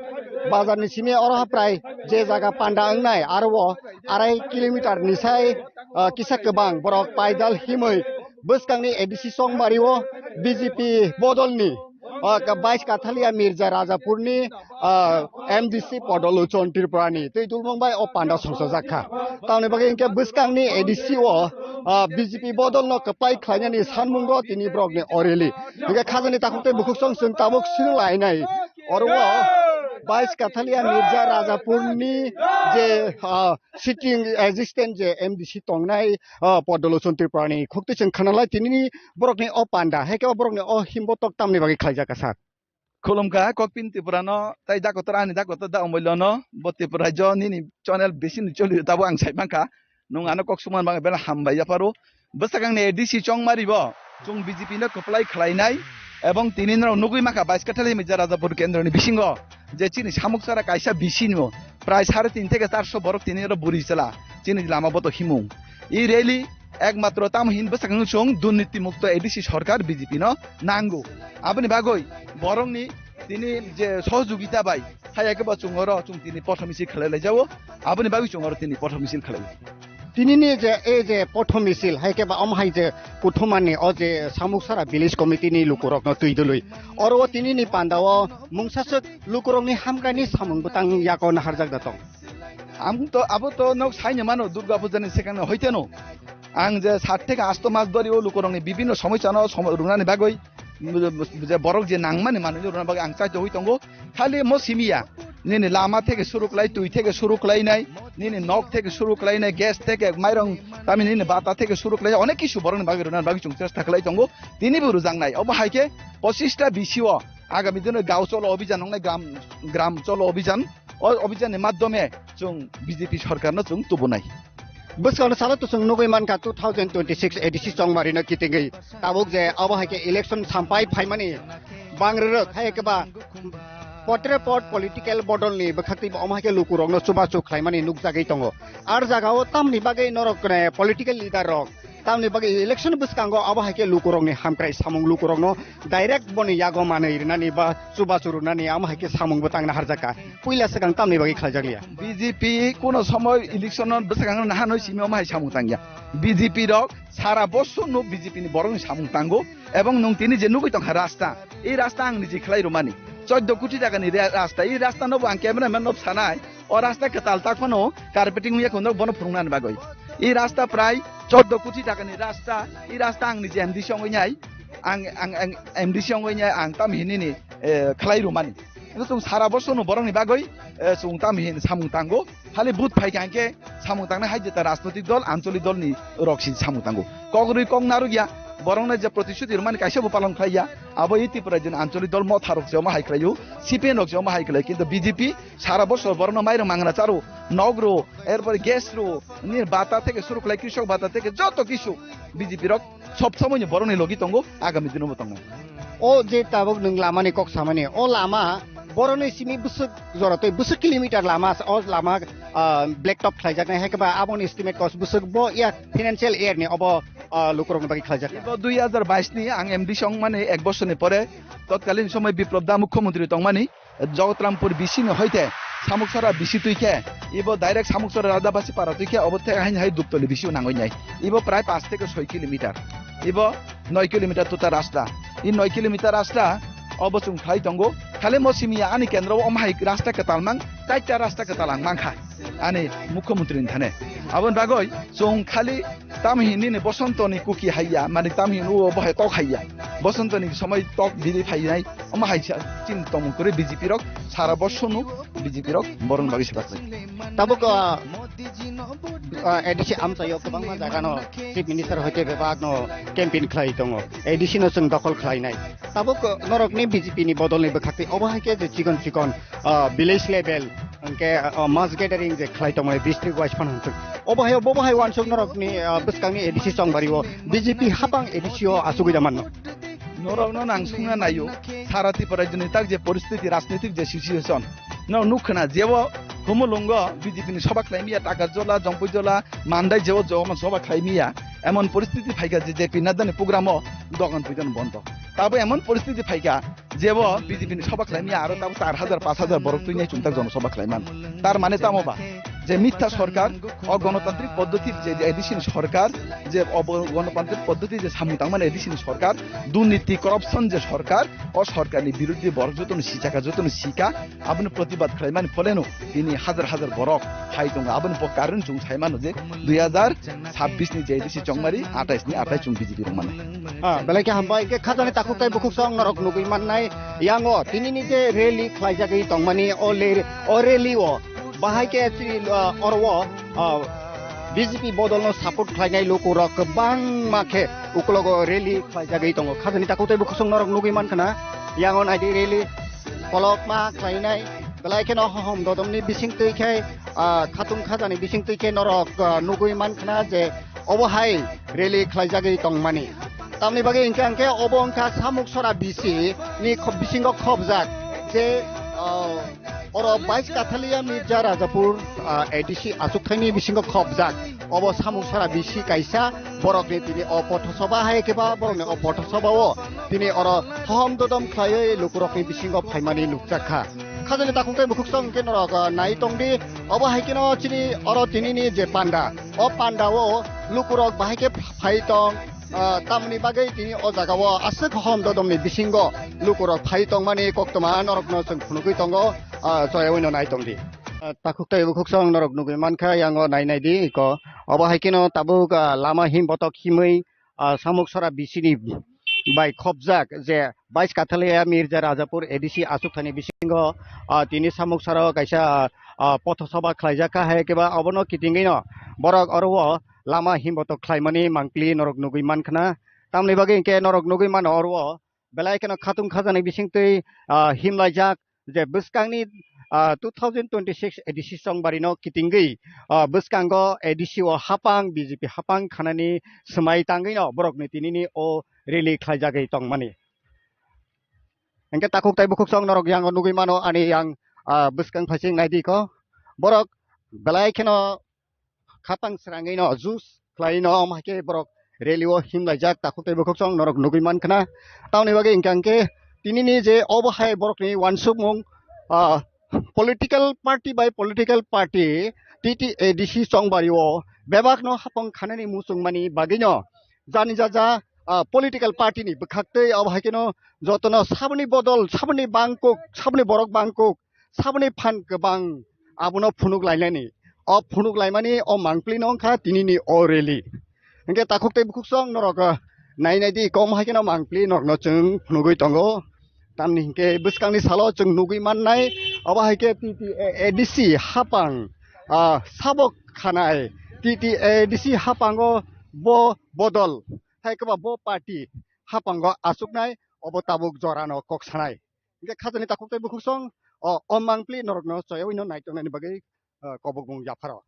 bazar ni simi oro prai je jaga panda wngnai aro o arai kilometer ni sai, ah, kisa kwbang borok paidal himwi bwskangni A D C Chongmari o B J P bodolni, ah, ka-, bais Kathalia Mirza Rajapurni, ah, M D C Podolochon Tripurani twi dulmung bai o panda songsajak kha. Tamoni bagwi hinkhe bwskangni A D C o, ah, B J P bodolno kwplai khlainani sanmungo tini borokni o rally. Hinkhe khajani takhuk tei bukhuk song chwng tabuk swrwng lainai. Oro o bais Kathalia Mirza Rajapurni je, ah, sitting assistant je M D C tongnai, ah, Podolochon Tripurani khukti chwng khanalai tinini borokni o panda, hai khe o borokni o himbotok tamni bagwi khlaijak kha sir? Khulumkha kokpin Tripurano, tai dakotor ani dakotor da omwilano, bo Tripura rajyo nini channel bisi ni choli tabo ang sai mankha. Nwng ano kok sumar bagwi belai hambai yapharo. Bwsakangni A D C Chongmari bo chwng B J P no kwplai khlainai, ebong tini no nugwi mankha bais Kathalia Mirza Rajapur kendroni bisingo je chini Samuksora kaisa bisi no prai sare tin theke charso borok tini oro buri chwla chini lama boto himung. I rally ekmatro tamo hin bwsakang chwng durniti mukto A D C sorkar B J P no nango. Aboni bagwi borokni tini je sohojogita bai, hai khe bo chwng oro chwng tini pothor misil khlai lai jao, aboni bagwi chwng oro tini pothor misil khlai. Tinini je, e je pothor misil, hai khe ba omo hai je kuthumani o je Samuksora village committee ni lukurokno twi dului. Oro o tinini panda o mungsaswk lukurokni hamkrai ni samung bwtang yago naharjak da tong. Ang to, abo to nok saini mano Durga Puja ni sekang hoiteno. Ang je sat theke asto mas dori o lukurokni bibinno somosa no somo-, runani bagwi je borok je nangmani manwi rwna bagwi ang chaito hui tongo. Khali mo simiya, nini lama theke suru khlai, twi theke suru khlainai, nini nok theke suru khlainai, gas theke mairong, tami nini bata theke suru khlai, onek kisu borokni bagwi rwna bagwi chwng chesta khlai tongo. Tini bo rwjaknai. Obo hai khe pochista bisi o agami dino gao cholo obhijan wngnai, gram, gram cholo obhijan. O obhijan ni madhyome chwng B J P sorkar no chwng tubunai. Bwskango salo tusung nugwi mankha two thousand twenty-six A D C chongmarino kitingwi tabuk je obo hai khe election sampai phaimani bangrwrwk hai khe ba potre pot political bodolni bwkhaktwi omo hai khe lukurokno chubachu khlaimani nukjagwi tongo. Ar jagao tamni bagwi norok, eh, political leader rok tamni bagwi election bwskango obo hai khe lukurokni hamkrai samung lukurokno direct boni yago manwi rwnani ba chubachu rwnani omo hai khe samungbo tangna harjakha. Puila swkang tamni bagwi khlaijak liya. B J P kuno somoy election no bwskango nahanwi simi omo hai samung tangya. B J P rok sara bosor no B J P ni borok ni samung tango ebong nwng tini je nugwi tongkha rasta, ei rasta ang niji khlai rwmani choddo koti taka ni re-, rasta, ei rasta no bo ang camera man no sanai, o rasta kwtal tak phano carpeting wngya khe bono phwrwng nani bagwi. Ei rasta prai choddo koti taka ni rasta, ei rasta ang niji M D C wngwi nai, ang, ang, ang M D C wngwi nai ang tam hinini, eh, khlai rwmani. Ino chwng sara bosor no borok ni bagwi, eh, chwng tam hin samung tango. Khali vote phai kha hwnkhe samung tangnai hai jeta rajnotik dol, ancholik dol ni rok si samung tango. Kok rwi kok narwk ya, borok no je protishuti rwmani kaisa bo palon khlai ya. Abo i Tripura jini ancholik dol motha rok se omo hai khlai o, C P M rok se omo hai khlai. Kintu B J P sara bosor borok no mairung mangna charo, nok ro, erpore gas ro, nini bata theke suru khlai, krishok bata theke joto kisu B J P rok sob somoi ni borok ni logi tongo, agami dino bo tongnai. O je tabuk nwng lama ni kok samani, o lama borok ni simi bwswk jora tei bwswk kilometer lama sa-, o lama, ah, black top khlaijaknai, hai khe ba aboni estimate cost bwswk bo year, financial year ni obo, ah, lukurok ni bagwi khlaijak. Bo dui hajar bais ni ang M D C wngmani ek bosor ni pore totkalin somoi Biplop da mukhyamantri tongmani, Jogotrampurbisi ni hoite Samuksora bisi twi khe, ibo direct Samuksora Radhabasi para twi khe, obo thai haino hai Duptoli bisi o nangwi nai. Ibo prai panch theke soi kilometer. Ibo noi kilometer tuta rasta. I noi kilometer rasta obo chwng khlai tongo. Khali mo simi ya ani kendro o omo hai rasta kwtal mang, chaita rasta kwtal ang mankha. Ani mukhyamantri ni thane. Aboni bagwi chwng khali Tamhinini Bosonto ni kuki haiya, mani tamhin o bohai tok haiya. Bosonto ni somoi tok biri phainai, omo hai sa chini tongmung kwrwi B J P rok sara bosonno B J P rok borokni bagwi se baklai. Tabuk, ah, ah, A D C amchaio kwbangma jagano Chief Minister hoite bebakno campaign khlai tongo. A D C no chwng dokhol khlainai. Tabuk, ah, norokni B J P ni bodolni bwkhaktwi obo hai khe je chikon chikon, ah, village level, hwnkhe, ah, mass gathering je khlai tongmani district wise phano hwnkhe. Obo hai, obo hai uansuk norokni, ah, bwskangni A D C chongbario B J P hapang A D C o achugwi da mano. Norokno nang sungna naio, sara Tripura rajyoni tak je poristiti, rajnitik je situation, no nukha na jebo Khumulwngo B J P ni soba khlaimiya, Takarjola, Jompuijola, Mandai jebo joma soba khlaimiya, emon poristiti phaikha je J P Nadda ni program o dogan poidan bondo. Tabo emon poristiti phaikha, jebo B J P ni soba khlaimya aro tabo char hajar, panch hajar borok twi nai chumtak jono soba khlaiman. Tar mane tamo ba? Je mitha sorkar, o gonotantrik poddoti je A D C ni sorkar, je obo gonotantrik poddoti je samung tangmani A D C ni sorkar, durniti corruption je sorkar, o sorkarni biruddhe borok jotono sichaka, jotono sika, aboni protibad khlaimani pholeno tini hajar hajar borok hai tongo. Aboni bo karon chwng sai mano je dui hajar sabbish ni je A D C chongmari, atais ni atais chwng B J P rok mano. Ah, belai khe hambai, hwnkhe khajani takhuk tei bukhuk song norok nugwi mannai yango tinini je rally khlaijagwi tongmani o le-, o rally o bahai khe chini, ah, oro o, ah, B J P bodolno support khlainai lukurok kwbangma khe uklogo rally khlaijagwi tongo. Khajani takhuk tei bukhuk song norok nugwi mankha na yango naidi rally kolokma khlainai belai kheno hohom dodomni bisingtwi khe, ah, khatung khajani bisingtwi khe norok, ah, nugwi mankha na je obo hai rally khlaijagwi tongmani. Tamni bagwi hwnkhe, hwnkhe obo wngkha Samuksora B C ni kho-, bisingo khobjak je, ah, oro Bais Kathalia Mirza Rajapur, ah, A D C achukthaini bisingo khobjak. Obo Samuksora B C kaisa borokni tini o pothosoba hai khe ba borokni o pothosoba o tini oro hohom dodom khlaiwi lukurokni bisingo phaimani nukjakha. Khajani takhuk tei bukhuk song hwnkhe norok, ah, nai tongdi. Obo hai kheno chini oro tinini je panda, o panda o lukurok bahai khe phai tong, ah, tamoni bagwi tini o jaga o aswk hom dodomni bisingo lukurok phai tongmani koktwma norokno chwng phunugwi tongo, ah, choyaui no nai tongdi. Ah, takhuk tei bukhuk song norok nugwi mankha yango nai nai di iko. Obo hai kheno tabuk, ah, lama him botok himwi, ah, Samuksora B C ni bai khobjak je Bais Kathalia Mirza Rajapur A D C achukthani bisingo, ah, tini Samuksora o kaisa, ah, pothosoba khlaijak kha, hai khe ba obono kitingwi no borok oro o lama himbotok khlaimani mangpili norok nugwi mankha na. Tamni bagwi hwnkhe norok nugwi mano oro o belai kheno khatung khajani bisingtwi, ah, himlaijak je bwskangni ah, two thousand twenty-six A D C chongbari no kitingwi, ah, bwskango A D C o hapang, B J P hapang khanani swmai tangwi no borok ni tinini o rally khlaijagwi tongmani. Hingke takhuk tei bukhuk song norok yang nugwi mano ani yang, ah, bwskang phaising naidi ko. Borok belai kheno khapang srangwi no juice khlai no, omo hai khe borok rally o himlaijak takhuk tei bukhuk song norok nugwi man khna. Tamoni bagwi hingka hingke tinini je obo hai borok ni wansukmung, ah, political party by political party T T A D C chongbari o bebak no hapang khanani muchung mani bagwi no jani jaja, ah, political party ni bwkhak tei obo hai khe no joto no saboni bodol, saboni bangkuk, saboni borok bangkuk, saboni phan kwbang abono phunuk lainani. O phunuk laimani o mangpli no wngkha tinini o rally. Hingke takhuk tei bukhuk song norok, ah, nai nai di kom hai khe no mangpli norok no chwng phunugwi tongo. Tamni hingke bwskangni salo chwng nugwi mannai, obo hai khe T T A D C hapang, ah, sabok khanai T T A D C hapango bo bodol hai kwba bo party hapango achuknai obo tabuk jorano kok sanai. Hingke khajani takhuk tei bukhuk song, o, o mangpli norokno choyawi no naitongnani bagwi, o, kobok bung yapharo.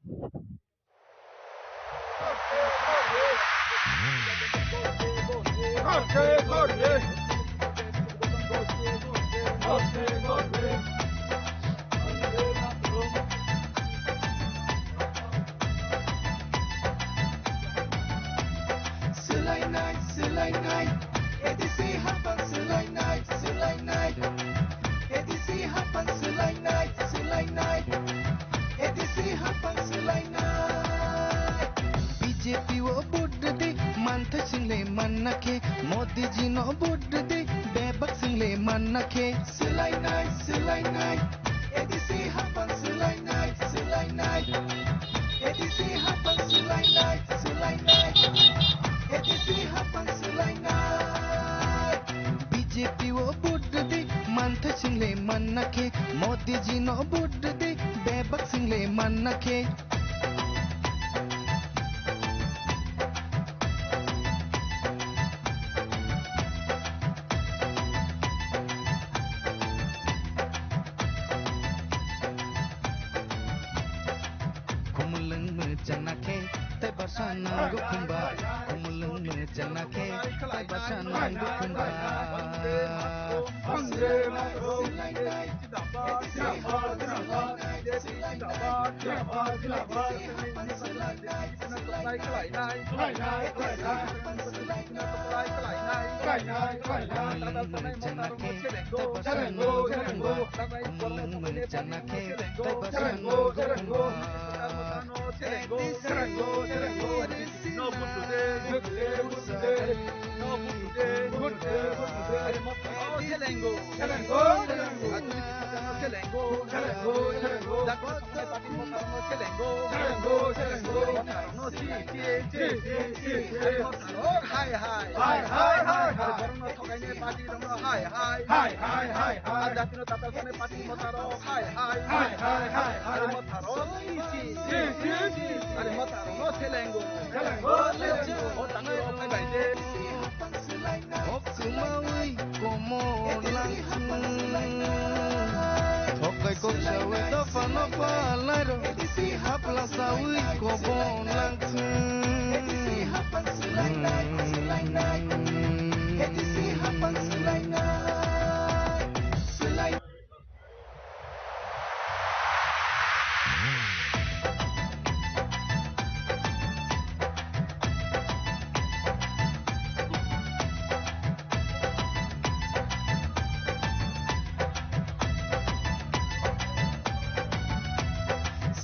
Swlainai, swlainai, A D C hapang swlainai, swlainai, A D C hapang swlainai, swlainai, A D C hapang swlainai. B J P o vote de, manthai single manna khe, Modi ji no vote de, bebak single manna khe. Swlainai, swlainai, A D C hapang swlainai, swlainai, A D C hapang swlainai, swlainai, A D C hapang swlainai. B J P o vote de, manthai single manna khe, Modi ji no vote de, bebak single manna khe. Khumulwng mwchana khe tei bwsa nango khumba. Khumulwng mwchana khe tei bwsa nango khumba. Hai hai. Hai hai hai hai. Borokno thokaini party rokno hai hai. Hai hai hai hai. A jatino tata sani party motaro hai hai. Hai hai hai hai. Motaro isi. Isi isi. Are motaro no selengo. Selengo selengo. O tango phai bai de. Oksumawi komor langthung. Thokai koksawi dophano palairo. Hapla sawi kobong langthung.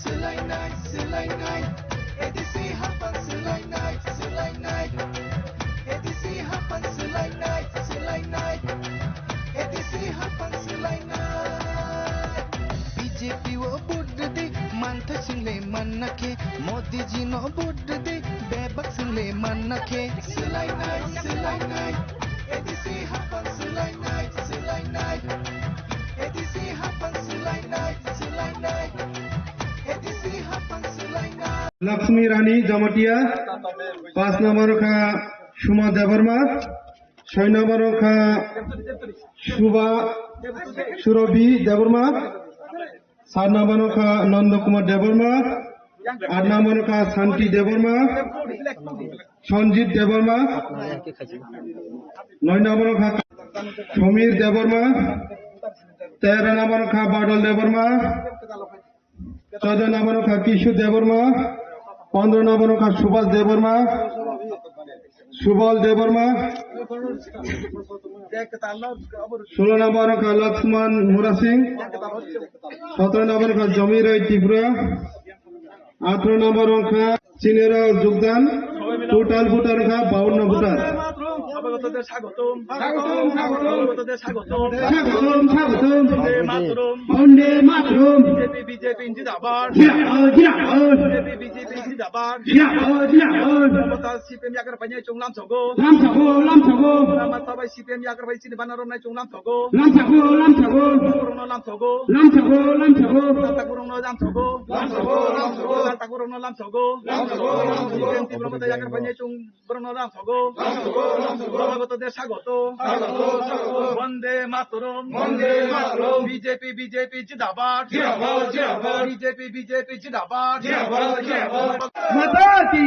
Swlainai, swlainai, A D C hapang swlainai, swlainai, A D C hapang swlainai, swlainai, A D C hapang swlainai. B J P o vote de, manthai single manna khe, Modi ji no vote de, bebak single manna khe. Swlainai, swlainai, A D C hapang swlainai, swlainai, A D C hapang swlainai, swlainai, A D C hapang swlainai. Lakshmi Rani Jamatia, pas number kha Suma Debbarma, soi number kha Suba Surabhi Debbarma, Sat number wngkha Nanda Kumar Debbarma, aat number wngkha Santi Debbarma, Sanjit Debbarma, noi number wngkha Samir Debbarma, tero number wngkha Badal Debbarma, chaudo number wngkha Kishu Debbarma, pondro number wngkha Subhas Debbarma, Subal Debbarma, solo number wngkha Lakshman Murasing, sotro number wngkha Jomi Roy Tripura, atro number wngkha Chinero Jogdan, total voter wngkha bawanno voter. স্বাগতম, স্বাগতম, স্বাগতম। স্বাগতম, স্বাগতম। বন্দে মাতরম। বন্দে মাতরম। BJP, BJP জিন্দাবাদ। জিন্দাবাদ, জিন্দাবাদ। BJP, BJP জিন্দাবাদ। জিন্দাবাদ, জিন্দাবাদ। Mamata CPM yakar painai chwng lamsogo. Lamsogo, lamsogo. Mama sabai CPM yakar pai chini bana romnai chwng lamsogo. Lamsogo, lamsogo. Borokno lamsogo. Lamsogo, lamsogo. Santa borokno lamsogo. Lamsogo, lamsogo. Santa borokno lamsogo. Lamsogo, lamsogo. CPM Tripura Mamata yakar painai chwng borokno lamsogo. স্বাগতম, স্বাগতম। বন্দে মাতরম। বন্দে মাতরম। BJP, BJP জিন্দাবাদ। জিন্দাবাদ, জিন্দাবাদ। BJP, BJP জিন্দাবাদ। জিন্দাবাদ, জিন্দাবাদ। মাতা কি?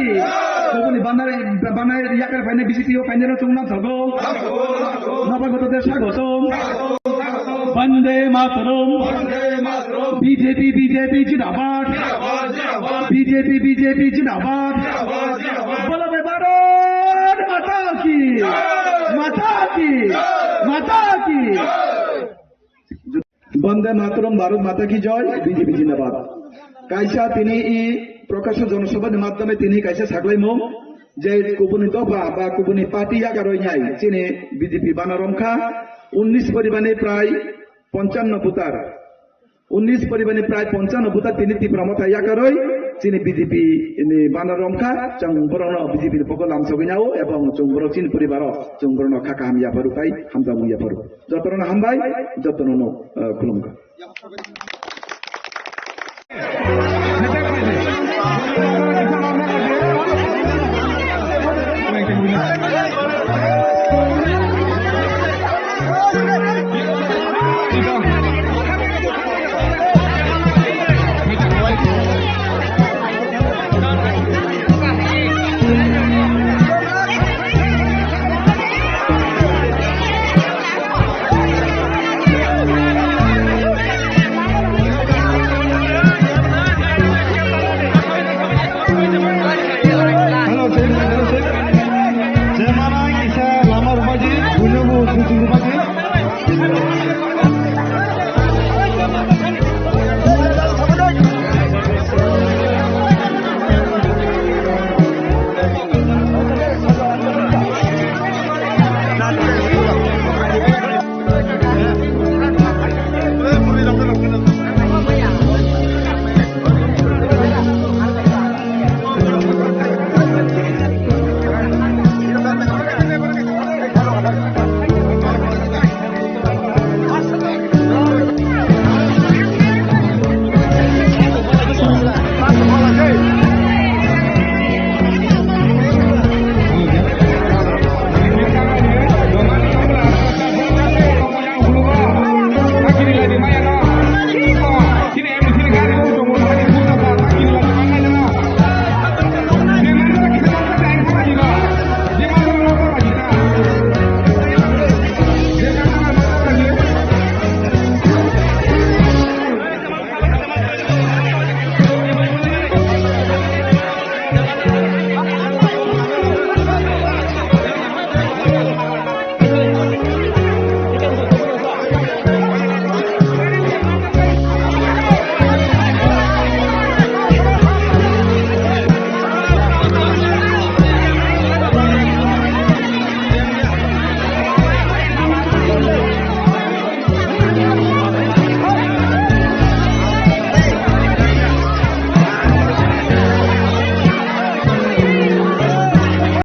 Kubuni banai, banai yakar painai BJP o painai rok chwng lamsogo. স্বাগতম, স্বাগতম। নবাগতদের স্বাগতম। স্বাগতম, স্বাগতম। বন্দে মাতরম। বন্দে মাতরম। বিজেপি, বিজেপি জিন্দাবাদ। জিন্দাবাদ, জিন্দাবাদ। বিজেপি, বিজেপি জিন্দাবাদ। জিন্দাবাদ, জিন্দাবাদ। বলো ভাই ভারত মাতা কি? জয়। মাতা কি? জয়। মাতা কি? জয়। বন্দে মাতরম, ভারত মাতা কি জয়, বিজেপি জিন্দাবাদ। Kaisa tini i প্রকাশ্য জনসভার মাধ্যমে tini kaisa saklaimung je kubuni dopha ba kubuni party yakarwi nai chini BJP bana romkha উনিশ পরিবারনি প্রায় পঞ্চান্ন voter. উনিশ পরিবারনি প্রায় পঞ্চান্ন voter tini Tipra Motha yakarwi chini BJP ni bana romkha, chwng borokno BJP ni pokol lamsogwi nao ebong chwng borok chini poribaro chwng borokno kha kaham yapharu tai hamjakmung yapharu. Jotono hambai, jotono no, eh, khulumkha.